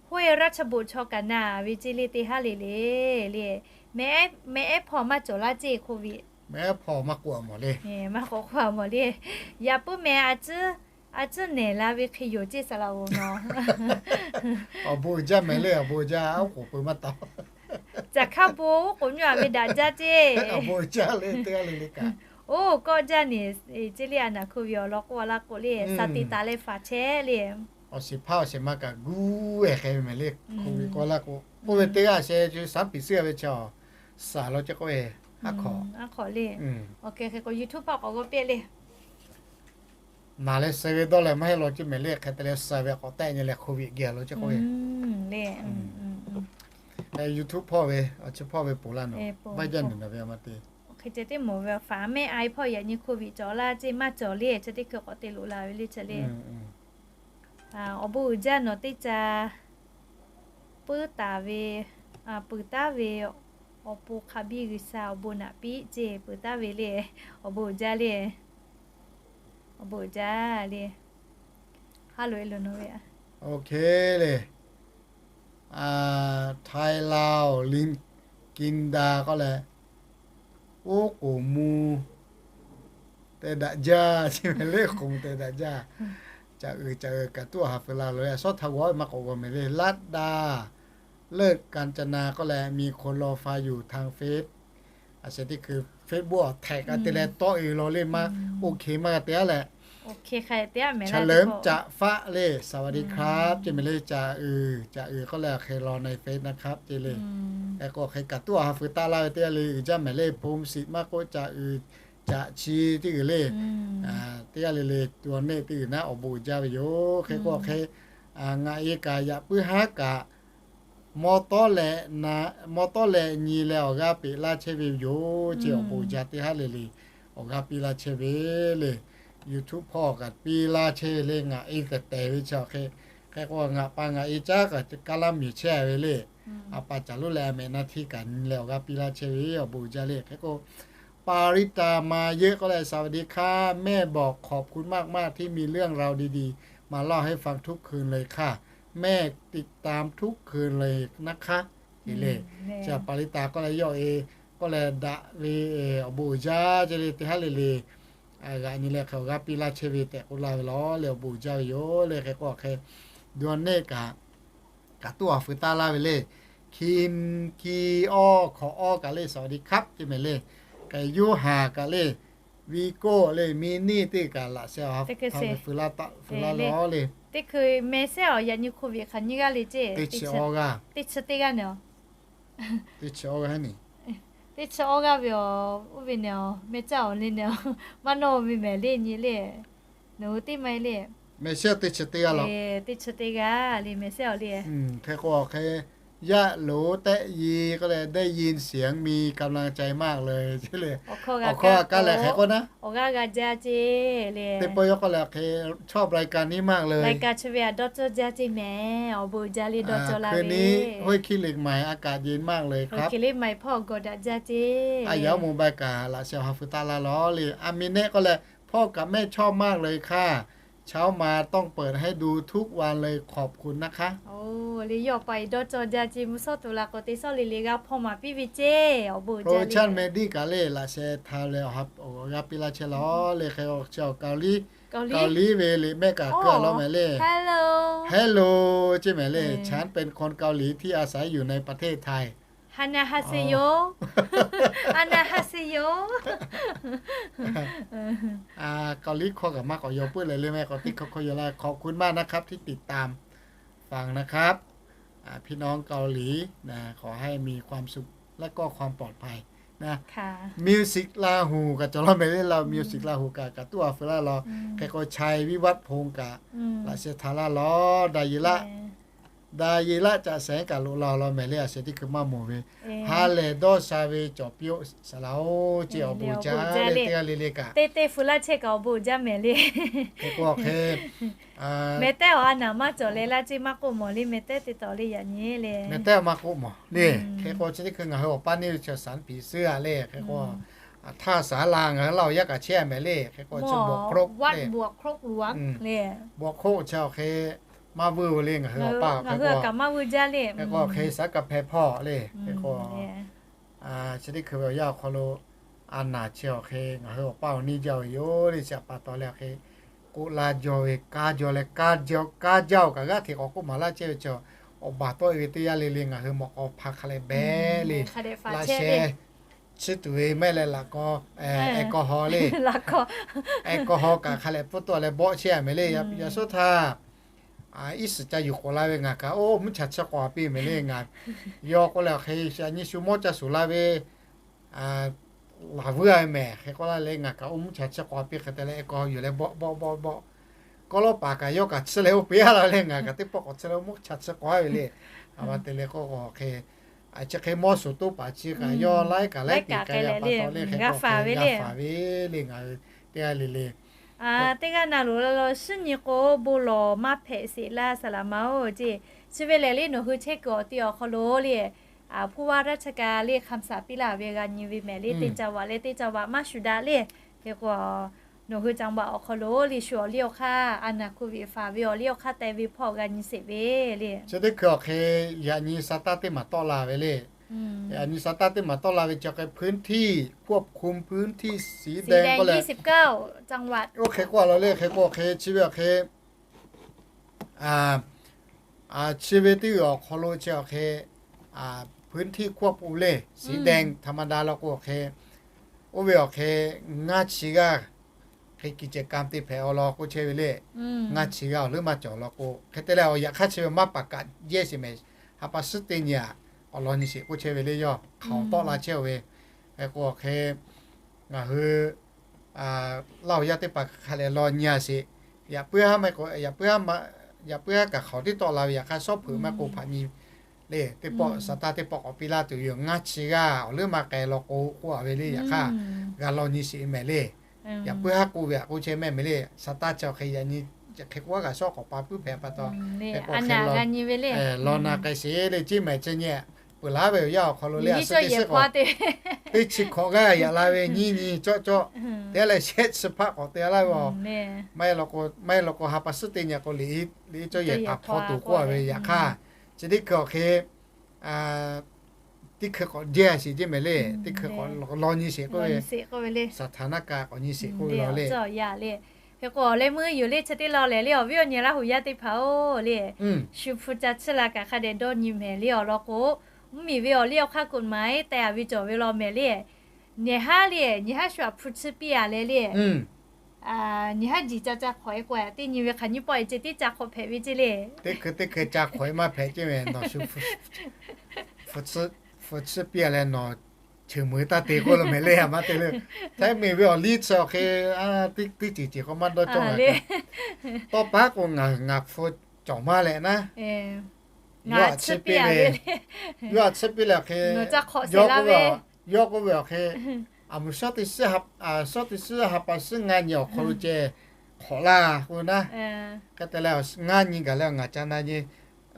Hawˇ e raˇ chaˇ boꞈ chaw kaꞈ na ve ceˇ le, teˇ haˉ le le le. Mehˍ ehˉ hpawˇ maˇ cawˬ laˇ ceˇ โควิด. Mehˍ ehˉ hpawˇ maˇ k'oˆ a mawˬ le. Maˇ k'oˆ k'oˆ a mawˬ le. Yaꞈ puiˉ mehˍ a ciˉ, a ciˉ nehˬ la ve hk'e yoˬ ceˇ saˍ laꞈ oˬ nawˬ. Awˬ bon uiˍ jaˇ mehˍ le, awˬ bon uiˍ jaˇ, oˉ k'oˍ peuˬ maˇ taˍ. Caˍ hkaˇ bon oˉ k'oˍ nyi a ve daꞈ jaˇ ceˇ. Awˬ bon uiˍ jaˇ le, teˇ g'aˇ le le kaꞈ. Oˇ kawˆ jaˇ neˬ ceˇ le, a naˍ โควิด awˬ lawn k'oˆ a laˇ k'o le, sa te taˍ leh faˍ chehˇ le. Awˬ shiˍ hpaˇ awˬ shiˍ ma kaꞈ guˇ ehˍ hk'e ve mehˍ le, โควิด k'oˆ a laˇ k'o. Oˇ ve teˇ g'aˇ sheh chi saˉ piˍ suhˉ a ve chi awˬ saˍ law ceˇ k'oˆ ve, aˉ hk'awꞈ, aˉ hk'awꞈ le. Awˬ hk'e hk'e k'o YouTube hpawˇ k'awꞈ g'awˇ piˇ le. Naˍ leh suh ve dawˇ leh maˇ heˆ law ceˇ mehˍ le, hk'e te leh suh ve k'awꞈ tehˆ nyi leh โควิด geh law ceˇ k'oˆ ve. Le, YouTube hpawˇ ve, awˬ chi hpawˇ ve ponˬ laˇ nawˬ, vaˇ jaˇ nyi nawˬ ve a ma te. Hk'e ceh teˇ mawˬ ve awˬ faˍ mehˆ a hpawˇ yaꞈ nyi hk'oˆ viꞈ cawˬ laˇ ceˇ maˇ cawˬ le, chi teˇ hkui k'awꞈ te loꞈ la ve le chi le. Awˬ bon uiˍ jaˇ nawˬ teˇ ca puiˉ taˍ ve, puiˍ taˉ ve awˬ pon hk'a biˇ G'uiˬsha awˬ bon naꞈ piˇ ceˇ, puiˍ taˉ ve le. Awˬ bon uiˍ jaˇ le. Awˬ bon uiˍ jaˇ le. Hk'e le, Thai Lao Lin Kin Da k'oˆ leh, oˉ k'oˍ mvuh te daꞈ jaˇ chi mehˍ le, k'oˍ mvuh te daꞈ jaˇ. Caꞈ uiˍ caꞈ uiˍ kaꞈ tuˉ awˬ ha feu la loˬ, a shawˉ htaꞈ g'awˇ maˇ k'awꞈ g'awˇ mehˍ le. Laˇ daˇ leuˆ Kaˍ caˍ na k'oˆ leh, มีคนรอฟังอยู่ทางเฟซ a sheh teˇ hkui Facebook awˬ htehꞈ kaꞈ te leh tawˆ e law le maˇ, OK maˇ g'a te a leh. Chaˍ leuˉ caꞈ faˆ le, สวัสดีครับ ceˇ mehˍ le. Caꞈ uiˍ caꞈ uiˍ k'oˆ leh, hk'e law na e faiˉ naˇ hk'aˆ ceˇ le. Hk'e k'o hk'e kaꞈ tuˉ awˬ ha feu taˍ laˇ ve teˇ g'aˇ le uiˍ jaˇ mehˍ le. Hpu siˍ maˇ k'oˆ caꞈ uiˍ caꞈ chi teˇ g'uiˬ le. Teˇ g'aˇ le le tuˬ neˆ teˇ g'uiˬ naˉ awˬ bon uiˍ jaˇ ve yoˬ. Hk'e k'o hk'e ngaˬ e kaꞈ yaꞈ puiˉ haˉ kaꞈ mawˇ tawˉ leh nyi leh awˬ g'aˇ peꞈ laˇ chehˇ ve yoˬ ceˇ. Awˬ bon uiˍ jaˇ teˇ haˉ le le awˬ g'aˇ piˇ laˇ chehˇ ve le. YouTube hpawˇ kaꞈ piˇ laˇ chehˇ ve le. Ngaˬ e kaꞈ tehˬ ve chi awˬ hk'e, hk'e k'o ngaˬ pa ngaˬ e caˉ kaꞈ kaˇ laˇ miˬ chehˇ ve le. A pa caˬ loˉ leh a mehꞈ naˇ htiˇ kaꞈ nyi leh awˬ g'aˇ piˇ laˇ chehˇ ve awˬ bon uiˍ jaˇ le. Hk'e k'o ปาริตา มาเยอะ k'oˆ leh, สวัสดีค่ะ แม่บอกขอบคุณมากๆ ที่มีเรื่องราวดีๆ มาเล่าให้ฟังทุกคืนเลยค่ะ แม่ติดตามทุกคืนเลยนะคะ le. Chi ปาริตา k'oˆ leh yawˇ e k'oˆ leh daꞈ ve awˬ bon uiˍ jaˇ ceˇ le. Teˇ haˉ le le g'aꞈ nyi leh hk'e awˬ g'aˇ piˇ laˇ chehˇ ve tehꞈ k'oˆ laˇ ve lawˬ le. Awˬ bon uiˍ jaˇ ve yoˬ le. Hk'e k'o hk'e dawˇ neˆ kaꞈ kaꞈ tuˉ awˬ ha feu taˍ laˇ ve le. คิม ki อ้อ ขอ อ้อ kaꞈ le สวัสดีครับ ceˇ mehˍ le. K'ai Yoˇhanˬ kaꞈ le, วีโก้ le, มินนี่ teˇ kaꞈ laꞈ sheh awˬ ha feu taˍ feu laˇ le. Teˇ hkui meh sehˉ awˬ yaꞈ nyi โควิด hk'aˬ nyiˇ g'aˇ le ceˇ. Teˇ chi awˇ g'aˇ, teˇ chi teˇ g'aˇ nehˬ. Teˇ chi awˇ g'aˇ nehˬ. Teˇ chi awˇ g'aˇ ve awˬ oˇ ve nehˬ, meh caˇ awˬ le nehˬ, maˇ nawˇ ve mehˍ le nyi le. Nawˬ hui teˇ maˇ le. Meh sehˉ teˇ chi teˇ g'aˇ law. Teˇ chi teˇ g'aˇ le meh sehˉ awˬ le. Hk'e k'o hk'e, ยะโส Tehˆ Yi k'oˆ leh ได้ยินเสียง มีกำลังใจมากเลย le. Awˬ hkawˇ g'a kaˇ leh hk'e k'oˆ naˉ, awˬ g'aˇ g'a jaˇ ceˇ le. Teˇ pawˆ yawˇ k'oˆ leh hk'e, ชอบรายการนี้มากเลย รายการ chi ve a dawˇ cawˇ jaˇ ceˇ mehˍ. Awˬ bon uiˍ jaˇ le dawˇ cawˇ laˇ ve. คืนนี้ ห้วยขี้เหล็กใหม่ อากาศเย็นมากเลยครับ Hk'e le maˍ hpawˇ gawˬ daꞈ jaˇ ceˇ. A yaꞈ mvuh ba kaꞈ laꞈ sheh awˬ ha feu taˍ laˇ lawˬ le. A mi nehˆ k'oˆ leh, พ่อกลับแม่ชอบมากเลยค่ะ เช้ามาต้องเปิดให้ดูทุกวันเลย ขอบคุณนะคะ le. Yawˇ pa e dawˇ cawˇ jaˇ ceˇ, mvuhˇ shawˉ tuˬ la k'o teˇ shawˉ le le g'a hpawˇ maˍ piˇ ve ceˇ. Awˬ bon uiˍ jaˇ le. Provision Medic kaꞈ le laꞈ sheh htaꞈ leh awˬ g'aˇ piˇ laˇ chehˇ lawˬ le. Hk'e awˬ chi awˬ Kaoˍliˇ, Kaoˍliˇ ve le mehˆ kaꞈ keu a law mehˍ le. Hello ceˇ mehˍ le. ฉันเป็นคนเกาหลีที่อาศัยอยู่ในประเทศไทย ฮานาฮาเซโย ฮานาฮาเซโย Kaoˍliˇ hkawˇ kaꞈ maˇ k'awꞈ yaw puiˉ leh le mehˆ k'o teˇ hkawˇ hkawˇ yaw laˇ. ขอบคุณมากนะครับที่ติดตามฟังนะครับ พี่น้องเกาหลี ขอให้มีความสุขและก็ความปลอดภัยนะ Music Lahu kaꞈ cawˬ law mehˍ le. Laˇ Music Lahu kaꞈ kaꞈ tuˉ a feu laˇ law. Hk'e k'o ชัยวิวัฒน์พงษ์ kaꞈ laꞈ sheh htaꞈ laˇ law. Daˍyeˍlaˆ, Daˍyeˍlaˆ Caꞈ Sehˉ kaꞈ loꞈ la law mehˍ le. A sheh teˇ hkui maˇ mawˬ ve ha lehˬ dawˇ sha ve cawˬ piˇ-oˆ saˍ laꞈ-oˆ ceˇ. Awˬ bon uiˍ jaˇ le. Teˇ g'aˇ le le kaꞈ teˇ teˇ feu laˇ chehˇ kaꞈ awˬ bon uiˍ jaˇ mehˍ le. Hk'e k'o hk'e, mehˍ tehˉ awˬ a naˍ maˇ cawˬ leh laˇ ceˇ maˇ k'oˆ mawˬ le. Mehˍ tehˉ te tawˍ le yaꞈ nyi le. Mehˍ tehˉ maˇ k'oˆ mawˬ le. Hk'e k'o chi teˇ hkui ngaˬ hui awˬ paˇ neˇ ve chi สันติเสื้อ le. Hk'e k'o htaˇ saˍ laˇ ngaˬ hui laˇ awˬ yaˇ kaꞈ chehˇ mehˍ le. Hk'e k'o chi บวกครก le. บวกครก chi awˬ hk'e maˇ vuiˇ ve le ngaˬ hui awˬ paˇ. Hk'e k'o kaꞈ maˇ vuiˇ jaˇ le. Hk'e k'o hk'e saˍ kaˍ hpehˇ hpawˇ le. Hk'e k'o chi teˇ hkui ve awˬ yanˇ awˬ hk'aw lo a naˍ chi awˬ hk'e ngaˬ hui awˬ paˇ awˬ neˇ jaˇ ve yoˬ le. Chi a pa taw leh hk'e k'oˆ laˇ jaw ve kaˇ jaw leh kaˇ jaˇ-oˬ kaꞈ g'aˇ hteꞈ k'awꞈ k'oˆ maˍ laˇ chehˇ ve chi awˬ baˬ tawˆ e ve teˇ yanˇ le le ngaˬ hui mawꞈ k'aw hpa hk'a leh behˬ le. Laꞈ sheh chi tuˬ ve mehˆ leh laꞈ k'aw, แอลกอฮอล์ le. แอลกอฮอล์ kaꞈ hk'a leh pfuhˇ tawˆ leh bawˆ chehˇ a mehˍ le. Yaꞈ sawˉ htaˇ iˉ suhˍ ca yuˬ k'oˍ la ve ngaˬ kaꞈ oˇ mvuhˇ cha chi k'awꞈ piˇ mehˍ le. Ngaˬ yawˇ k'oˆ leh hk'e sha nyi shu mawˇ ca suˍ la ve laˬ vuiˇ a ve mehˍ. Hk'e k'oˆ laˇ leh ngaˬ kaꞈ oˇ mvuhˇ cha chi k'awꞈ piˇ hk'e te leh แอลกอฮอล์ yuˬ leh bawˆ bawˆ bawˆ bawˆ kawˆ lawˉ paˍ kaꞈ yawˇ kaꞈ chi leh oˇ piˇ a la leh ngaˬ kaꞈ teˇ pawˆ k'awꞈ chi leh oˇ mvuhˇ cha chi k'awꞈ a ve le. A ma te leh k'oˆ k'o hk'e chi hk'e mawˇ suhˍ toˇ paˍ chi kaꞈ yawˇ laiˉ kaꞈ laiˉ piˍ k'ai leh pa taw le, hk'e k'o hk'e g'a faˍ ve le ngaˬ hui teˇ g'aˇ le le. Teˇ g'aˇ na loˍ la law shinˉ nyi k'o, bon lawˬ maˇ hpehꞈ sheˍ laˇ saˍ laˍ ma-oˬ ceˇ. Chi ve lehˬ le, nawˬ hui chehˇ kuiˬ awˬ ti awˬ hk'aw lo le, ผู้ว่าราชการ le คำสั่ง piˇ laˇ ve g'a nyi ve mehˍ le, teˇ จังหวัด le teˇ จังหวัด maˇ shuˍ daꞈ le. Hk'e k'o, nawˬ hui จังหวัด awˬ hk'aw lo le shu awˬ liˇ awˬ hk'aˇ a naˍ hk'oˆ ve faˍ ve awˬ liˇ awˬ hk'aˇ teh ve hpawˇ g'a nyi sheˍ ve le. Chi teˇ hkui awˬ hk'e yaꞈ nyi sa taˇ teˇ maˬ tawˆ la ve le. Yaꞈ nyi sa taˇ teˇ maˬ tawˆ la ve chi awˬ hk'e พื้นที่ควบคุมพื้นที่สีแดง k'oˆ leh, oˇ hk'e k'oˆ a law le. Hk'e k'o hk'e chi ve awˬ hk'e chi ve teˇ g'uiˬ awˬ hk'aw lo chi awˬ hk'e พื้นที่ควบคุม le, สีแดง ธรรมดา law k'o hk'e, oˇ ve awˬ hk'e ngaˇ chi g'aˇ hk'e กิจกรรม te hpehꞈ awˬ lawn k'oˆ chehˇ ve le. Ngaˇ chi g'aˇ awˬ leuˉ maˇ cawˬ law k'o, hk'e te leh awˬ yaꞈ hk'aˇ chi ve maˇ paˍ kaꞈ jehˇ sheˍ mehˍ. Ha pa suhˉ teˇ nyi aꞈ awˬ lawn nyi sheˍ k'oˆ chehˇ ve le. Yawˇ hk'aoˍ tawˆ la chehˇ ve, hk'e k'o hk'e ngaˬ hui Laˇ huˍ yaˇ teˇ hpaˍ hk'a lehˬ law nyi a sheˍ. Yaꞈ puiˉ haˉ maˇ k'o, yaꞈ puiˉ haˉ kaꞈ hk'aoˍ tiˉ tawˆ la ve, yaꞈ hk'aˇ shawˉ hpeuꞈ maˇ k'o hpaꞈ nyi le. Teˇ pawˆ sa taˇ teˇ pawˆ k'awꞈ piˇ laˇ tuˬ yoˬ. Ngaˇ chi g'aˇ awˬ leuˉ maˇ k'ai law k'o k'oˆ a ve le. Yaꞈ hk'aˇ g'a law nyi sheˍ mehˍ le. Yaꞈ puiˉ haˉ k'oˆ ve aꞈ k'oˆ chehˇ mehˍ mehˍ le. Sa taˇ chi awˬ hk'e yaꞈ nyi hk'e k'oˆ a kaꞈ shawˉ k'awꞈ pa puiˉ hpehꞈ pa taw, hk'e k'o hk'e law nyi ve le. Law na k'ai sheˍ le, ceˇ mehˍ chi nyi peuˬ laˇ ve awˬ yanˇ awˬ hk'aw lo le, a suhˉ teˇ suhˉ k'o teˇ chi hkawꞈ g'aˇ yaꞈ la ve nyiˇ nyi cawˆ cawˆ, teˇ g'aˇ leh shehˆ chi hpaˆ k'awꞈ te laˇ ve a. Maˇ heˆ law k'o, maˇ heˆ law k'o ha pa suhˉ teˇ nyi k'o, liꞈ cawˇ yehˬ htaꞈ hpaw tuˬ k'oˆ a ve. Yaꞈ hk'aˇ chi teˇ hkui awˬ hk'e teˇ hkui k'awꞈ jehˇ sheˍ ceˇ mehˍ le. Teˇ hkui k'awꞈ law nyi sheˍ k'oˆ ve, saˍ htaˍ naˇ kaꞈ k'awꞈ nyi sheˍ k'oˆ ve law le. Hk'e k'o leh meuˇ yoˬ le, chi teˇ law lehˬ le, awˬ viˉ awˬ nyi Laˇ huˍ yaˇ teˇ hpaˍ-oˬ le, shu hpu ca chiˇ la kaꞈ hk'a dehꞈ dawˇ nyi mehˍ le awˬ lawn k'o, mvuhˇmiˬ ve awˬ liˇ awˬ hk'aˇ กฎหมาย teh a ve cawˬ ve law mehˍ le. Nyi haˉ le, nyi haˉ shu aꞈ hpu chiˇ piˇ a leh le. Nyi haˉ jiˬ ca ca hk'awꞈ e k'o, teˇ nyi ve hk'aˬ nyi pawˆ e ceh tiˉ ca hk'awꞈ hpehꞈ ve ceˇ le. Teˇ hkui teˇ hkui ca hk'awꞈ e maˇ hpehꞈ ceˇ mehˍ. Nawˬ shu hpu chiˇ piˇ a leh nawˬ cheuˬ meuˬ taˇ te k'oˆ lo mehˍ le. A maˇ te le. Htaiˇ miˬ ve awˬ liˇ chi awˬ hk'e teˇ ceuˬ ceuˬ k'o maˇ dawˇ cawˇ a le. Tawˇ pa k'o ngaˬ ngaˬ hpu cawˬ maˇ leh naˉ, yawˇ aꞈ chiˇ piˇ le. Yawˇ aꞈ chiˇ piˇ leh awˬ hk'e, yawˇ k'oˆ ve awˬ hk'e, aˬ mvuhˬ shawˉ teˇ suhˉ ha pa suhˉ ngaˇ nyi awˬ hk'aw lo ceh hk'awꞈ laˇ k'oˆ naˉ. Hk'e te leh ngaˇ nyi gaˬ leh ngaˬ ca na nyi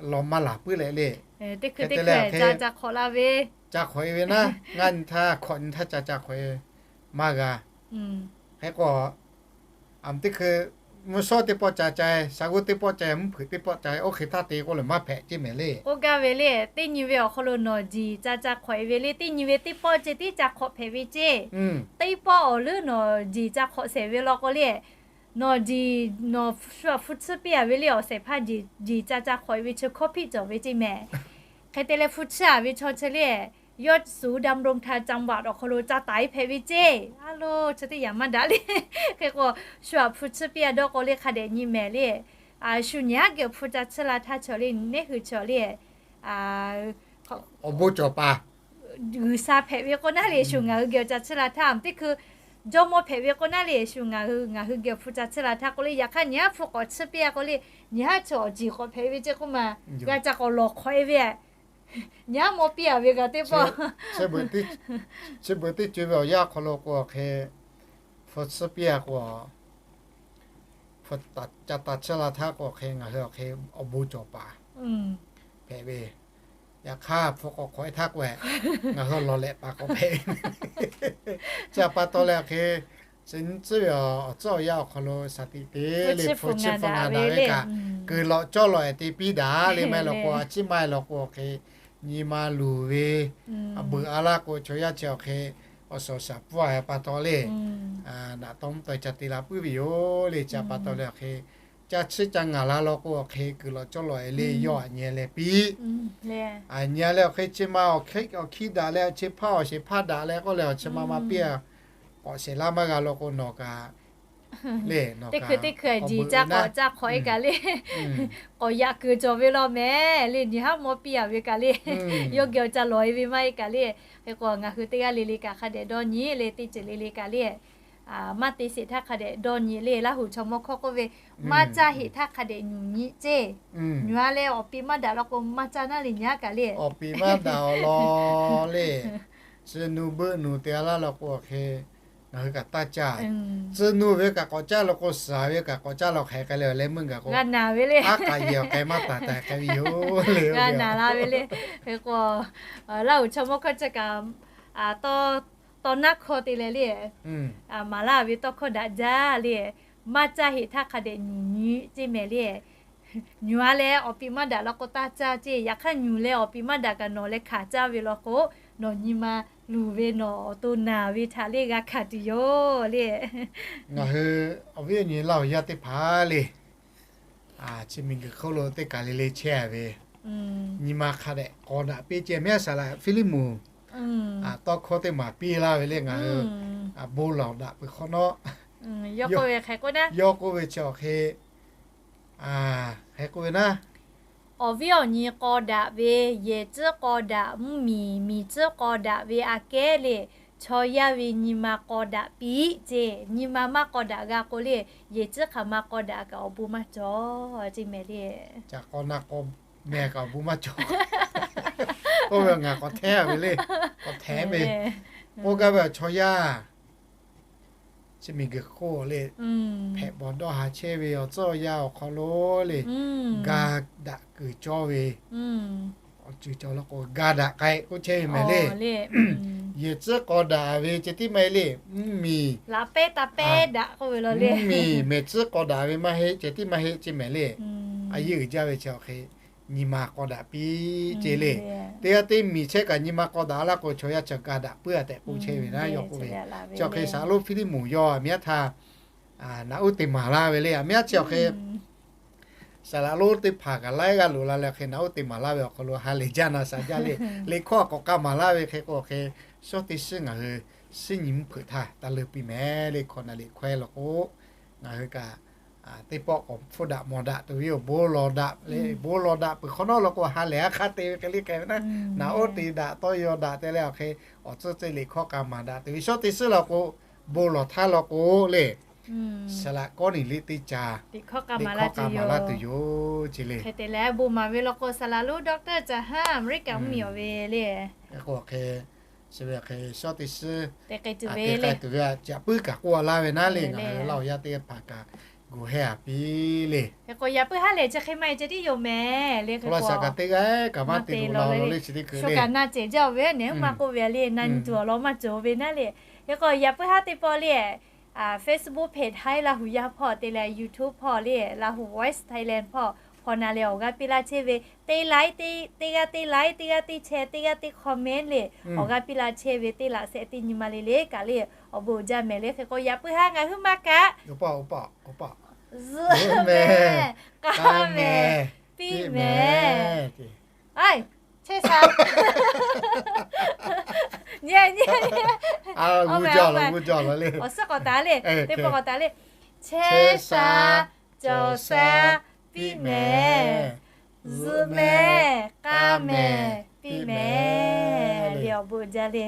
law maˇ laˬ puiˉ leh le. Hk'e te leh hk'e ca hk'awꞈ e ve naˉ, ngaˇ nyi htaˇ hk'awꞈ nyi htaˇ ca ca hk'awꞈ e maˇ g'a. Hk'e k'o, aˬ mvuhˬ teˇ hkui mvuhˇ shawˉ teˇ pawˆ ca ca, sha g'uˇ teˇ pawˆ ca, mvuhˇ hpeuꞈ teˇ pawˆ ca, oˇ hk'e htaˇ te k'oˆ leh maˇ hpehꞈ ceˇ mehˍ le. K'oˆ gaˇ ve le, teˇ nyi ve awˬ hk'aw lo nawˬ jiˬ ca ca hk'awꞈ e ve le. Teˇ nyi ve teˇ pawˆ ceh tiˉ ca hk'awꞈ hpehꞈ ve ceˇ. Teˇ pawˆ awˬ leuˉ nawˬ jiˬ ca hk'awꞈ shehˍ ve law k'o le, nawˬ jiˬ nawˬ shu aꞈ hpu chiˇ piˇ a ve le, awˬ shehˍ hpaˇ jiˬ jiˬ ca ca hk'awꞈ e ve chi hkawˇ hpiˆ cawˬ ve ceˇ mehˍ. Hk'e te leh hpu chiˇ a ve chaw chi le, yawˇ suhˍ ดำรงธรรม จังหวัด awˬ hk'aw lo ca taiˍ hpehꞈ ve ceˇ. A lo, chi teˇ yanˇ maˇ daꞈ le. Hk'e k'o, shu aꞈ hpu chiˇ piˇ a dawˇ k'o le hk'a dehꞈ nyi mehˍ le. Shu nyi haˉ geh awˬ hpu ca chiˇ la htaˇ chaw le, neˉ hui chaw le, awˬ bon cawˬ paˍ G'uiˬsha hpehꞈ ve k'o naˉ le, shu ngaˬ hui geh awˬ ca chiˇ la htaˇ, teˇ hkui jawˇmawˇ hpehꞈ ve k'o naˉ le, shu ngaˬ hui ngaˬ hui geh awˬ hpu ca chiˇ la htaˇ k'o le, yaꞈ hk'aˇ nyi haˉ hpu k'awꞈ chiˇ piˇ a k'o le, nyi haˉ chi awˬ jiˬ k'awꞈ hpehꞈ ve ceˇ k'oˆ ma, g'a ca k'awꞈ lawˬ hk'awꞈ e ve, nyi haˉ mawˇ piˇ a ve g'a teˇ pawˆ. Chi beuꞈ teˇ co ve awˬ yanˇ hk'aw lo k'o hk'e, hpu chiˇ piˇ a k'o, hpu ca taˍ chiˇ la htaˇ k'o hk'e ngaˬ hui awˬ hk'e awˬ bon cawˬ paˍ hpehꞈ ve. Yaꞈ hk'aˇ hpu k'awꞈ hk'awꞈ e htaˇ k'o, ngaˬ hui lawˬ lehꞈ paˍ k'awꞈ hpehꞈ ve. Chi pa taw leh awˬ hk'e, chi nyi tcuhˉ ve awˬ tcuhˉ awˬ yanˇ awˬ hk'aw lo shaˍ tiꞈ te le, hpu chiˇ hpu ngaˬ daꞈ ve kaꞈ, kuiˬ lawꞈ cawˇ lawꞈ e te piˇ daꞈ le. Maˇ heˆ law k'o, a ciˉ maˇ heˆ law k'o awˬ hk'e, nyi ma luˬ ve, a beuꞈ a laˇ k'o chaw yaˇ chi awˬ hk'e, awˬ suhˍ awˬ shaˍ pfuhˇ a pa taw le. Naꞈ taw mvuhˇ taw ca te la puiˉ ve yoˬ le. Chi pa taw leh awˬ hk'e, ca chiˇ ca ngaˬ la law k'o awˬ hk'e kuiˬ lawꞈ cawˇ lawꞈ e le, yawˇ aꞈ nyi leh piˇ. Aꞈ nyi leh awˬ hk'e chi ma awˬ hk'e awˬ hkiˇ daꞈ leh chi hpaˇ awˬ shehˍ hpaˇ daꞈ leh k'oˆ leh awˬ chi ma ma piˇ a, k'awꞈ shehˍ laˇ maˇ g'a law k'o nawˬ kaꞈ le, teˇ hkui teˇ hkui jiˬ ca k'awꞈ ca hk'awꞈ e kaꞈ le, k'awꞈ yaꞈ kuiˬ cawˬ ve law mehˍ le. Nyi haˉ mawˇ piˇ a ve kaꞈ le, yawˇ geh awˬ ca lawˬ e ve maˇ heˆ kaꞈ le. Hk'e k'o ngaˬ hui teˇ g'aˇ le le kaꞈ hk'a dehꞈ dawˇ nyi le, teˇ ceuˬ le le kaꞈ le, Maˇ te sheˍ htaˇ hk'a dehꞈ dawˇ nyi le. Laˇ huˍ chaw mawˇ hkawˇ k'oˆ ve, maˇ caˇ sheˍ htaˇ hk'a dehꞈ nyuˬ nyi ceˇ. Nyuˬ-a leh awˬ pi maˇ daꞈ law k'o maˇ caˇ naˉ le nyi aˉ kaꞈ le. Awˬ pi maˇ daꞈ awˬ lawn le. Tcuh nuˇ beuˆ nuˬ te-a laˇ law k'o hk'e, ngaˬ hui kaꞈ taˇ caˇ. Tcuh nuˇ ve kaꞈ k'awꞈ caˇ law k'o, suhˍ ve kaꞈ k'awꞈ caˇ law hk'e k'ai leh leh meuˇ gaˬ k'o, aˉ k'aꞈ yehˬ awˬ k'ai maˇ taˍ taˍ k'ai ve yoˬ le. G'a naˬ la ve le. Hk'e k'o, Laˇ huˍ chaw mawˇ hkawˇ chi kaꞈ, tawˇ naˉ hkawˇ te leh le, maˍ laˇ ve tawˇ hkawˇ daꞈ jaˇ le. Maˇ caˇ sheˍ htaˇ hk'a dehꞈ nyuˬ nyi ceˇ mehˍ le. Nyuˬ-a leh awˬ pi maˇ daꞈ law k'o taˇ caˇ ceˇ. Yaꞈ hk'aˇ nyuˬ leh awˬ pi maˇ daꞈ kaꞈ nawˬ leh hkanˍ caˇ ve law k'o, nawˬ nyi ma luˬ ve nawˬ awˬ to naˬ ve htaꞈ le g'a hkanˍ tuˬ yoˬ le. Ngaˬ hui awˬ viˉ awˬ nyi Laˇ huˍ yaˇ teˇ hpaˍ le, chi miˬguiˬ hk'oˆ lo teˇ kaˬ le le chehˇ ve, nyi ma hk'a dehꞈ k'aw daꞈ piˇ ceˇ. Miˇ a saˍ laꞈ Hpiˇliˇmuˍ tawˇ hkawˇ teˇ maˬ piˇ laˇ ve le ngaˬ hui bon lawˬ daꞈ peuˬ hk'awꞈ nawˉ, yawˇ k'oˆ ve chi awˬ hk'e, hk'e k'oˆ ve naˉ, awˬ viˉ awˬ nyi k'aw daꞈ ve, yehˬ tcuhˉ k'aw daꞈ, mvuhˇmiˬ miˬ tcuhˉ k'aw daꞈ ve aꞈ kehˉ le, chaw yaˇ ve nyi ma k'aw daꞈ piˇ ceˇ. Nyi ma maˇ k'aw daꞈ g'a k'o le, yehˬ tcuhˉ hk'aˬ ma k'aw daꞈ kaꞈ awˬ bon maˇ cawˬ ceˇ mehˍ le. K'aw na k'aw mehˍ kaꞈ awˬ bon maˇ cawˬ. Oˇ ve ngaˬ k'awꞈ hteˉ ve le, k'awꞈ hteˉ ve, k'oˆ gaˇ ve chaw yaˇ chi miˬguiˬ hk'oˆ le, hpehꞈ bawˬ dawˇ ha chehˇ ve awˬ tcuhˉ awˬ yanˇ awˬ hk'aw lo le, ga daꞈ kuiˬ cawˇ ve, awˬ ceuˬ cawˬ law k'o ga daꞈ k'ai k'oˆ chehˇ ve mehˍ le. Yehˬ tcuhˉ k'aw daꞈ ve ceh tiˉ maˇ heˆ le, mvuhˇmiˬ, mvuhˇmiˬ mehˬ tcuhˉ k'aw daꞈ ve maˇ heˆ ceh tiˉ maˇ heˆ ceˇ mehˍ le. A yeˇ uiˍ jaˇ ve chi awˬ hk'e nyi ma k'aw daꞈ piˇ ceˇ le. Teˇ g'aˇ teˇ miˬ chehˇ kaꞈ nyi ma k'aw daꞈ laˇ k'o chaw yaˇ chi ga daꞈ puiˉ-a tehꞈ k'oˆ chehˇ ve naˉ yawˇ k'oˆ ve. Chi awˬ hk'e saˍ laꞈ lonˉ Hpiˇliˇmuˍ yawˇ aˬ miˉ aˉ htaˇ naꞈ uˉ te maˍ laˇ ve le. Aˬ miˉ aˉ chi awˬ hk'e saˍ laꞈ lonˉ teˇ hpaˍ kaꞈ laiˉ g'aˇ loꞈ la leh awˬ hk'e naꞈ uˉ te maˍ laˇ ve awˬ hk'aw lo ha lehˬ jaˇ na shaˍ jaˇ le. Liꞈ hkawˇ k'awꞈ k'a maˍ laˇ ve hk'e k'o awˬ hk'e, shawˉ teˇ shiˉ ngaˬ hui shiˉ nyi mvuhˇ hpeuꞈ htaˇ taˇ leuˇ piˇ mehˍ le. Hkawꞈ naˬ liꞈ hkawehˇ law k'o, ngaˬ hui kaꞈ teˇ pawˆ k'awꞈ hpfuhˇ daꞈ mawˬ daꞈ tuˬ ve yoˬ. Bon lawˬ daꞈ le, bon lawˬ daꞈ peuˬ hk'awꞈ nawˉ law k'o ha lehˬ aˉ hk'aˇ te ve hk'e le hk'e ve naˉ, naꞈ uˉ te daꞈ tawˇ yaw daꞈ te leh awˬ hk'e awˬ tcuhˇ ceh liꞈ hkawˇ k'a maˍ daꞈ tuˬ ve shawˉ teˇ shiˉ law k'o, bon lawˬ htaˇ law k'o le, saˍ laꞈ kawˉ niˬ liꞈ teˇ ca liꞈ hkawˇ k'a maˍ laˇ tuˬ yoˬ ceˇ le. Hk'e te leh bon maˍ ve law k'o saˍ laꞈ lonˉ doctor Ca Haˉ Aˍmeˍriˆkaˍ mvuhˇmiˬ awˬ ve le. Hk'e k'o hk'e, chi ve hk'e shawˉ teˇ shiˉ te k'ai tuˬ ve le. Yaꞈ puiˉ kaꞈ k'oˆ laˇ ve naˉ le, ngaˬ hui Laˇ huˍ yaˇ teˇ hpaˍ kaꞈ gu hehˇ a piˇ le. Hk'e k'o yaꞈ puiˉ haˉ lehˬ chi hk'e maˇ heˆ ceh tiˉ yoˬ mehˍ le. Hk'e k'o a shaˍ kaꞈ teˇ g'aˇ kaꞈ maˇ te la lo le chi teˇ hkui le. Kaꞈ na cehˬ jaˇ ve neˬ maˇ k'oˆ ve le, na nyi tuˬ awˬ lawn maˇ cawˬ ve naˉ le. Hk'e k'o yaꞈ puiˉ haˉ teˇ pawˆ le Facebook page Htaiˇ Laˇ huˍ yaˇ hpawˇ te leh YouTube hpawˇ le Laˇ huˍ Voice Thailand hpawˇ hpaw na leh awˬ g'aˇ piˇ laˇ chehˇ ve, teˇ like, teˇ g'aˇ teˇ like, teˇ g'aˇ teˇ share, teˇ g'aˇ teˇ comment le awˬ g'aˇ piˇ laˇ chehˇ ve teˇ laꞈ shehˍ teˇ nyi ma le le kaꞈ le awˬ bon uiˍ jaˇ mehˍ le. Hk'e k'o yaꞈ puiˉ haˉ ngaˬ huiˉ maˇ kaꞈ zuhꞈ mehˍ, k'a mehˍ, piˇ mehˍ. Chehˇ sha, awˬ suhˉ k'awꞈ taˍ le, teˇ pawˆ k'awꞈ taˍ le. Chehˇ sha, cawˬ sha, piˇ mehˍ, zuhꞈ mehˍ, k'a mehˍ, piˇ mehˍ le awˬ bon uiˍ jaˇ le.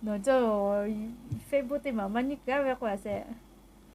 Nawˬ cawˇ Facebook teˇ maˬ maˇ nyiˇ keu-a ve k'o a sheˍ.